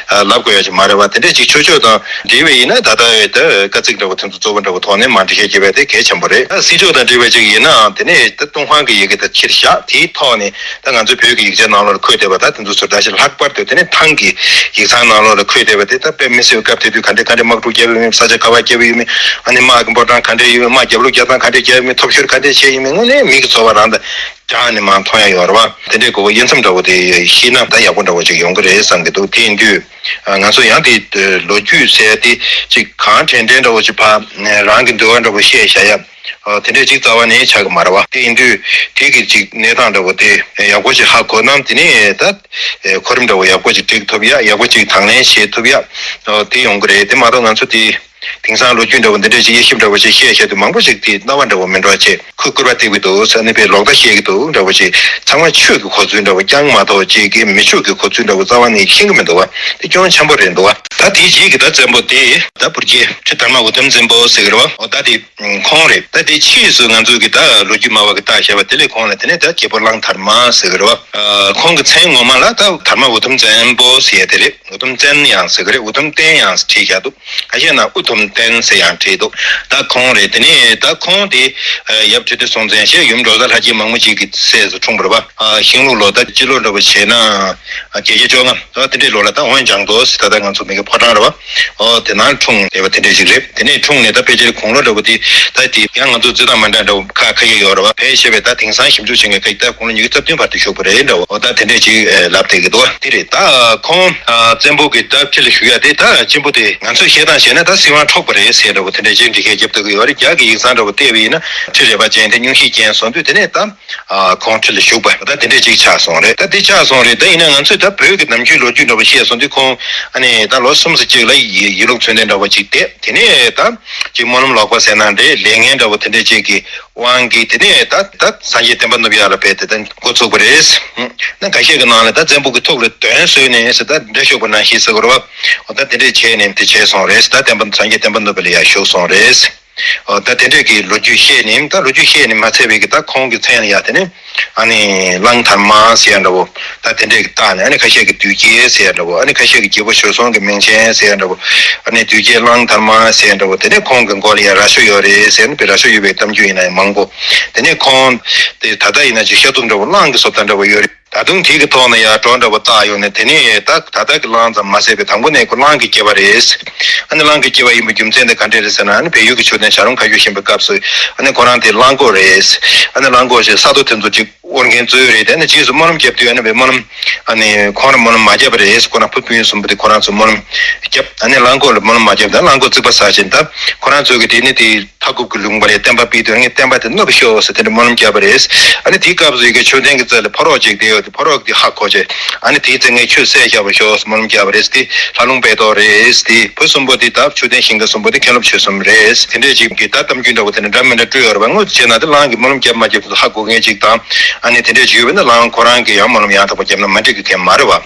ལབ་དགོས་ཡ་ཅིག་མ་རེད་བ། དེ་འདྲས་ཅིག་ཆོས་ཕྱོགས་དང་འབྲེལ་བ་ཡིན་ན་ད་ལྟ་ད་སྐར་རྩིས་འདྲ་བོ་དེ་ཚོ་གཙོ་བོ་འདྲ་བོ་ཐོག་ནས་མ་འགྲེལ་བཤད་བྱེད་པ་དེ་གལ་ཆེན་པོ་རེད། ད་སྲིད་ཕྱོགས་དང་འབྲེལ་བ་ཅིག་ཡིན་ནའང་དེ་ནས་ད་ཏུན་ཧོང་གི་ཡི་གེ་དང་ཕྱིར་བཞག་དེའི་ཐོག་ནས་ད་ང་ཚོའི་བོད་ཀྱི་ཡིག་ཆ་ནང་ལོགས་འཁོད་བསྡད་པ་ད་དེ་ཚོ་ཟུར་ལྟ་ཞིག་ལྷག་པར་དུ་དེ་ནས་ཐང་གི་ཡིག་ཚང་ནང་ལོགས་ལ་འཁོད་བསྡད་པ་དེ་ད་དཔེ་མི་སྲིད་པའི་སྐབས་དེ་དུས་ག་འདྲས་ག་འདྲས་དམག་འཁྲུག་བརྒྱབ་ཡོད་མེད། ས་ཆ་ག་པར་བརྒྱབ་ཡོད་མེད། ཨ་ནི་དམག་གི་འབོར་གྲངས་ག་འདྲས་ཡོད་མེད། དམག་རྒྱབ་ལོགས་རྒྱག་སྟངས་ག་འདྲས་བརྒྱབ་ཡོད་མེད། ཐོབ་ཤོར་ག་འདྲས་བྱས་ཡོད་མེད་དངོས་གནས་མིག་གིས་ཚོར་བ་རང་དང་། རྒྱང་ནས་མར་མཐོང་ཡ་ཡོད་རེད་བ། དེ་འདྲའི་གོ་བོ་དབྱེ་མཚམས་འདྲ་བོ་དེ་ཤེས་ན་ད་ཡག་པོ་འདྲ་བོ་ཅིག་ཡོང་གི་རེད་བསམ་གྱི་འདུག་དེ་ཡིན་དུས་ང་ཚོ་ཡང་དེ་ལོ་རྒྱུས་ཟེར་དེ་ཅིག་གང་དྲན་དྲན་འདྲ་བོ་ཅིག་ཕ་རང་གི་འདོད་པ་འདྲ་བོ་བཤད་བཞག་ཡ་དེ་འདྲའི་ཅིག་རྩ་བ་ནས་ཆགས་ཀྱི་མ་རེད་བ། དེ་ཡིན་དུས་དེ་གི་ཅིག་གནས་སྟངས་འདྲ་བོ་དེ་ཡག་པོ་ཅིག་ཧ་གོ་ན་དེ་ནས་ད་གོ་རིམ་འདྲ་བོ་ཡག་པོ་ཅིག་སྒྲིག་ཐུབ་ཡ། ཡག་པོ་ཅིག་དང་ལེན་བྱེད་ཐུབ་ཡ་དེ་ཡོང་གི་རེད། དེ་མ་གཏོགས་ང་ཚོ་དེ། དེང་སང་ལོ་རྒྱུས་འདྲ་བོ་འདི་འདྲ་ཞིག་དབྱེ་ཞིབ་འདྲ་བོ་ཞིག་བཤད་བཤད་དུས་མང་པོ་ཞིག་དེ་རྣ་བ་འདྲ་བོ་མི་འགྲོ་བྱས་ཁོས་སྐུར་པ་བཏེགས་པའི་འདུག་ཟེར་ནས་དཔེ་ལོག་ལྟ་བཤད་ཀྱི་འདུག་འདྲ་བོ་ཞིག་ཚང་མ་ཆོས་ཀྱི་གོ་ཚུལ་འདྲ་བོ་རྐྱང་མ་གཏོགས་ཅིག་གི་མི་ཆོས་ཀྱི་གོ་ཚུལ་འདྲ་བོ་རྩ་བ་ནས་ཤེས་ཀྱི་མི་འདུག་བ། དེ་སྐྱོན་ཆེན་པོ་རེད་འདུག་བ། ད་དེའི་རྗེས་ཀྱི་ད་བཙན་པོ་དེ་ད་བུ་རྒྱལ་ཁྲི་དར་མ་འུ་དུམ་བཙན་པོ་ཟེར་གི་རེད་བ། འོ་ད་དེ་ཁོང་རེད། ད་དེ་ཕྱིས་སུ་ང་ཚོ་གི་ད་ལོ་རྒྱུས་སྨྲ་བ་གི་རྟགས་བཤད་པ་དེ་ལས་ཁོང་ལ་དེ་ནས་ད་རྒྱལ་པོ་གླང་དར་མ་ཟེར་གི་རེད་བ། ཁོང་གི་མཚན་ངོ་མ་ལ་ད་དར་མ་འུ་དུམ་བཙན་པོ་ཟེར་ཡ་དེ་རེད། འུ་དུམ་བཙན་ཡང་ཟེར་གི་རེད། འུ་དུམ་བསྟན་ཡང་བྲིས་བཞག་འདུག་ཨ་ཤེ་ན་འུ་དུམ་བསྟན་ཟེར་ཡང་བྲིས་འདུག་ད་ཁོང་རེད། དེ་ནས་ད་ཁོང་དེ་ཡབ་ཁྲི་ལྡེ་སྲོང་བཙན་ཞེས་ཡུམ་འབྲོག་བཟའ་ལྷ་རྗེ་མང་པོ་ཅིག་གི་སྲས་སུ་འཁྲུངས་པ་རེད་པ། ཤིང་ལུག་ལོ་ད་སྤྱི་ལོ་འདྲ་པོ་བྱས་ན་བརྒྱད་བརྒྱ་བཅོ་ལྔ་ད་དེ་འདྲའི་ལོ་ལ་ད་འོན་ལྗང་མདོ་ཟེར་ད་ལྟ་ང་ཚོ་མི་གི་ཕོ་བྲང་རེད་པ། ཨོ་དེ་ནང་འཁྲུངས་བསྡད་པ་དེ་འདྲ་ཞིག་རེད། དེ་ནས་འཁྲུངས་ནས་ད་ཕལ་ཆེར་དགུང་ལོ་འདྲ་པོ་དེ་ད་དེ་ཡང་ང་ཚོ་རྩིས་སྟངས་མ་འདྲ་འདྲ་པོ་ཁ་ཁ་ཤས་ཡོད་རེད་པ། ཕལ་ཆེ་བས་ད་དེང་སང་ཞིབ་འཇུག་བྱེད་མཁན་ཁ་ཤས་ད་དགུང་ལོ་ཉི་ཤུ་རྩ་བདུན་བར་དུ་བཞུགས་པ་རེད་འདྲ་པོ། ཨོ་ད་དེ་འདྲ་ཞིག་ལབ་བསྡད་ཀྱི་འདུག་དེ་རེད། ད་ཁོང་བཙན་པོ་གི་ད་ཁྲི་ལ་བཞུགས་ཡ་དེ་ད་གཅེན་པོ་དེ་ང་ཚོས་བཤད་སྟངས་བྱས་ན་ད་སྲིད་དབང་འཕྲོག་པ་རེད་ཟེར་འདྲ་པོ་དེ་འདྲ་ཅིག་འགྲེལ་བཤད་རྒྱབ་ཐུབ་ཀྱི་ཡོད་རེད། རྒྱ་གི་ཡིག་ཚང་འདྲ་པོ་བལྟས་པ་ཡིན་ན་ཁྲི་རལ་པ་ཅན་དེ་སྙུང་གཞི་ཅན་བཟོ་དུས་དེ་ནས་ད་ཁོང་ཁྲི་ལ་བཞུགས་པ་ད་དེ་འདྲ་ཅིག་ཆགས་སོང་རེད། ད་དེ་ཆགས་སོང་རེད། ད་ཡིན་ན་ང་ཚོས་ད་བོད་ཀྱི་ནམ་རྒྱུན་ལོ་རྒྱུས་འདྲ་པོ་བཤད་སོང་དུས་ཁོང་ཨ་ནི་ད་ལོ་གསུམ་ཙམ་ཅིག་ལ་ཡི་ཡི་ལུགས་མཚོན་དོན་འདྲ་པོ་ཅིག་བསྡད། དེ་ནས་ད་ཅིག་སྨོན་ལམ་ལོག་པ་ཟེར་ན་འདྲ་ལས་ངན་འདྲ་པོ་དེ་འདྲ་ཅིག་གི་དབང་གིས་དེ་ནས་ད་ད་སངས་རྒྱས་བསྟན་པ་ནུབ་ཡག་ལ་བས་དེ་ད་འགོ་ཚུགས་པ་རེད། ན་འགའ་ཤས་ཀྱི་ནང་ལ་ད་བཙན་པོ་གི་ཐུགས་ལ་གདོན་བཟོས་ནས་ཟེར་ད་འདྲ་ཤོག་པ་ནང་བཞིན་ཟེར་དགོས་རེད་བ། འོ་ད་དེ་འདྲས་བྱས་ནས་དེ་བྱས་སོང་རེད། ད་བསྟན་པ་སངས་རྒྱས་བསྟན་པ་ནུབ་པ་ལ་ཡར་བཞུགས་སོང་རེད། འོ་ད་དེ་འདྲས་ཀྱི་ལོ་རྒྱུས་བཤད་ནས་ད་ལོ་རྒྱུས་བཤད་ནས་མ་ཚད་པའི་གི་ད་ཁོང་གི་མཚན་ལ་ཡར་དེ་ནས་ཨ་ནི་གླང་དར་མ་ཟེར་ཡ་འདྲ་བོ་ད་དེ་འདྲས་ཀྱི་བཏགས་ནས་ཨ་ནི་ཁ་ཤས་ཀྱི་བདུད་རྒྱལ་ཟེར་ཡ་འདྲ་བོ་ཨ་ནི་ཁ་ཤས་ཀྱི་རྒྱལ་པོ་ཞོལ་གསུམ་གྱི་མིང་ཅན་ཟེར་ཡ་འདྲ་བོ་ཨ་ནི་བདུད་རྒྱལ་གླང་དར་མ་ཟེར་ཡ་འདྲ་བོ་དེ་ནས་ཁོང་གི་མགོ་ལ་ཡར་རྭ་ཅོ་ཡོད་རེད་ཟེར་ནས་པའི་རྭ་ཅོ་ཡོད་པའི་གཏམ་རྒྱུད་ཡིན་ན་ཡང་མང་པོ། དེ་ནས་ཁོང་དེ་ད་ལྟ་ཡིན་ན་ཅིག་ཤ་ཚུགས་འདྲ་བོ་གླང་གི་བཟོ་ལྟ་འདྲ་བོ་ཡོད་རེད། ད་དུང་དེ་གི་ཐོག་ནས་ཡར་སྒྲོ་འདྲ་བོ་བཏགས་ཡོང་ནས་དེ་ནས་ད་ད་ལྟ་གི་གླང་ཙམ་མ་ཟད་པའི་དང་པོ་ནས་ཁོ་གླང་གི་སྐྱེས་པ་རེད། ཨ་ནི་གླང་གི་སྐྱེས་པ་ཡིན་པའི་རྒྱུ་མཚན་དེ་ག་འདྲས་རེད་ཟེར་ན་ཨ་ནི་བལ་ཡུལ་གྱི་མཆོད་རྟེན་བྱ་རུང་ཁ་ཤོར་བཞེངས་པའི་སྐབས་སུ་ཨ་ནི་ཁོ་རང་དེ་གླང་གོག་རེད། ཨ་ནི་གླང་གོག་ཞེས་ས་རྡོ་དེ་ཚོ་ཅིག་ དབོར་མཁན་ཚོ་རེད། དེ་ནས་རྗེས་སུ་སྨོན་ལམ་བརྒྱབ་དུས་ཨ་ནི་བའི་སྨོན་ལམ། ཨ་ནི་ཁོང་རང་སྨོན་ལམ་མ་བརྒྱབ་པ་རེད། ཁོ་རང་བུ་སྤུན་གསུམ་པོ་དེ་ཁོ་རང་ཚོ་སྨོན་ལམ་བརྒྱབ། ཨ་ནི་གླང་གོག་ལ་སྨོན་ལམ་མ་བརྒྱབ། ད་གླང་གོག་རྩིག་པ་ཟ་བཞིན། ད་ཁོ་རང་ཚོ་གི་དེ་ནི་དེ་མཐའ་འཁོབ་ཀྱི་ལུང་པ་ལ་བསྟན་པ་སྤེལ་དུས་ངས་བསྟན་པ་དེ་རྣོ་བ་ཤོག་ཟེར་དེ་འདྲ་སྨོན་ལམ་བརྒྱབ་པ་རེད། ཨ་ནི་དེའི་སྐབས་སུ་ཡི་གེ་མཆོད་རྟེན་གྱི་རྩ་ལ་ཕ་རོག་ཅིག་བསྡད་ཡོད། དེ་ཕ་རོག་དེ་ཧ་གོ་བྱས། ཨ་ནི་དེའི་རྩེ་ངས་ཁྱོད་བསད་བཞག་པ་ཤོག་ཟེར་སྨོན་ལམ་བརྒྱབ་པ་རེད། དེ་ལྷ་ལུང་དཔལ་ཏོག་རེད། དེ་བུ་གསུམ་པོ་དེ་ད་མཆོད་རྟེན་ཞིང་ཁ་གསུམ་པོ་དེ་མཁན་སློབ་ཆོས་གསུམ་རེད། དེ་འདྲས་ཅིག་གི་ད་གཏམ་རྒྱུད་འདྲ་བོ་དེ་འདྲ་འདྲ་མི་འདྲ་སྤྲོད་ཡོད་རེད་པ། ངོ་བྱས་ན་དེ་གླང་གི་སྨོན་ལམ་བརྒྱབ་མ་བརྒྱབ་དེ་ཚོ་ཧ་གོ་མཁན་ཅིག་དང་། ཨ་ནི་དེ་འདྲས་ཅིག་ཡོད་པ་ན་གླང་ཁོ་རང་གི་ཡང་སྨོན་ལམ་ཡང་དག་པ་བརྒྱབ་ན་མ་འགྲིག་གི་མཁན་མ་རེད་བ།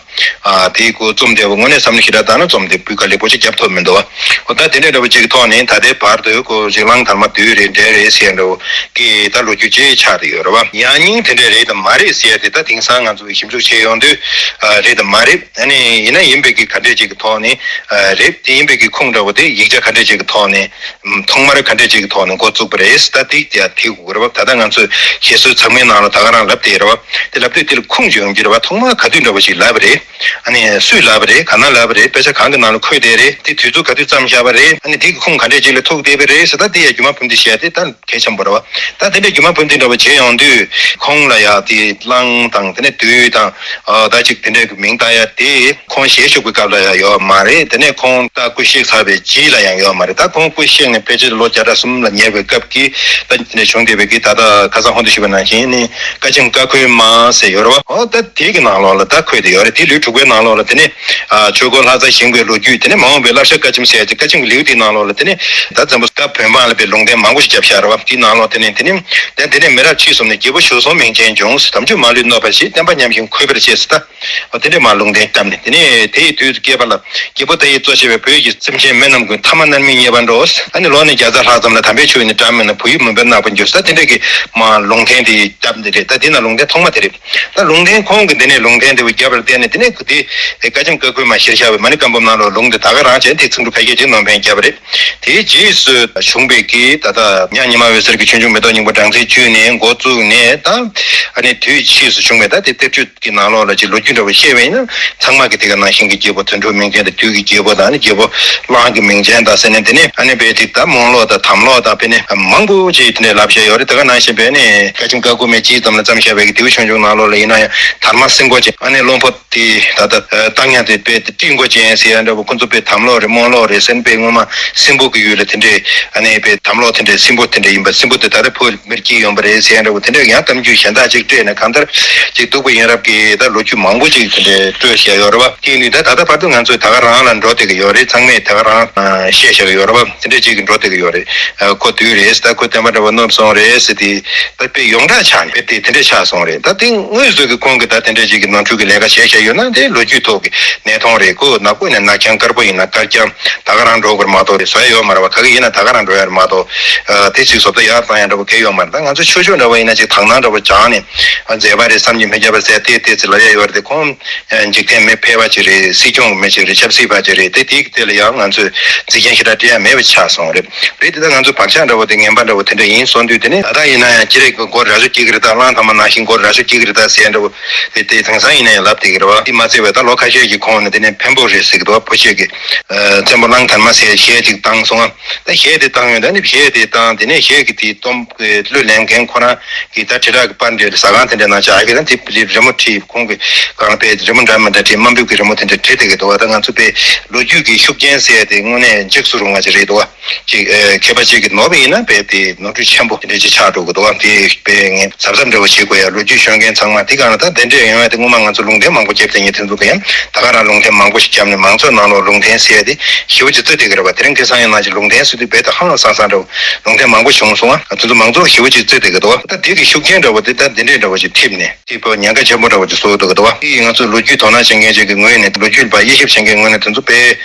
ཨ་དེའི་སྐོར་རྩོམ་དེ་བ་དངོས་གནས་བསམ་བློ་ཞེ་དྲག་བཏང་ན་རྩོམ་དེ་སྤུས་ཀ་ལེགས་པོ་ཅིག་བརྒྱབ་ཐུབ་མི་འདུག་བ། འོ་ད་དེ་འདྲའི་འདྲ་བོ་ཅིག་གི་ཐོག་ནས་ད་ལྟའི་བར་དུ་ཁོ་རིགས་གླང་དར་མ་བདུད་རེད་འདྲ་རེད་ཟེར་འདྲ་བོ་གི་ད་ལོ་རྒྱུས་ཅིག་ཆགས་བསྡད་ཡོད་རེད་བ། ཡང་སྙིང་དེ་འདྲ་རེད་དམ་མ་རེད་ཟེར་ཡ་དེ་ད་དེང་སང་ང་ཚོ་ཞིབ་འཇུག་བྱས་ཡོང་དུས་ཨ་རེད་དམ་མ་རེད། ཨ་ནི་ཡིན་ན་ཡིན་པའི་གི་ག་འདྲས་ཅིག་གི་ཐོག་ནས་ཨ་རེད། དེ་ཡིན་པའི་གི་ཁུངས་འདྲ་བོ་དེ་ཡིག་ཆ་ག་འདྲས་ཅིག་གི་ཐོག་ནས་ཐོག་མར་ག་འདྲས་ཅིག་གི་ཐོག་ནས་འགོ་བཙུགས་པ་རེད། ད་དེ་ཡ་དེ་དགོས་རེད་བ། ད་ལྟ་ང་ཚོས་ཞེ་སོའི་ཚང་མའི་ནང་ལ་ད་ག་རང་ལབ་བསྡད་རེད་བ། དེ་ལབ་དུས་དེ་ལ་ཁུངས་ཅིག་ཡོང་གི་རེད་བ། ཐོག་མར་ག་དུས་འདྲ་བོ་ཞིག་ལབ་པ་རེད། ཨ་ནི་སུས་ལབ་པ་རེད། ག་ན་ལབ་པ་རེད། དཔེ་ཆ་གང་གི་ནང་ལ་འཁོད་བསྡད་རེད། དེ་དུས་ཚོད་ག་དུས་བརྩམས་བཞག་པ་རེད། ཨ་ནི་དེ་གི་ཁུངས་ག་འདྲས་ཅིག་ལ་ཐུག་བསྡད་པ་རེད་ཟེར། ད་དེ་ཡ་རྒྱུ་མ་ཕུན་སུམ་ཚོགས་དེ་ད་གལ་ཆེན་པོ་རེད་བ། ད་དེ་འདྲའི་རྒྱུ་མ་ཕུན་སུམ་ཚོགས་འདྲ་བོ་བྱས་ཡོང་དུས་ཁོང་ལ་ཡ་དེ་གླང་དང་དེ་ནས་བདུད་དང་ཨ་ད་ཅིག་དེ་འདྲའི་གི་མིང་བཏགས་ཡ་དེ་ཁོང་ཞལ་བཞུགས་པའི་སྐབས་ལ་ཡང་ཡོད་མ་རེད། དེ་ནས་ཁོང་ད་སྐུ་གཤེགས་ཚར་བའི་རྗེས་ལ་ཡང་ཡོད་མ་རེད། ད་ཁོང་སྐུ་གཤེགས་ནས་ཕལ་ཆེར་ལོ་བརྒྱ་ཕྲག་གསུམ་ལ་ཉེ་བའི་སྐབས་ཀྱི་ད་དེ་འདྲ་བྱུང་བསྡད་པའི་གི་ད་ལྟ་ཁ་སང་ཧོན་དུ་ཞུས་པ་ནང་བཞིན་ནི་བཀའ་ཆེམས་བཀའ་འཁོལ་མ་ཟེར་ཡོད་རེད་བ། ཨོ་ད་དེ་གི་ནང་ལོགས་ལ་ད་འཁོད་བསྡད་ཡོད་རེད། དེ་ལོ་དྲུག་པའི་ནང་ལོགས་ལ་དེ་ནས་ཨ་ཆོས་འཁོར་ལྷ་རྩ་བཞེངས་པའི་ལོ་རྒྱུས། དེ་ནས་མ་འོངས་པའི་བསླབ་བྱ་བཀའ་ཆེམས་ཟེར་ཡ་དེ་བཀའ་ཆེམས་ཀྱི་ལེའུ་དེའི་ནང་ལོགས་ལ་དེ་ནས་ད་བཙན་པོ་ད་བོད་འབངས་ལ་དཔེ་ལུང་བསྟན་མང་པོ་ཞིག་བརྒྱབ་བཞག་རེད་བ། དེའི་ནང་ལོགས་དེ་ནས་དེ་ནས་དེ་དེ་ནས་མི་རབས་ཕྱིས་སོང་ནས་རྒྱལ་པོ་བྱོལ་སོང་མིང་ཅན་འབྱུང་། དམ་ཆོས་མ་ལུས་གནོད་པར་བྱེད། བསྟན་པ་ཉམས་ཤིང་འཁོལ་བར་བྱེད་ཟེར། ད་འོ་དེ་འདྲས་མ་ལུང་བསྟན་བཏབ་ནས་དེ་ནས་དེ་ཡི་དུས་སུ་སྐྱེས་པ་ལ་རྒྱལ་པོ་ད་ཡིས་གཙོ་བྱས་པའི་བོད་ཀྱི་སེམས་ཅན་མི་རྣམས་ཀུན་ཐ་མལ་མནར་མེད་རྙེད་པར་འགྲོ། ཨ་ནི་ལོ་ནི་བརྒྱ་རྩ་ལྷག་ཙམ་ལ་དམ་པའི་ཆོས་ནི་བཀྲ་མི་ནུས། བུ་ཡུག་མུན་པས་བརྣགས་པར་འགྱུར་ཟེར། ད་དེ་འདྲས་ཀྱི་མ་ལུང་བསྟན་དེ་བཏབ་འདི་རེད། ད་དེ་ན་ལུང་བསྟན་ཐོག་མ་དེ་རེད། ད་ལུང་བསྟན་ཁོང་གིས་འདི་ནས་ལུང་བསྟན་དེ་བརྒྱབ་པར་བརྟེན་ནས་དེ་ནས་དེ་བཀའ་ཆེམས་བཀའ་འཁོལ་མ་གཞིར་བཞག་པའི་མ་ཎི་བཀའ་འབུམ་ནང་ལོགས་ལུང་དེ་ད་ག་རང་བྱས་དེ་ཚིག་འབྲུ་ཁ་ཤས་ཅིག་ནང་བསྟན་བརྒྱབ་པ་རེད། དེའི་རྗེས་སུ་བྱུང་བའི་གི་ད་ལྟ་ཉག་ཉི་མ་འོད་ཟེར་གྱི་ཆོས་འབྱུང་མེ་ཏོག་སྙིང་པོ་སྦྲང་རྩིའི་བཅུད་ནས་འགོ་བཙུགས་ནས་ད་ཨ་ནི་དུས་ཕྱིས་སུ་བྱུང་བའི་ད་དེ་གཏེར་ཆོས་ཀྱི་ནང་ལོགས་ལ་ཅིག་ལོ་རྒྱུས་འདྲ་བོ་བཤད་པ་ཡིན་ན་ཚང་མ་གི་དེ་ག་ནང་བཞིན་གྱི་རྒྱལ་པོ་དོན་གྲུབ་མིང་ཅན་དང་བདུད་ཀྱི་རྒྱལ་པོ་དང་ཨ་ནི་རྒྱལ་པོ་གླང་གི་མིང་ཅན་དང་ཟེར་ནས་དེ་ནས་ཨ་ནི་དཔེ་དེ་ད་རྨོངས་ལོག་དང་དམ་ལོག་དང་དཔེ་ནས་མང་པོ་ཅིག་དེ་འདྲའི་ལབ་བཤད་ཡོད་རེད། དེ་ག་ནང་བཞིན་དཔེ་ནས་བཀའ་ཆེམས་བཀའ་འཁོལ་མའི་དཔྱིད་ཙམ་ལ་བརྩམས་བཞག་པའི་གི་དེའུ་ཆོས་འབྱུང་ནང་ལོགས་ལ་ཡིན་ན་ཡང་དར་མ་སྲིན་པོ་ཅན་ཨ་ནི་བློན་པོ་དེ་ད་ལྟ་བཏང་ཡང་དེ་དཔེ་དེ་སྤྲིན་མགོ་ཅན་ཟེར་ཡང་འདྲ་བོ་ཁོ་ཚོ་དཔེ་དམ་ལོག་རེད་རྨོངས་ལོག་རེད་ཟེར་ནས་དཔེ་སྔོན་མ་སྲིན་པོ་གི་ཡུལ་ལ་དེ་འདྲའི་ཨ་ནི་དཔེ་དམ་ལོག་དེ་འདྲའི་སྲིན་པོ་དེ་འདྲ་ཡིན་པ་སྲིན་པོ་དེ་ད་ལྟ་ཕོ་མིར་སྐྱེས་ཡོང་པ་རེད་ཟེར་ཡང་འདྲ་བོ་དེ་འདྲའི་ཡང་གཏམ་རྒྱུད་གཞན་དག་ཅིག་སྤྲད་ནས་གང་ལྟར་ཅིག་སྡུག་པོ་ཡིན་རབས་ཀྱི་ད་ལོ་རྒྱུས་མང་པོ་ཅིག་དེ་འདྲའི་སྤྲོད་བཞག་ཡོད་རེད་བ། དེ་ནི་ད་ད་ལྟ་བར་དུ་ང་ཚོས་ད་ག་རང་ལ་འགྲོ་བསྡད་ཀྱི་ཡོད་རེད། ཚང་མས་ད་ག་རང་བཤད་བཞག་གི་ཡོད་རེད་བ། དེ་འདྲའི་ཅིག་གི་འགྲོ་བསྡད་ཀྱི་ཡོད་རེད། ཁོ་དུས་རེད་ད་ཁོ་བསྟན་པ་འདྲ་བོ་གནོད་སོང་རེད་ཟེར་དེ་ད་དཔེ་ཡོངས་གྲགས་ཆགས་ནས་དཔེ་དེ་དེ་འདྲས་ཆགས་སོང་རེད། ད་དེ་དངོས་སུ་གི་ཁོང་གི་ད་དེ་འདྲས་ཅིག་གི་ནོར་འཁྲུལ་གི་ལས་ཀ་བྱས་བཞག་ཡོད་ན་དེ་ལོ་རྒྱུས་ཐོག་གི་གནས་སྟངས་རེད། ཁོ་ནག་པོ་ཡིན་ན་ནག་རྐྱང་དཀར་པོ་ཡིན་ན་དཀར་རྐྱང་ད་ག་རང་འགྲོ་དགོས་རེད་མ་གཏོགས་བཟོ་ཡ་ཡོད་མ་རེད་བ། ག་གི་ཡིན་ན་ད་ག་རང་འགྲོ་ཡ་རེད་མ་གཏོགས་དེ་ཅིག་བཟོ་ལྟ་ཡར་བཏང་ཡ་འདྲ་བོ་གལ་ཡོད་མ་རེད། ད་ང་ཚོ་ཆོས་ཕྱོགས་འདྲ་བོ་ཡིན་ན་ཅིག་དག་སྣང་འདྲ་བོ་སྦྱངས་ནས་མཛད་པ་རེད་བསམ་གྱི་མི་ཁྱབ་པ་ཟེར་ཏེ་ཏེ་ཚེ་ལབ་ཡ་ཡོད་རེད་དེ། ཁོང་འཇིག་རྟེན་མི་ཕལ་པ་ཅིག་རེད། སྲིད་སྐྱོང་མི་ཅིག་རེད། ཆབ་སྲིད་པ་ཅིག་རེད། དེ་དེའི་དེ་ལ་ཡང་ང་ཚོས་རྩིས་མཁན་ཞེ་དྲག་སྤྲད་ཡ་མེད་པ་ཆགས་སོང་རེད། རེད་དེ་ད་ང་ཚོ་བག་ཆགས་འདྲ་བོ་དེ་ངན་པ་འདྲ་བོ་དེ་འདྲ་ཡིན་སོང་དུས་དེ་ནི་ད་ལྟ་ཡིན་ན་ཡང་ཅི་རེད་མགོ་ར་ཤོ་སྐྱེ་གི་རེད། ད་གླང་དར་མ་ནང་བཞིན་མགོ་ར་ཤོ་སྐྱེ་གི་རེད་ད་ཟེར་འདྲ་བོ་དེ་དེ་དེང་སང་ཡིན་ན་ཡང་ལབ་བསྡད་ཀྱི་རེད་བ། དེ་མ་ཚད་པའི་ད་ལོ་ཁ་ཤས་ཀྱི་གོང་ནས་དེ་ནས་འཕན་པོ་རེད་ཟེར་གི་འདུག་བ། ཕོ་ཤེད་ཀྱི་བཙན་པོ་གླང་དར་མ་ཟེར་གཞས་ཅིག་བཏང་སོང་ང་། ད་གཞས་དེ་བཏང་ཡོད། ད་ནི་གཞས་དེ་བཏང་དེ་ནས་གཞས་ཀྱི་དེ་གཏོང་གླུ་ལེན་མཁན་ཁོ་རང་གི་ད་དྲིལ་བསྒྲགས་ཀྱི་པར་འདྲ་ཟ་ཁང་དེ་འདྲ་ནང་ཆ་ཨ་ཁེ་ད་དེ་རི་མོ་བྲིས། ཁོང་གི་གང་པའི་རི་མོ་འདྲ་མི་འདྲ་བྲིས། དམའ་འབེབས་ཀྱི་རི་མོ་དེ་འདྲ་བྲིས་བསྡད་ཀྱི་འདུག་བ། ད་ང་ཚོ་དཔེ་ལོ་རྒྱུས་ཀྱི་ཤུགས་རྐྱེན་ཟེར་ཡ་དེ་དངོས་གནས་འཇིགས་སུ་རུང་བ་ཅིག་རེད་འདུག་བ། ཅིག་ཨེ་མཁས་པ་ཅིག་གིས་ནོར་བ་ཡིན་ན་དཔེ་དེ་ནོར་འཁྲུལ་ཆེན་པོ་དེ་འདྲ་ཅིག་ཆགས་འགྲོ་གི་འདུག་བ། དེ་དཔེ་ངས་གཟབ་གཟབ་འདྲ་བོ་བྱེད་དགོས་ཡ། ལོ་རྒྱུས་ཤོད་མཁན་ཚང་མ་དེ་ག་ན་ད་དེ་འདྲས་ཡོང་ཡ་དེ་སྔོན་མ་ང་ཚོ་ལུང་བསྟན་མང་པོ་བརྒྱབ་བསྡད་མཁན་དེ་ཚོ་གི་ཡང་ད་ག་རང་ལུང་བསྟན་མང་པོ་ཞིག་བརྒྱབ་ནས་མང་ཚོགས་ནང་ལོགས་ལུང་བསྟན་ཟེར་ཡ་དེ་ཞེ་པོ་ཅིག་བརྩི་བསྡད་ཀྱི་རེད་བ། དེ་རིང་ཁ་སང་ཡིན་ན་ཅིག་ལུང་བསྟན་ཟེར་དུས་དཔེ་ད་ཧང་སང་སང་འདྲ་བོ་ལུང་བསྟན་མང་པོ་བྱུང་སོང་བ། དེ་ཚོ་མང་ཚོགས་ཞེ་པོ་ཅིག་བརྩི་བསྡད་ཀྱི་འདུག་བ། ད་དེ་གི་ཤུགས་རྐྱེན་འདྲ་བོ་དེ་ད་འདི་འདྲས་འདྲ་བོ་ཅིག་ཐེབས་ནས། དེ་བོ་ཉེན་ཁ་ཆེན་པོ་འདྲ་བོ་ཅིག་བཟོ་འདུག་གི་འདུག་བ། དེ་ཡིས་ང་ཚོ་ལོ་རྒྱུས་དོ་སྣང་བྱེད་མཁན་ཅིག་གི་ངོས་ནས་ལོ་རྒྱུས་པ་དབྱེ་ཞིབ་བྱེད་མཁན་གྱི་ངོས་ནས་དེ་ཚོ་དཔེ་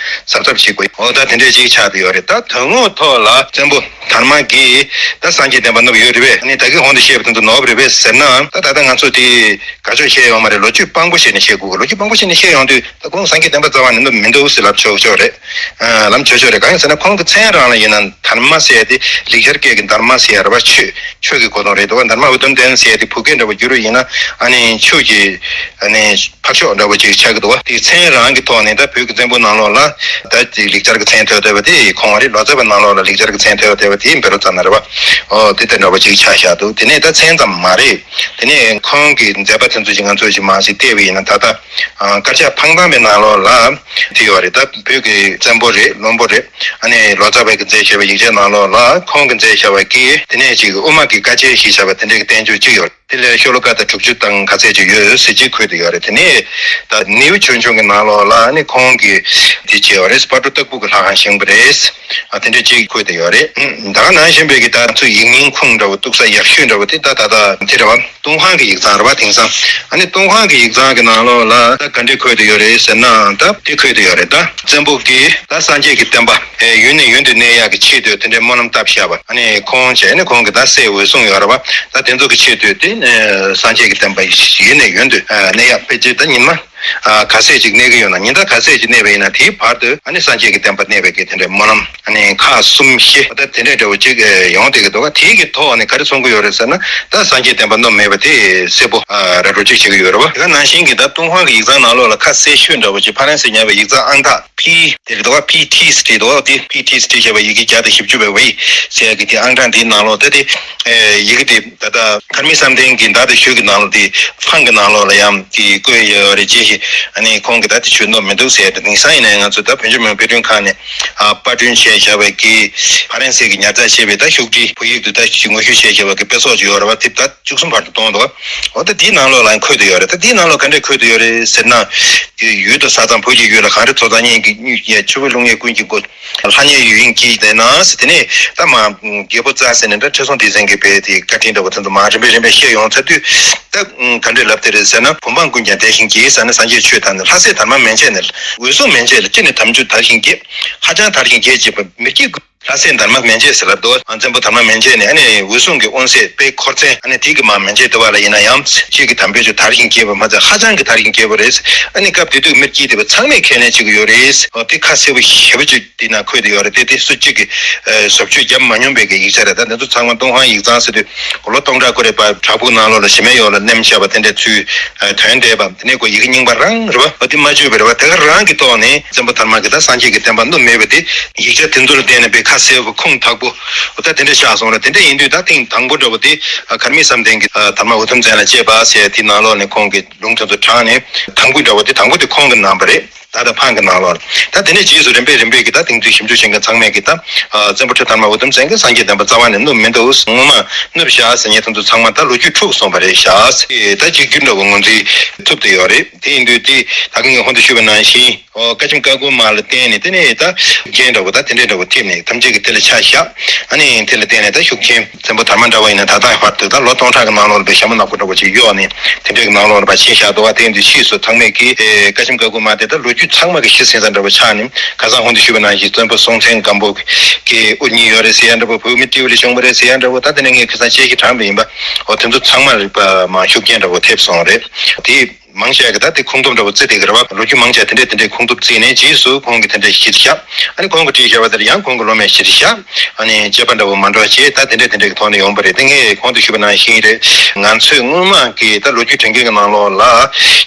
གཟབ་གཟབ་བྱེད་དགོས། འོ་ད་དེ་འདྲས་ཅིག་ཆགས་བསྡད་ཡོད་རེད། ད་དོན་དངོས་ཐོག་ལ་བཙན་པོ་དར་མ་གིས་ད་སངས་རྒྱས་བསྟན་པ་བསྣུབས་ཡོད་རེད་པས། ཨ་ནི་ད་གིན་གོང་དུ་བཤད་པ་དེ་ཚོ་ནོར་བ་རེད་པས་ཟེར་ན། ད་ད་ལྟ་ང་ཚོ་དེ་དགག་ཕྱོགས་བཤད་ཡོད་མ་རེད། ལོ་རྒྱུས་དཔང་པོ་བྱས་ནས་བཤད་དགོས། ལོ་རྒྱུས་དཔང་པོ་བྱས་ནས་བཤད་ཡོང་དུས་ད་ཁོང་སངས་རྒྱས་བསྟན་པ་རྩ་བ་ནས་བསྣུབས་མི་འདུག་ཟེར་ལབ་ཆོག་ཆོག་རེད། ཨ་ལབ་ཆོག་ཆོག་རེད། གང་ཡིན་ཟེར་ན་ཁོང་གི་མཚན་རང་ལ་ཡིན་ན་དར་མ་ཟེར་ཡ་དེ་ལེགས་སྦྱར་སྐད་ཀྱི་འདར་མ་ཟེར་ཡ་རེད་བ། ཆོས་ཆོས་ཀྱི་གོ་དོན་རེད་འདུག་བ། འདར་མ་འུ་དུམ་ལྡན་ཟེར་ཡ་དེ་བོད་སྐད་འདྲ་བོ་བསྒྱུར་བ་ཡིན་ན་ཨ་ནི་ཆོས་ཀྱི་ཨ་ནི་འཕགས་མཆོག་འདྲ་བོ་ཅིག་ཆགས་ཀྱི་འདུག་བ། དེ་མཚན་རང་གི་ཐོག་ནས་ད་བོད་ཀྱི་བཙན་པོ་ནང་ལོགས་ལ་ད་དེ་ལེགས་སྦྱར་གྱི་མཚན་ཐོས་བསྡད་པ་དེ་ཁོང་རེད། ལོ་ཙཱ་བའི་ནང་ལོགས་ལ་ལེགས་སྦྱར་གྱི་མཚན་ཐོས་བསྡད་པ་དེ་བཻ་རོ་ཙ་ན་རེད་བ། ཨོ་དེ་ལྟ་འདྲ་བོ་ཅིག་ཆགས་བཞག་འདུག་དེ་ནས་ད་མཚན་ཙམ་མ་རེད། དེ་ནས་ཁོང་གི་མཛད་པ་དེ་ཚོ་ཞིག་ང་ཚོས་ཅིག་མར་ཞིག་བལྟས་པ་ཡིན་ན། ད་ལྟ་ཨ་དཀར་ཆག་འཕང་ཐང་པའི་ནང་ལོགས་ལ་དེ་ཡོད་རེད། ད་བོད་ཀྱི་བཙན་པོ་རེད། བློན་པོ་རེད། ཨ་ནི་ལོ་ཙཱ་བ་གིས་མཛད་བཞག་པའི་ཡིག་ཆ་ནང་ལོགས་ལ་ཁོང་གིས་མཛད་བཞག་པ་གི་དེ་ནས་ཅིག་དབུ་མ་གི་བཀའ་ཆོས་ཞེས་བྱ་བ་དེ་འདྲའི་གི་བསྟན་བཅོས་གཅིག་ཡོད་རེད། དེ་ལ་ཤོ་ལོ་ཀ་དང་དྲུག་ཅུ་དང་ག་ཚད་ཅིག་ཡོད་ཟེར་ཅིག་འཁོད་དེ་ཡོད་རེད། དེ་ནས་ད་ནེའུ་ཆོས་འབྱུང་གི་ནང་ལོགས་ལ་ནི་ཁོང་གིས་དེ་བྱས་པ་རེད། སྤ་གྲོ་སྟག་ཕུག་གི་ལྷ་ཁང་བཞེངས་པ་རེད། ཨ་དེ་འདྲ་ཅིག་འཁོད་དེ་ཡོད་རེད། ད་ག་ནང་བཞིན་པའི་གི་ད་ཚོ་ཡིག་རྙིང་ཁུངས་འདྲ་བོ་གཏུག་ས་ཡག་ཤོས་འདྲ་བོ་དེ་ད་ད་ད་དེ་རེད་བ། ཏུན་ཧོང་གི་ཡིག་ཚང་རེད་བ། དེང་སང་ཨ་ནི་ཏུན་ཧོང་གི་ཡིག་ཚང་གི་ནང་ལོགས་ལ་ད་ག་འདྲས་འཁོད་དེ་ཡོད་རེད་ཟེར་ན། ད་དེ་འཁོད་དེ་ཡོད་རེད། ད་བཙན་པོ་གིས་ད་སངས་རྒྱས་ཀྱི་བསྟན་པ་ཡུན་ནས་ཡུན་དུ་གནས་ཡག་གི་ཆེད་དུ་དེ་འདྲའི་སྨོན་ལམ་བཏབ་བཞག་པ། ཨ་ནི་ཁོང་བྱས་ནས་ཁོང་གི་ད་སྲས་འོད་སྲུང་ཡོད་རེད་བ། ད་དེ་ཚོ་གི་ཆེད་དུ་དེ་སངས་རྒྱས་ཀྱི་བསྟན་པ་ཡུན་ནས་ཡུན་དུ་གནས་ཡག་ཕལ་ཆེར་ད་ཉི་མ་ག་ཚད་ཅིག་གནས་ཀྱི་ཡོད་ན། ཉིན་ལྟར་ག་ཚད་ཅིག་གནས་པ་ཡིན་ན། དེའི་བར་དུ་ཨ་ནི་སངས་རྒྱས་ཀྱི་བསྟན་པ་གནས་པའི་གི་དེ་འདྲའི་སྨོན་ལམ། ཨ་ནི་ཁག་གསུམ་བཞི་ད་དེ་འདྲའི་འདྲ་བོ་ཅིག་ཡོང་བསྡད་ཀྱི་འདུག་ག་དེའི་གི་ཐོག་ནས་ག་རེ་གསུང་གི་ཡོད་རེད་ཟེར་ན། ད་སངས་རྒྱས་བསྟན་པ་སྣུབ་མེད་པ་དེ་གསལ་པོ་ར་སྤྲོད་ཅིག་བྱེད་ཀྱི་ཡོད་རེད་བ། དེ་ག་ནང་བཞིན་གྱི་ད་ཏུན་ཧོང་གི་ཡིག་ཚང་ནང་ལོགས་ལ་ཁ་གསལ་ཤོས་འདྲ་བོ་ཅིག་ཕ་རན་སི་ཉར་བའི་ཡིག་ཚང་ཨང་རྟགས་ཕི་དེ་རེད་འདུག་ག་ཕི་ཊི་ཟེར་འདུག་ག་དེ་ཕི་ཊི་ཟེར་བྱས་པ་ཡི་གེ་བརྒྱ་དང་བཞི་བཅུ་པའི་ཝེ་ཟེར་ཡ་གི་དེ་ཨང་གྲངས་དེའི་ནང་ལོགས་ད་དེ་ཡི་གེ་དེ་ད་ད་མཁར་རྨེའུ་བསམ་གཏན་གྱི་མདའ་དང་གཞུ་གི་ནང་ལོགས་དེ་ཕང་གི་ནང་ལོགས་ལ་ཡང་དེ་བཀོད་ཡོད་རེད། ཅེས་ཤིག་ཨ་ནི་ཁོང་གི་ད་དེ་ཆོས་སྣོད་མི་འདུག་ཟེར་ཏེ། དེང་སང་ཡིན་ན་ང་ཚོ་ད་བོད་ལྗོངས་མི་དམངས་དཔེ་སྐྲུན་ཁང་ནས་ཨ་པར་སྐྲུན་བྱས་བཞག་པའི་གི་ཕ་རན་སི་གི་ཉར་ཚགས་བྱས་པའི་ད་བཞུགས་ཁྲི་བོད་ཡིག་ཏུ་ད་ཅིག་ངོ་བཤུས་བྱས་བཞག་པ་གི་དཔེ་ཚོགས་ཅིག་ཡོད་རེད་བ། དེ་ད་བཅུ་གསུམ་བར་དུ་གཏོང་འདུག་འོ་ད་དེའི་ནང་ལོགས་ལ་འཁོད་དེ་ཡོད་རེད། ད་དེའི་ནང་ལོགས་ག་འདྲས་འཁོད་དེ་ཡོད་རེད་ཟེར་ན། ཡུལ་དང་ས་མཚམས་བོད་ཀྱི་ཡུལ་ལ། གངས་རི་མཐོ་ཚང་གཉན་གྱིས་བསྙུས་ཡས། ཆུ་བོ་ཀླུང་གཉན་ཀུན་གྱིས་བསྐོར། ལྷ་གཉན་ཡུལ་དབྱིངས་ཀྱིས་བདེ་ན་ཟེར། དེ་ནས་ད་མ་རྒྱལ་པོ་ཙཱ་ཟེར་ནས་ད་ཁྲི་སྲོང་ལྡེ་བཙན་གྱི་བའི་དེ་བཀའ་དྲིན་འདྲ་བོ་དེ་ཚོ་མ་རིམ་པས་རིམ་པས་བཤད་ཡོང་ཚར་དུས། ད་ག་འདྲས་ལབ་དེ་རེད་ཟེར་ན། བུམ་འབངས་ཀུན་ཀྱང་དེ་བཞིན་གྱིས་ཟེར་ནས་སངས་རྒྱས་ཆོས་དང་ནི། ལྷ་སྲས་དར་མ་མན་ཆད་ནས། འོད་སྲུང་མན་ཆད་ལ། ཅི་ནས་དམ་ཆོས་དར་ཞིང་རྒྱས། ཧ་ཅང་དར་ཞིང་རྒྱས་བྱེད་པ། མི་བསྐྱོད་ཀུན། ལྷ་སྲས་དར་མ་མན་ཆད་ཟེར་ལབ་འདུག་ཨ་བཙན་པོ་དར་མ་མན་ཆད་ནས་ཨ་ནི་འོད་སྲུང་གི་དབོན་སྲས་དཔལ་འཁོར་བཙན། ཨ་ནི་དེ་གི་མ་མན་ཆད་དེ་བ་ལ་ཡིན་ན་ཡང་ཅིག་གི་དམ་པའི་ཆོས་དར་ཞིང་རྒྱས་པ་མ་ཚད་ཧ་ཅང་གི་དར་ཞིང་རྒྱས་པ་རེད། ཨ་ནི་སྐབས་དེ་དུས་མི་བསྐྱོད་དེ་བ་ཚང་མས་ཁས་ལེན་བྱེད་ཀྱི་ཡོད་རེད། འོ་དེ་ཁ་གསལ་པོ་ཞེ་པོ་ཅིག་དེ་ན་འཁོད་དེ་ཡོད་རེད། དེ་དེ་སུ་གཅིག་གིས་བཟོ་བཅོས་བརྒྱབ་མ་མྱོང་པའི་གི་ཡིག་ཆ་རེད། ད་དེ་ཚོ་ཚང་མ་ཏུན་ཧོང་ཡིག་ཚང་ཟེར་དུས་ལོ་སྟོང་ཕྲག་འགོར་རེད་པ། བྲག་ཕུག་ནང་ལོགས་ལ་གཞི་མེད་ཡོག་ལ་མནན་བཞག་པ་དེ་འདྲའི་ཚུལ་ཐོན་བསྡད་པ། དེ་ནས་ཁོ་ཡི་གེ་རྙིང་པ་རང་རེད་པ། འོ་དེ་མ་བརྗོད་པ་རེད་པ། དེ་ག་རང་གི་ཐོག་ནས་བཙན་པོ་དར་མ་གིས་ད་སངས་རྒྱས་ཀྱི་བསྟན་པ་བསྣུབས་མེད་པ་དེ་ཡིག་ཆ་དེ་ཚོ་ལ་བརྟེན་ནས་དཔེ་ཁ་གསལ་པོ་ཁུངས་དག་པོ་འོ་ད་དེ་འདྲ་ཆགས་སོང་རེད། དེ་འདྲ་ཡིན་དུས་ད་ཐེངས་དང་པོ་འདྲ་བོ་དེ་མཁར་རྨེའུ་བསམ་གཏན་གྱིས་དར་མ་འུ་དུམ་བཙན་ལ་བཅས་པ་ཟེར་དེའི་ནང་ལོགས་ནས་ཁོང་གི་ལུང་དེ་ཚོ་དྲངས་ནས། དང་པོ་འདྲ་བོ་དེ་དང་པོ་དེ་ཁོང་གིས་གནང་བ་རེད། ད་ལྟ་ཕང་གི་ནང་ལོགས་ལ། ད་དེ་ནས་རྗེས་སུ་རིམ་པས་རིམ་པས་ཀྱིས་ད་དེང་དུས་ཞིབ་འཇུག་བྱེད་མཁན་ཚང་མས་ཀྱིས་ད་ཨ་བཙན་པོ་ཁྲི་དར་མ་འུ་དུམ་བཙན་གྱིས་སངས་རྒྱས་བསྟན་པ་རྩ་བ་ནས་བསྣུབས་མི་འདུག་སྔོན་མ་བསྣུབས་བཞག་ཟེར་མཁན་དེ་ཚོ་ཚང་མ་ད་ལོ་རྒྱུས་འཁྲུགས་སོང་བ་རེད་ཤག་ད་གཅིག་གྱུར་འདྲ་བོ་ངོས་འཛིན་ཐུབ་བསྡད་ཡོད་རེད། དེ་ཡིན་དུས་དེ་ད་གིན་ངས་ཧོན་དུ་ཞུས་པ་ནང་བཞིན། ཨོ་བཀའ་ཆེམས་བཀའ་བསྒོ་མ་ལ་བརྟེན་ནས་དེ་ནས་ད་ཤུགས་རྐྱེན་འདྲ་བོ་ད་དེ་འདྲས་འདྲ་བོ་ཐེབས་ནས་ཐམས་ཅད་ཀྱིས་དེ་ལ་ཆ་བཞག་ཨ་ནི་དེ་ལ་བརྟེན་ནས་ད་ཤུགས་རྐྱེན་བཙན་པོ་དར་མ་འདྲ་བོ་ཡིན་ན་ད་ལྟ་བར་དུ་ད་ལོ་སྟོང་ཕྲག་གི་ནང་ལོགས་ལ་དཔེ་ཞྭ་མོ་ནག་པོ་འདྲ་བོ་ཅིག་གཡོགས་ནས་དེ་འདྲས་ཀྱི་ནང་ལོགས་ལ་ཕར་ཕྱིན་བཞག་འདུག་བ། དེ་ཡིན་དུས་ཕྱིས་སུ་ཚང་མས་ཀྱིས་ཨེ་བཀའ་ཆེམས་བཀའ་བསྒོ་མ་དེ་ད་ལོ་རྒྱུས་ཚང་མ་གི་གཞི་ཟིན་ས་འདྲ་བོ་ཆགས་ནས། ཁ་སང་ཧོན་དུ་ཞུས་པ་ནང་བཞིན་བཙན་པོ་སྲོང་བཙན་སྒམ་པོ་གི་དབུ་བརྙེས་ཡོད་རེད་ཟེར་ཡ་འདྲ་བོ། བོད་མི་སྤྲེའུ་ལས་བྱུང་བ་རེད་ཟེར་ཡ་འདྲ་བོ། ད་དེ་ནས་ངས་ཁ་སང་དཔྱད་གཞི་དྲངས་པ་ཡིན་པ། འོ་དེ་ཚོ་ཚང་མ་རིག་པ་མ་ཤུགས་རྐྱེན་འདྲ་བོ་ཐེབས་སོང་རེད། དེ་མང་ཆེ་གི་ད་དེ་ཁུངས་ཐུབ་འདྲ་བོ་བརྩི་བསྡད་ཀྱི་རེད་བ། ལོ་རྒྱུས་མང་ཆེ་དེ་འདྲས་དེ་འདྲས་ཁུངས་ཐུབ་བརྩིས་ནས་རྗེས་སུ་ཁོང་གིས་དེ་འདྲས་གཞིར་བཞག་ཨ་ནི་ཁོང་གིས་བྲིས་བཞག་པ་དེར་ཡང་ཁོང་གི་སློབ་མས་གཞིར་བཞག་ཨ་ནི་དཔྱད་པ་འདྲ་བོ་མ་འགྲོ་བྱས། ད་དེ་འདྲས་དེ་འདྲས་ཀྱི་ཐོག་ནས་ཡོང་པ་རེད། དེ་ངས་གོང་དུ་ཞུས་པ་ནང་བཞིན་རེད། ང་ཚོས་སྔོན་མ་གི་ད་ལོ་རྒྱུས་དྲན་མཁན་གྱི་ནང་ལོགས་ལ་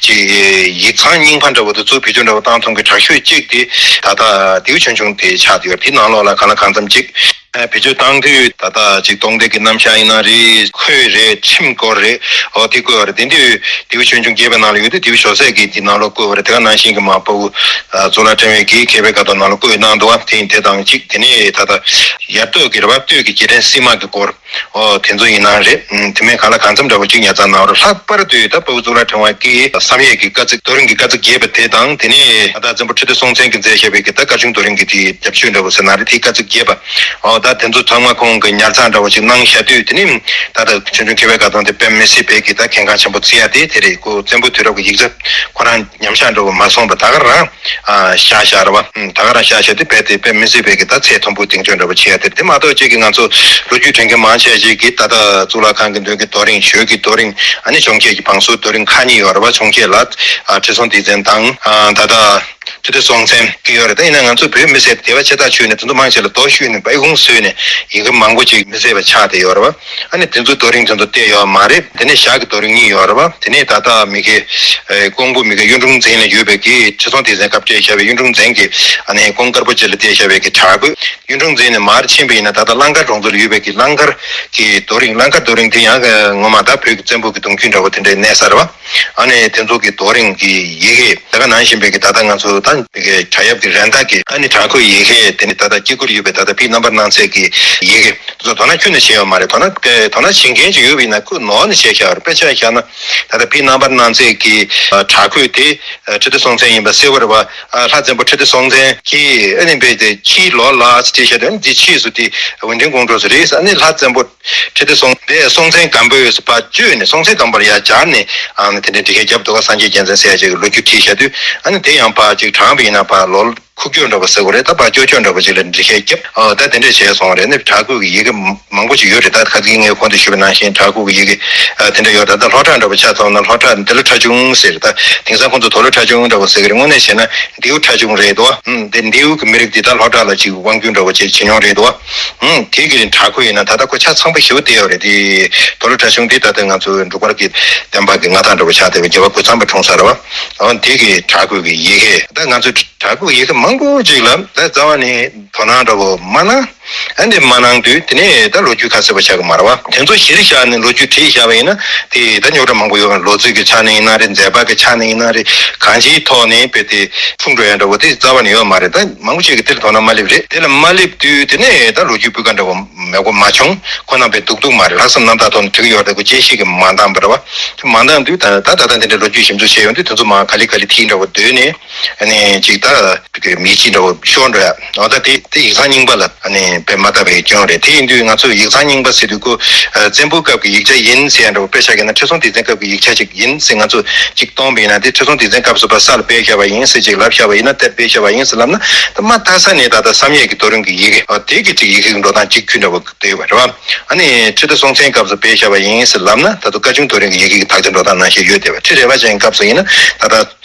ཅིག་ཡིག་ཚང་རྙིང་པ་འདྲ་བོ་དེ་ཚོ་བེད་སྤྱོད་འདྲ་བོ་བཏང་ཐུབ་མཁན་དྲག་ཤོས་གཅིག་དེ་ད་ལྟ་ལྡེའུ་ཆོས་འབྱུང་དེ་ཆགས་བསྡད་ཡོད། དེ་ནང་ལོགས་ལ་གང་ལ་གང་འཚམ་ཅིག་བེད་སྤྱོད་བཏང་དུས་ད་ལྟ་ཅིག་གདོང་འདེད་ཀྱི་རྣམ་གཞག་ཡིན་ན་རེད། ཁོས་རེད། ཁྲིམས་སྐོར་རེད། འོ་དེ་བཀོད་པ་རེད། དེ་དུས་ལྡེའུ་ཆོས་འབྱུང་རྒྱས་པའི་ནང་ལ་ཡོད་དུས་ལྡེའུ་ཞོ་ཟས་ཀྱི་དེ་ནང་ལོགས་བཀོད་པ་རེད། དེ་ག་ནང་བཞིན་གྱི་མ་དཔའ་བོ་གཙུག་ལག་ཕྲེང་བའི་གི་མཁས་པའི་བཀའ་ཐོག་ནང་ལ་བཀོད་གནང་འདུག་བ། དེ་ཡིན་དེ་དང་གཅིག་དེ་ནས་ད་ལྟ་ཡ་སྟོད་ཀྱི་རེད་བ། སྟོད་ཀྱི་རྗེ་དྲན་སྲིད་དམག་གི་སྐོར། འོ་དེ་ཚོ་ཡིན་ན་རེད། ཨུམ་དེ་མིན་གང་ལ་གང་འཚམ་འདྲ་བོ་གཅིག་ཉར་ཚགས་གནང་རོགས། ལྷག་པར་དུ་ད་དཔའ་བོ་གཙུག་ལག་ཕྲེང་བ་གིས་བསམ་ཡས་ཀྱི་བཀའ་གཙིགས་རྡོ་རིང་གི་བཀའ་གཙིགས་རྒྱས་པ་དེ་དང་། དེ་ནས་ད་ལྟ་བཙན་པོ་ཁྲི་ལྡེ་སྲོང་བཙན་གྱིས་མཛད་བཞག་པའི་གི་ད་བཀའ་ཆེམས་རྡོ་རིང་གི་དེའི་རྒྱབ་ཆོས་འདྲ་བོ་ཟེར་ན་རེད། དེའི་བཀའ་གཙིགས་རྒྱས་པ། འོ་ད་དེ་ཚོ་ཚང་མ་ཁོང་གིས་ཉར་ཚགས་འདྲ་བོ་ཅིག་གནང་བཞག་དུས། དེ་ནས་ད་ལྟ་ཆོས་འབྱུང་མཁས་པའི་བཀའ་ཐོག་དེ་དཔེ་མི་སྲིད་པའི་གི་ད་གལ་འགངས་ཆེན་པོ་བརྩི་ཡ་དེ་དེ་རེད། ཁོ་བཙན་པོའི་དུས་རབས་ཀྱི་ཡིག་ཆ་ཁོ་རང་ཉམས་ཆག་འདྲ་བོ་མ་སོང་བ། ད་ག་རང་ཨ་བཞག་བཞག་རེད་བ། ཨུམ་ད་ག་རང་བཞག་བཞག་དེ་རྦད་དེ་དཔེ་མི་སྲིད་པའི་གི་ད་ཚད་མཐོན་པོ་གདེང་ཚོད་འདྲ་བོ་བྱེད་ཡ་དེ་རེད། དེ་མ་གཏོགས་ཅིག་གི་ང་ཚོ་ལོ་རྒྱུས་དྲན་མཁན་མང་ཆེ་ཞིག་གིས་ད་ལྟ་གཙུག་ལག་ཁང་གི་མདུན་གྱི་རྡོ་རིང་། ཞོལ་གྱི་རྡོ་རིང་། ཨ་ནི་འཕྱོངས་རྒྱས་ཀྱི་བང་སོའི་རྡོ་རིང་ཁག་གཉིས་ཡོད་རེད་བ། འཕྱོངས་རྒྱས་ལ་ཨ་ཁྲི་སྲོང་ལྡེ་བཙན་དང་ཨ་ད་ལྟ་ ཁྲི་ལྡེ་སྲོང་བཙན་གྱི་ཡོད་རེད། ད་ཡིན་ན་ང་ཚོ་བོད་མི་སེར་སྡེ་བ་ཆེ་ཐག་ཆོད་ནས་དེ་ཚོ་མང་ཆེ་ལ་རྡོ་གཞུས་ནས་སྦས་སྐུང་བཟོས་ནས་ཡི་གེ་མང་པོ་ཅིག་མི་བསད་པ་ཆགས་བསྡད་ཡོད་རེད་བ། ཨ་ནི་དེ་ཚོའི་རྡོ་རིང་དེ་ཚོ་བལྟས་ཡོད་མ་རེད། དེ་ནས་ཞྭ་གི་རྡོ་རིང་གཉིས་ཡོད་རེད་བ། དེ་ནས་ད་ལྟ་མི་གི་ཀོང་པོ་མི་གི་གཡུང་དྲུང་བཙན་ལ་ཡོད་པའི་གི་ཁྲི་སྲོང་ལྡེ་བཙན་སྐབས་བྲིས་བཞག་པའི་གཡུང་དྲུང་བཙན་གྱི་ཨ་ནི་ཀོང་དཀར་པོ་ཅིག་ལ་བྲིས་བཞག་པའི་གི་བྲག་བརྐོས། གཡུང་དྲུང་བཙན་ནས་མར་ཕྱིན་པ་ཡིན་ན་ད་ལྟ་གླང་དཀར་གྲོང་ཚོ་ལ་ཡོད་པའི་གི་གླང་དཀར་གྱི་རྡོ་རིང་། གླང་དཀར་རྡོ་རིང་དེ་ཡང་ངོ་མ་ད་བོད་ཀྱི་བཙན་པོ་གི་གདུང་རྒྱུད་འདྲ་བོ་དེ་འདྲའི་གནས་ས་རེད་བ། ཨ་ནི་དེ་ཚོ་གི་རྡོ་རིང་གི་ཡི་གེ་ད་ག་ནང་བཞིན་པའི་གི་ད་ལྟ་ང་ཚོ་ད་བྲག་གཡབ་ཀྱི་རན་ཏ་གི་ཨ་ནི་བྲག་བརྐོས་ཡི་གེ་དེ་ནི་ད་ལྟ་དཀྱིལ་འཁོར་ཡོད་པའི་ད་ལྟ་བི་རྣམ་པར་སྣང་མཛད་ཀྱི་ཡི་གེ་དེ་ཚོ་དོ་སྣང་ཁྱོན་ནས་བྱས་ཡོད་མ་རེད། དོ་སྣང་དོ་སྣང་བྱེད་མཁན་ཅིག་ཡོད་པ་ཡིན་ན་ཁོས་ནོར་ནས་བྱས་བཞག་རེད། དཔེ་ཆ་བཞག་ན་ད་ལྟ་བི་རྣམ་པར་སྣང་མཛད་ཀྱི་བྲག་བརྐོས་དེ་ཁྲི་ལྡེ་སྲོང་བཙན་ཡིན་པ་གསལ་པོ་རེད་བ། ལྷ་བཙན་པོ་ཁྲི་ལྡེ་སྲོང་བཙན་གྱིས་ཨ་ནི་བོད་དེ་ཕྱིའི་ལོ་ལ་ཅི་བྱས་དོན་འདི་ཕྱིས་སུ་དེ་ཝུན་ཏིང་ཀོང་ཀྲོའུ་སུ་རེད། ཨ་ནི་ལྷ་བཙན་པོ་ཁྲི་ལྡེ་སྲོང་དེ་སྲོང་བཙན་སྒམ་པོས་ཕར་བཅོས་ནས་སྲོང་བཙན་སྒམ་པོར་ཡར་སྦྱར་ནས་ཨ་ནི་དེ་འདྲའི་འགྲེལ་བཤད་བརྒྱབ་འདུག་ག་སངས་རྒྱས་རྒྱལ་མཚན་ཟེར་ཡ་ཅིག་ལོ་རྒྱུས་བྲིས་བཞག་དུས་ཨ་ནི་དེ་ཡང་ཕར་ཅིག་དྲངས་པ་ཡིན་ན་ཕར་ལོ་འཁོར་སྐྱོད་འདྲ་པོ་ཟེར་དགོས་རེད། ད་ཕར་སྐྱོད་སྐྱོད་འདྲ་པོ་ཅིག་ལ་འགྲེལ་བཤད་བརྒྱབ། ཨ་ད་དེ་འདྲ་བྱས་སོང་བ་རེད། ཨ་ནི་བྲག་བརྐོས་ཀྱི་ཡི་གེ་མང་པོ་ཅིག་ཡོད་རེད། ད་ཁ་སང་ངས་གོང་དུ་ཞུས་པ་ནང་བཞིན་བྲག་བརྐོས་ཀྱི་ཡི་གེ་ཨ་དེ་འདྲ་ཡོད་རེད། ད་ལྷོ་བྲག་འདྲ་པོ་ཆ་མཚོན་ན་ལྷོ་བྲག་འདི་ལོ་ཁྲ་ཆུང་ཟེར། ད་དེང་སང་ཁོང་ཚོ་དོ་ལོ་ཁྲ་ཆུང་འདྲ་པོ་ཟེར་གི་རེད། དངོས་གནས་བྱས་ན་མདེའུ་ཁྲ་ཆུང་རེད་དོ། ཨུམ། དེ་མདེའུ་གི་མི་རིགས་འདི་ད་ལྷོ་བྲག་ལ་ཅིག་དབང་སྒྱུར་འདྲ་པོ་ཅིག་བྱེད་མྱོང་རེད་དོ། ཨུམ། དེ་གི་བྲག་བརྐོས་ཡིན་ན་ད་ལྟ་ཁོ་ཆ་ཚང་པོ་ཞེ་པོ་བསྡད་ཡོད་རེད། དེ་དོ་ལོ་ཁྲ་ཆུང་འདི་ད་ལྟ་ང་ཚོ་འབྲུག་པར་གྱི་བསྟན་པ་གི་མངའ་ཐང་འདྲ་པོ་ཆགས་བསྡད་པའི་རྒྱལ་བ་རྒོད་ཚང་པ་འཁྲུངས་ས་རེད་བ། ཨོ་དེ་གི་བྲག་བརྐོས་ཀྱི་ཡི་གེ་ད་ང་ཚོ་བྲག་བརྐོས་ཀྱི་ཡི་གེ་མང་པོ་ཅིག་ལ་ད་རྩ་བ་ནས་དོ་སྣང་འདྲ་པོ་མ་གནང་། ཨ་ནི་མ་གནང་དུས་དེ་ནས་ད་ལོ་རྒྱུས་ཁ་གསལ་པོ་ཆགས་ཀྱི་མ་རེད་བ། དེ་ཚོ་གཞིར་བཞག་ནས་ལོ་རྒྱུས་བྲིས་བཞག་པ་ཡིན་ན་དེ་ད་རྙོག་དྲ་མང་པོ་ཡོད་པ། ལོ་ཚིགས་ཀྱི་ཆ་ནས་ཡིན་ན་རེད། མཛད་པ་གི་ཆ་ནས་ཡིན་ན་རེད། གང་ཅིའི་ཐོག་ནས་དཔེ་དེ་འཁྲུངས་འགྲོ་ཡ་འདྲ་པོ་དེ་རྩ་བ་ནས་ཡོད་མ་རེད། ད་མང་པོ་ཅིག་གིས་དེ་ལ་དོ་སྣང་མ་སླེབས་རེད། དེ་ལ་མ་སླེབས་དུས་དེ་ནས་ད་ལོ་རྒྱུས་སྤུས་ཀ་འདྲ་པོ་མེད་པོ་མ་བྱུང་། ཁོ་རྣམ་པས་སྡུག་སྡུག་མ་རེད། ལྷག་བསམ་རྣམ་དག་ཐོག་ནས་བྲིས་ཀྱི་ཡོད་རེད། ཁོ་དཔྱད་ཤེས་ཀྱི་མ་འདང་པ་རེད་བ། དེ་མ་འདང་དུས་ད་ད་ད་ལྟ་འདི་འདྲའི་ལོ་རྒྱུས་ཞིབ་འཇུག་བྱས་ཡོང་དུས་དེ་ཚོ་མར་ག་ལེ་ག་ལེ་ཐིག་འདྲ་པོ་བསྡུས་ནས། ཨ་ནི་ཅིག་ད་མིང་ཅིག་འདྲ་པོ་ཤོར་འགྲོ་ཡ། འོ་ད་དེ་དེ་ཡིག་ཚང་རྙིང་པ་ལ་ཨ་ནི་དཔེ་མ་ལྟ་བའི་སྐྱོན་རེད། དེ་ཡིན་དུས་ང་ཚོ་ཡིག་ཚང་རྙིང་པ་ཟེར་དུས་ཁོ་ཨ་བཙན་པོའི་སྐབས་ཀྱི་ཡིག་ཆ་ཡིན་ཟེར་ཡ་འདྲ་པོ། དཔེ་ཆ་གི་ན་ཁྲི་སྲོང་ལྡེ་བཙན་སྐབས་ཀྱི་ཡིག་ཆ་ཅིག་ཡིན་ཟེར་ང་ཚོ་ཅིག་སྟོན་པ་ཡིན་ན། དེ་ཁྲི་སྲོང་ལྡེ་བཙན་སྐབས་སུ་ཕར་ས་ལ་སྦས་བཞག་པ་ཡིན་ཟེར་ཅིག་ལབ་བཞག་པ་ཡིན་ན། དེར་སྦས་བཞག་པ་ཡིན་ཟེར་ལབ་ན་ད་མ་མཐའ་ས་ནས་ད་ལྟ་བསམ་ཡས་ཀྱི་རྡོ་རིང་གི་ཡི་གེ་ཨ་དེ་གི་ཅིག་ཡི་གེ་གི་འགྲོ་སྟངས་གཅིག་མཐུན་འདྲ་པོ་བསྡད་ཡོད་པ་རེད་བ། ཨ་ནི་ཁྲི་ལྡེ་སྲོང་བཙན་སྐབས་སུ་སྦས་བཞག་པ་ཡིན་ཟེར་ལབ་ན་ད་དུང་བཀའ་འགྱུར་རྡོ་རིང་གི་ཡི་གེ་གི་དག་ཆ་འགྲོ་སྟངས་ནང་བཞིན་ཡོད་བསྡད་པ། ཁྲི་རལ་པ་ཅན་སྐབས་སུ་ཡིན་ན་ད་ལྟ་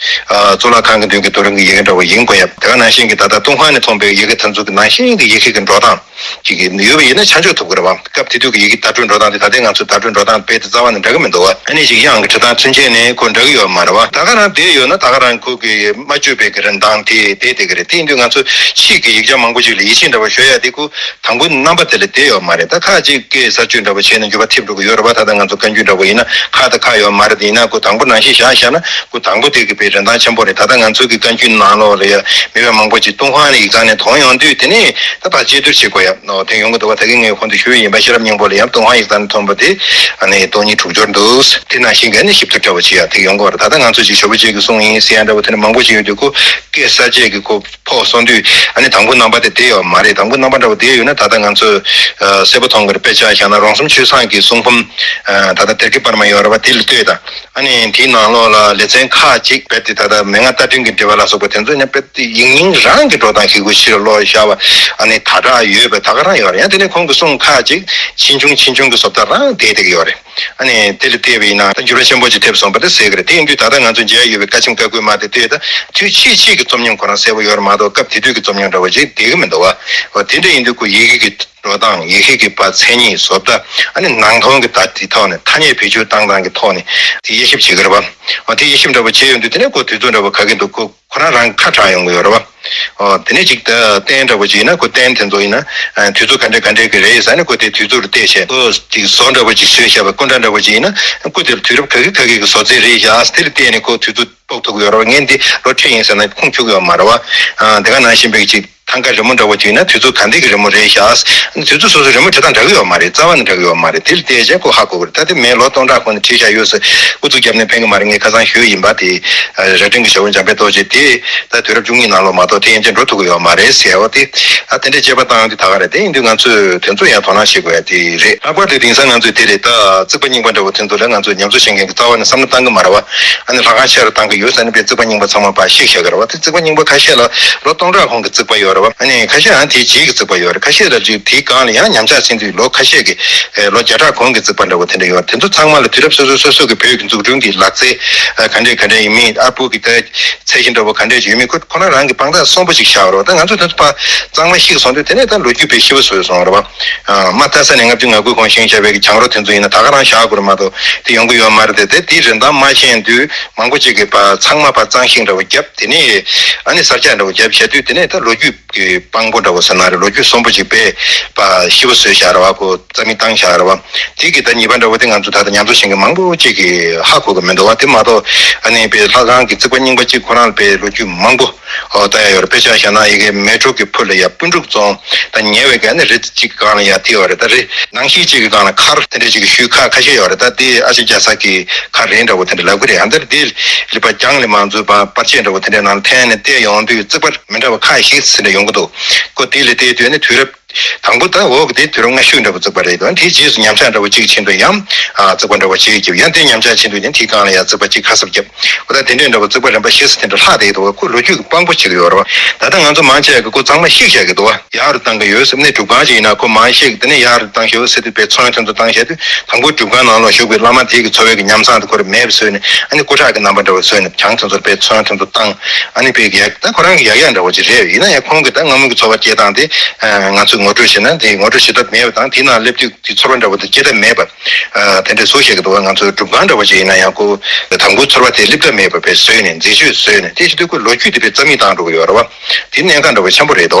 ཨ་གཙུག་ལག་ཁང་གི་མདུན་གྱི་རྡོ་རིང་གི་ཡི་གེ་འདྲ་པོ་ཡིན་དགོས་ཡ། དེ་ག་ནང་བཞིན་གྱི་ད་ལྟ་ཏུན་ཧོང་ནས་ཐོན་པའི་ཡི་གེ་དེ་ཚོ་གི་ནང་བཞིན་གྱི་ཡི་གེ་གི་འགྲོ་སྟངས་ཅིག་ཡོད་པ་ཡིན་ན་ཆ་འཇོག་ཐུབ་ཀྱི་རེད་བ། སྐབས་དེ་དུས་ཀྱི་ཡི་གེ་བརྡ་སྤྲོད་འགྲོ་སྟངས་དེ་ད་ལྟའི་ང་ཚོའི་བརྡ་སྤྲོད་འགྲོ་སྟངས་རྦད་དེ་རྩ་བ་ནས་འདྲ་གི་མི་འདུག་བ། ཨ་ནི་ཅིག་དབྱངས་ཀྱི་འབྲི་སྟངས་ཚུན་ཆད་ནས་ཁོ་འདྲ་གི་ཡོད་མ་རེད་བ། ད་ག་རང་བསྡད་ཡོད་ན་ད་ག་རང་ཁོ་གི་སྨྲ་བརྗོད་པའི་གི་རིན་ཐང་དེ་བསྡད་བསྡད་ཀྱི་རེད། དེ་ཡིན་དུས་ང་ཚོ་ཕྱིས་ཀྱི་ཡིག་ཆ་མང་པོ་ཞིག་ལ་ཡིད་ཆེས་འདྲ་བོ་ཞུ་ཡ་དེ་ཁོ་དང་པོའི་རྣམ་པ་དེ་ལ་བསྡད་ཡོད་མ་རེད། ད་ཁ་ཅིག་སྐད་གསར་བཅོས་འདྲ་བོ་བྱས་ནས་འགྱུར་བ་ཐེབས་འགྲོ་གི་ཡོད་རེད་བ། ད་ལྟ་ང་ཚོ་བཀའ་འགྱུར་འདྲ་བོ་ཡིན་ན་ཁ་དང་ཁ་ཡོད་མ་རེད། དེ་ཡིན་ན་ཁོ་དང་པོ་ནང་བཞིན་བཞག་བཞག་ན་ཁོ་དང་པོ་དེ་གི་དཔེ་རིན་ཐང་ཆེན་པོ་རེད། ད་ལྟ་ང་ཚོ་གི་བཀའ་འགྱུར་ནང་ལོགས་ལ་ཡ་མི་དཔེ་མང་པོ་ཅིག་ཏུན་ཧོང་ཡིག་ཚང་ནས་ཐོན་ཡོང་དུས་དེ་ནས་ད་ཕར་དཔྱད་བསྡུར་བྱེད་དགོས་ཡ། ཨོ་དེ་ཡོང་གི་འདུག་བ། ད་གིན་ངས་གོང་དུ་ཞུས་ཡིན་པ། ཤེས་རབ་སྙིང་པོ་ལ་ཡང་ཏུན་ཧོང་ཡིག་ཚང་ནས་ཐོན་པ་དེ་ཨ་ནི་སྟོང་ཉིད་དྲུག་སྦྱོར་འདུག། དེ་ནང་བཞིན་གྱི་ཨ་ནི་ཞིབ་ཏུ་འདྲ་བོ་བྱེད་ཡ་དེ་ཡོང་གི་བ་རེད། ད་ལྟ་ང་ཚོ་ཅིག་ཞོགས་པ་ཅིག་གི་གསུང་ཡིན་ཟེར་ཡ་འདྲ་བོ་དེ་འདྲ་མང་པོ་ཞིག་ཡོད་དུས་ཁོ་སྐད་གསར་བཅད་ཀྱི་ཁོ་ཕོག་སོང་དུས་ཨ་ནི་དང་པོ་རྣམ་པ་དེ་བསྡད་ཡོད་མ་རེད། དང་པོ་རྣམ་པ་འདྲ་བོ་བསྡད་ཡོད་ན་ད་ལྟ་ང་ཚོ་ཨ་གསལ་པོ་མཐོང་གི་རེད། དཔེ་ཆ་བཞག་ན་རོང་ཟོམ་ཆོས་བཟང་གི་གསུང་འབུམ་ཨ་ད་ལྟ་དེར་གི་པར་མ་ཡོད་རེད་བ། དེ་ལ་ལྟོས་དང་། ཨ་ནི་དེའི་ནང་ལོགས་ལ་ལེ་ཚན་ཁག་ཅིག་རྦད་དེ་ད་ལྟ་མན་ངག་བརྡ་དོན་གྱི་འགྲེལ་པ་ལ་སོགས་པ་དེ་ཚོ་ཡང་རྦད་དེ་ཡིག་རྙིང་རང་གི་འགྲོ་སྟངས་ཤིག་གུ་ཕྱིར་ལོག་བཞག་པ་ཨ་ནི་དྲ་གྲགས་ཡོད་པ་ད་ག་རང་ཡོད་རེད། ཡང་དེ་ནས་ཁོང་གི་གསུང་ཁག་ཅིག་ཕྱིས་འབྱུང་ཕྱིས་འབྱུང་གི་བཟོ་ལྟ་རང་བསྡད་བསྡད་ཀྱི་ཡོད་རེད། ཨ་ནི་དེ་ལ་བལྟས་པ་ཡིན་ན་ད་འགྱུར་བ་ཆེན་པོ་ཅིག་ཐེབས་སོང་བ་དེ་གསལ་གྱི་རེད། དེ་ཡིན་དུས་ད་ལྟ་ང་ཚོ་མཇལ་ཡོད་པའི་ཀ་ཆེམས་ཀ་བཀོད་མ་དེ་ལྟོས་དང་། དུས་ཕྱིས་ཕྱིས་ཀྱི་རྩོམ་ཉམས་ཁོ་རང་གསལ་པོ་ཡོད་རེད་མ་གཏོགས་སྐབས་དེ་དུས་ཀྱི་རྩོམ་ཉམས་འདྲ་བོ་ཅིག་བསྡད་ཀྱི་མི་འདུག་བ། འོ་དེ་འདྲ་ཡིན་དུས་ཁོ་ཡི་གེ་གི་འགྲོ་སྟངས། ཡི་གེ་གི་བ་མཚན་ཉིད་བཟོ་ལྟ། ཨ་ནི་ནང་དོན་གྱི་ད་དེ་ཐོག་ནས་ཐ་སྙད་བེད་སྤྱོད་བཏང་སྟངས་ཀྱི་ཐོག་ནས་དེ་དབྱེ་ཞིབ་བྱེད་ཀྱི་རེད་བ། འོ་དེ་དབྱེ་ཞིབ་འདྲ་པོ་བྱས་ཡོང་དུས་དེ་ནས་ཁོ་དུས་ཚོད་འདྲ་པོ་ག་གི་འདུག་ཁོ་ཁོ་རང་རང་ཁ་གྲག་ཡོང་གི་ཡོད་རེད་བ། འོ་དེ་ནས་ཅིག་ད་རྟེན་འདྲ་པོ་ཅིག་ཡིན་ན་ཁོ་རྟེན་དེ་ཚོ་ཡིན་ན་ཨ་དུས་ཚོད་ག་འདྲ་ག་འདྲ་གི་རེད་ཟེར་ནས་ཁོ་དེ་དུས་ཚོད་རུ་བལྟས་བྱས། ཁོ་ཅིག་བཟོ་འདྲ་པོ་ཅིག་བཟོས་བཞག་པ་སྐུ་འདྲ་འདྲ་པོ་ཅིག་ཡིན་ན་ཁོ་དེ་ལ་དུས་རབས་ག་གི་ག་གི་གི་བཟོ་རྩལ་རེད་བཞག་དེ་ལ་བལྟས་ནས་ཁོ་དུས་ཚོད་དཔོག་ཐུབ་ཀྱི་ཡོད་རེད་བ། ངས་འདི་ལོ་ཁྲི་ཡིན་ཟེར་ན་ཁུངས་འཁྱོལ་གྱི་ཡོད་མ་རེད་བ། ཨ་དེ་ག་ནང་བཞིན་པའི་ཅིག་ཐང་ག་རི་མོ་འདྲ་བོ་ཅིག་ཡིན་ན་དུས་ཚོད་ག་འདི་གི་རི་མོ་རེད་ཤག་དུས་ཚོད་སོ་སོའི་རི་མོ་འབྲི་སྟངས་འདྲ་གི་ཡོད་མ་རེད། རྩ་བ་ནས་འདྲ་གི་ཡོད་མ་རེད། དེ་ལ་བལྟས་བྱས་ཁོ་ཧ་གོ་གི་རེད། ད་དེ་མིན་ལོ་སྟོང་ཕྲག་གོང་ནས་བྲིས་བཞག་ཡོད་ཟེར་ཨུ་ཚུགས་བརྒྱབ་ནས་ཕན་གི་མ་རེད། ངས་ཁ་སང་ཞུས་ཡིན་པ། དེ་རྭ་སྒྲེང་གི་ཞྭ་བོ་འཇམ་དཔལ་རྡོ་རྗེ་དེ་ད་དུས་རབས་བཅུ་གཉིས་ནང་ལོགས་མ་གཏོགས་དེ་ཡན་ཆད་འགྲོ་ཐུབ་ཀྱི་ཡོད་མ་རེད་ཟེར་བ་དེ། ད་དེ་འདྲའི་དཔྱད་པ་བཏང་ཡོང་དུས་ད་ག་རེད། དེ་ཡིན་དུས་ང་ཚོས་དེ་ཚོ་ཡང་དོ་སྣང་བྱེད་དགོས་ཡ་དེ་རེད། ལྷག་པར་དུ་དེང་སང་ང་ཚོས་དེ་རེད། ད་རྩིག་པ་རྙིང་པ་འདྲ་བོ་དེ་ཚོ་ལ་ང་ཚོས་ཉམས་གསོ་བྱེད་མཁན་གྱི་རྩ་བ་ནས་བསམ་བློ་བཏང་གི་མ་རེད་བ། ཨ་ནི་ལྷ་ཁང་ཆེ་རུ་བཏང་གི་ཡོད་ཟེར་ནས་དཔེ་རྩིག་པ་རྙིང་པ་ཚང་མ་ཕར་བཤིག་བཞག་གི་རེད་བ། དེ་རྩིག་པ་རྙིང་པ་ཁ་ཤས་ལ་ལོ་སྟོང་ཕྲག་གོང་གི་རྩིག་པ་ཡོད། རེད་བ། ཨ་ནི་ཁ་ཤས་ཡང་དེའི་རྗེས་ཀྱི་བརྩིགས་པ་ཡོད་རེད། ཁ་ཤས་ལ་ཅིག་དེའི་སྒང་ལ་ཡང་ཉམས་ཆག་ཕྱིན་དུས་ལོ་ཁ་ཤས་ཀྱི་ཨེ་ལོ་བརྒྱ་ཕྲག་གོང་གི་བརྩིགས་པ་འདྲ་བོ་དེ་འདྲ་ཡོད་རེད། དེ་ཚོ་ཚང་མ་ལ་དུས་རབས་སོ་སོ་སོ་སོ་གི་བོད་ཀྱི་འཛུགས་སྐྲུན་གྱི་ལག་རྩལ་ཨ་ག་འདྲ་ཡིན་མིན། ཨར་པོ་གི་ད་ཚད་གཞི་འདྲ་བོ་ག་འདྲ་ཅིག་ཡོད་མིན་ཁོ་ཁོ་རང་རང་གི་དཔང་རྟགས་གསོན་པོ་ཅིག་བཞག་རོགས། ད་ང་ཚོ་དེ་ཚོ་ཕར་གཙང་མ་བཤིག་སོང་དུས་དེ་ནས་ད་ལོ་རྒྱུས་དཔེ་ཤི་བ་བཟོས་སོང་རེད་བ། ཨ་མ་ཐ་ས་ནས་ལྔ་བཅུ་ང་དགུ་གོང་བཞེངས་བཞག་པའི་གི་གྱང་རོ་དེ་ཚོ་ཡིན་ན་ད་ག་རང་བཞག་དགོས་རེད་མ་གཏོགས་དེ་ཡོང་གི་ཡོད་མ་རེད་དེ། དེ་དེའི་རིན་ཐང་མ་ཤེས་དུས་མང་པོ་ཅིག་གིས་ཕར་ཚང་མ་ཕར་གཙང་བཤིག་འདྲ་བོ་བརྒྱབ། དེ་ནས་ཨ་ནི་གསར་རྒྱག་འདྲ་བོ་བརྒྱབ་བྱས་དུས་དེ་ནས་ད་ལོ་རྒྱུས་ཀྱི་དཔང་པོ་འདྲ་བོ་ཟེར་ན་རེད། ལོ་རྒྱུས་གསོན་པོ་ཅིག་དཔེ་ཕར་ཤི་བ་བཟོས་བཞག་རེད་བ། ཁོ་རྩ་མེད་བཏང་བཞག་རེད་བ། དེ་གི་ད་ཉེས་པ་འདྲ་བོ་དེ་ང་ཚོ་ད་ལྟ་ཉམས་གསོ་བྱེད་མཁན་མང་པོ་ཅིག་གིས་ཧ་གོ་གི་མི་འདུག་བ། དེ་མ་གཏོགས་ཨ་ནི་དཔེ་ལྷ་ཁང་གི་རྩིག་པ་རྙིང་པ་གཅིག་ཁོ་རང་ལ་དཔེ་ལོ་རྒྱུས་མང་པོ་ཨོ་ད་ཡ་ཡོད་རེད། དཔེ་ཆ་བཞག་ན་ཡ་གི་མལ་གྲོ་གི་ཕུ་ལ་ཡ་སྤུ་འབྲུག་རྫོང་ད་ཉེ་བའི་ག་ནི་རི་གཅིག་སྒང་ལ་ཡ་དེ་ཡོད་རེད། ད་རི་ནང་བཞིན་གཅིག་གི་སྒང་ལ་མཁར་དེ་འདྲ་ཅིག་གི་ཤུལ་ཁ་ཁ་ཤས་ཡོད་རེད། ད་དེ་ཨ་ཅེ་རྒྱ་ཚ་གི་མཁར་རེད་འདྲ་བོ་དེ་འདྲ་ལབ་གི་རེད། ཨ་འདིར་དེ་ལི་པ་རྒྱང་ལི་མང་ཚོས་པ་པར་ཆས་འདྲ་བོ་དེ་འདྲའི་ནང་ལ་འཐེན་ནས་བལྟས་ཡོང་དུས་རྩིག་པ་མི་འདྲ་བ་ཁ་ཤས་ཟིན་ནས་ཡོང་གི་འདུག་ཁོ་དེ་ལ་བལྟས་དུས་ནི་དུས་རབས་དང་པོ་ད་འོག་གི་དེ་དུས་རབས་སྔ་ཤོས་འདྲ་བོ་བརྩིགས་པ་རེད་དོ། དེའི་རྗེས་སུ་ཉམས་ཆག་འདྲ་བོ་གཅིག་ཕྱིན་དུས་ཡང་ཨ་བརྩིགས་པ་འདྲ་བོ་གཅིག་བརྒྱབ། ཡང་དེ་ཉམས་ཆག་ཕྱིན་དུས་ནི་དེའི་སྒང་ལ་ཡང་བརྩིགས་པ་གཅིག་ཁ་གསབ་བརྒྱབ། འོ་ད་དེ་འདྲའི་འདྲ་བོ་བརྩིགས་པ་རིམ་པ་བཞི་ཙམ་དེ་འདྲ་ལྷག་བསྡད་ཀྱི་འདུག་ཁོ་ལོ་རྒྱུས་ཀྱི་དཔང་པོ་བྱེད་ཀྱི་ཡོད་རེད་བ། ད་ལྟ་ང་ཚོ་མང་ཆེ་གི་ཁོ་ཚང་མ་བཤིག་བཞག་གི་འདུག་བ། ཡག་རུ་བཏང་གི་ཡོད་ཟེར་ནས་སྒྲུབ་ཁང་ཅིག་ཡིན་ན་ཁོ་མང་བཤིག་དེ་ནས་ཡག་རུ་བཏང་ཤོག་ཟེར་དུས་དཔེ་ཚོང་དེ་ཚོ་བཏང་བཞག་དུས་དང་པོ་སྒྲུབ་ཁང་ནང་ལ་བཞུགས་པའི་བླ་མ་དེ་གི་འཚོ་བའི་གི་ཉམས་བཟང་དེ་ཁོ་རང་མེད་པ་བཟོས་ནས་ཨ་ནི་སྐུ་ཁྲག་གི་རྣམ་པ་འདྲ་བོ་བཟོས་ནས་གྱང་དེ་ཚོར་དཔེ་ཚོང་དེ་ཚོ་བཏང་། ཨ་ནི་དཔེ་ཡག་ད་ཁོ་རང་གི་ཡག་ཡག་འདྲ་བོ་ཅིག་རེད། ཡིན་ན་ཡང་ཁོང་གི་ད་སྔ་མོ་གི་ཚོར་བ་སྐྱེ་སྟངས་དེ་ང་ཚོས་ངོ་སྤྲོད་བྱས་ན་དེ་ངོ་སྤྲོད་བྱེད་ཐབས་མེད་པ་དང་དེའི་ནང་སླེབས་དུས་དེ་ཚོར་བ་འདྲ་བོ་དེ་སྐྱེ་ཐབས་མེད་པ་དེ་འདྲ་བཟོ་བཞག་གི་འདུག་ང་ཚོའི་སྒྲུབ་ཁང་འདྲ་བོ་ཅིག་ཡིན་ན་ཡང་ཁོ་དང་པོའི་ཚོར་བ་དེ་སླེབས་ཐབས་མེད་པ་དཔེ་བཟོས་ནས་མཛེས་དཔྱོད་བཟོས་ནས་དེ་བྱེད་དུས་ཁོ་ལོ་རྒྱུས་དེ་དཔེ་རྩ་མེད་བཏང་འགྲོ་གི་ཡོད་རེད་བ། དེ་གནད་འགག་འདྲ་བོ་ཆེན་པོ་རེད་དོ།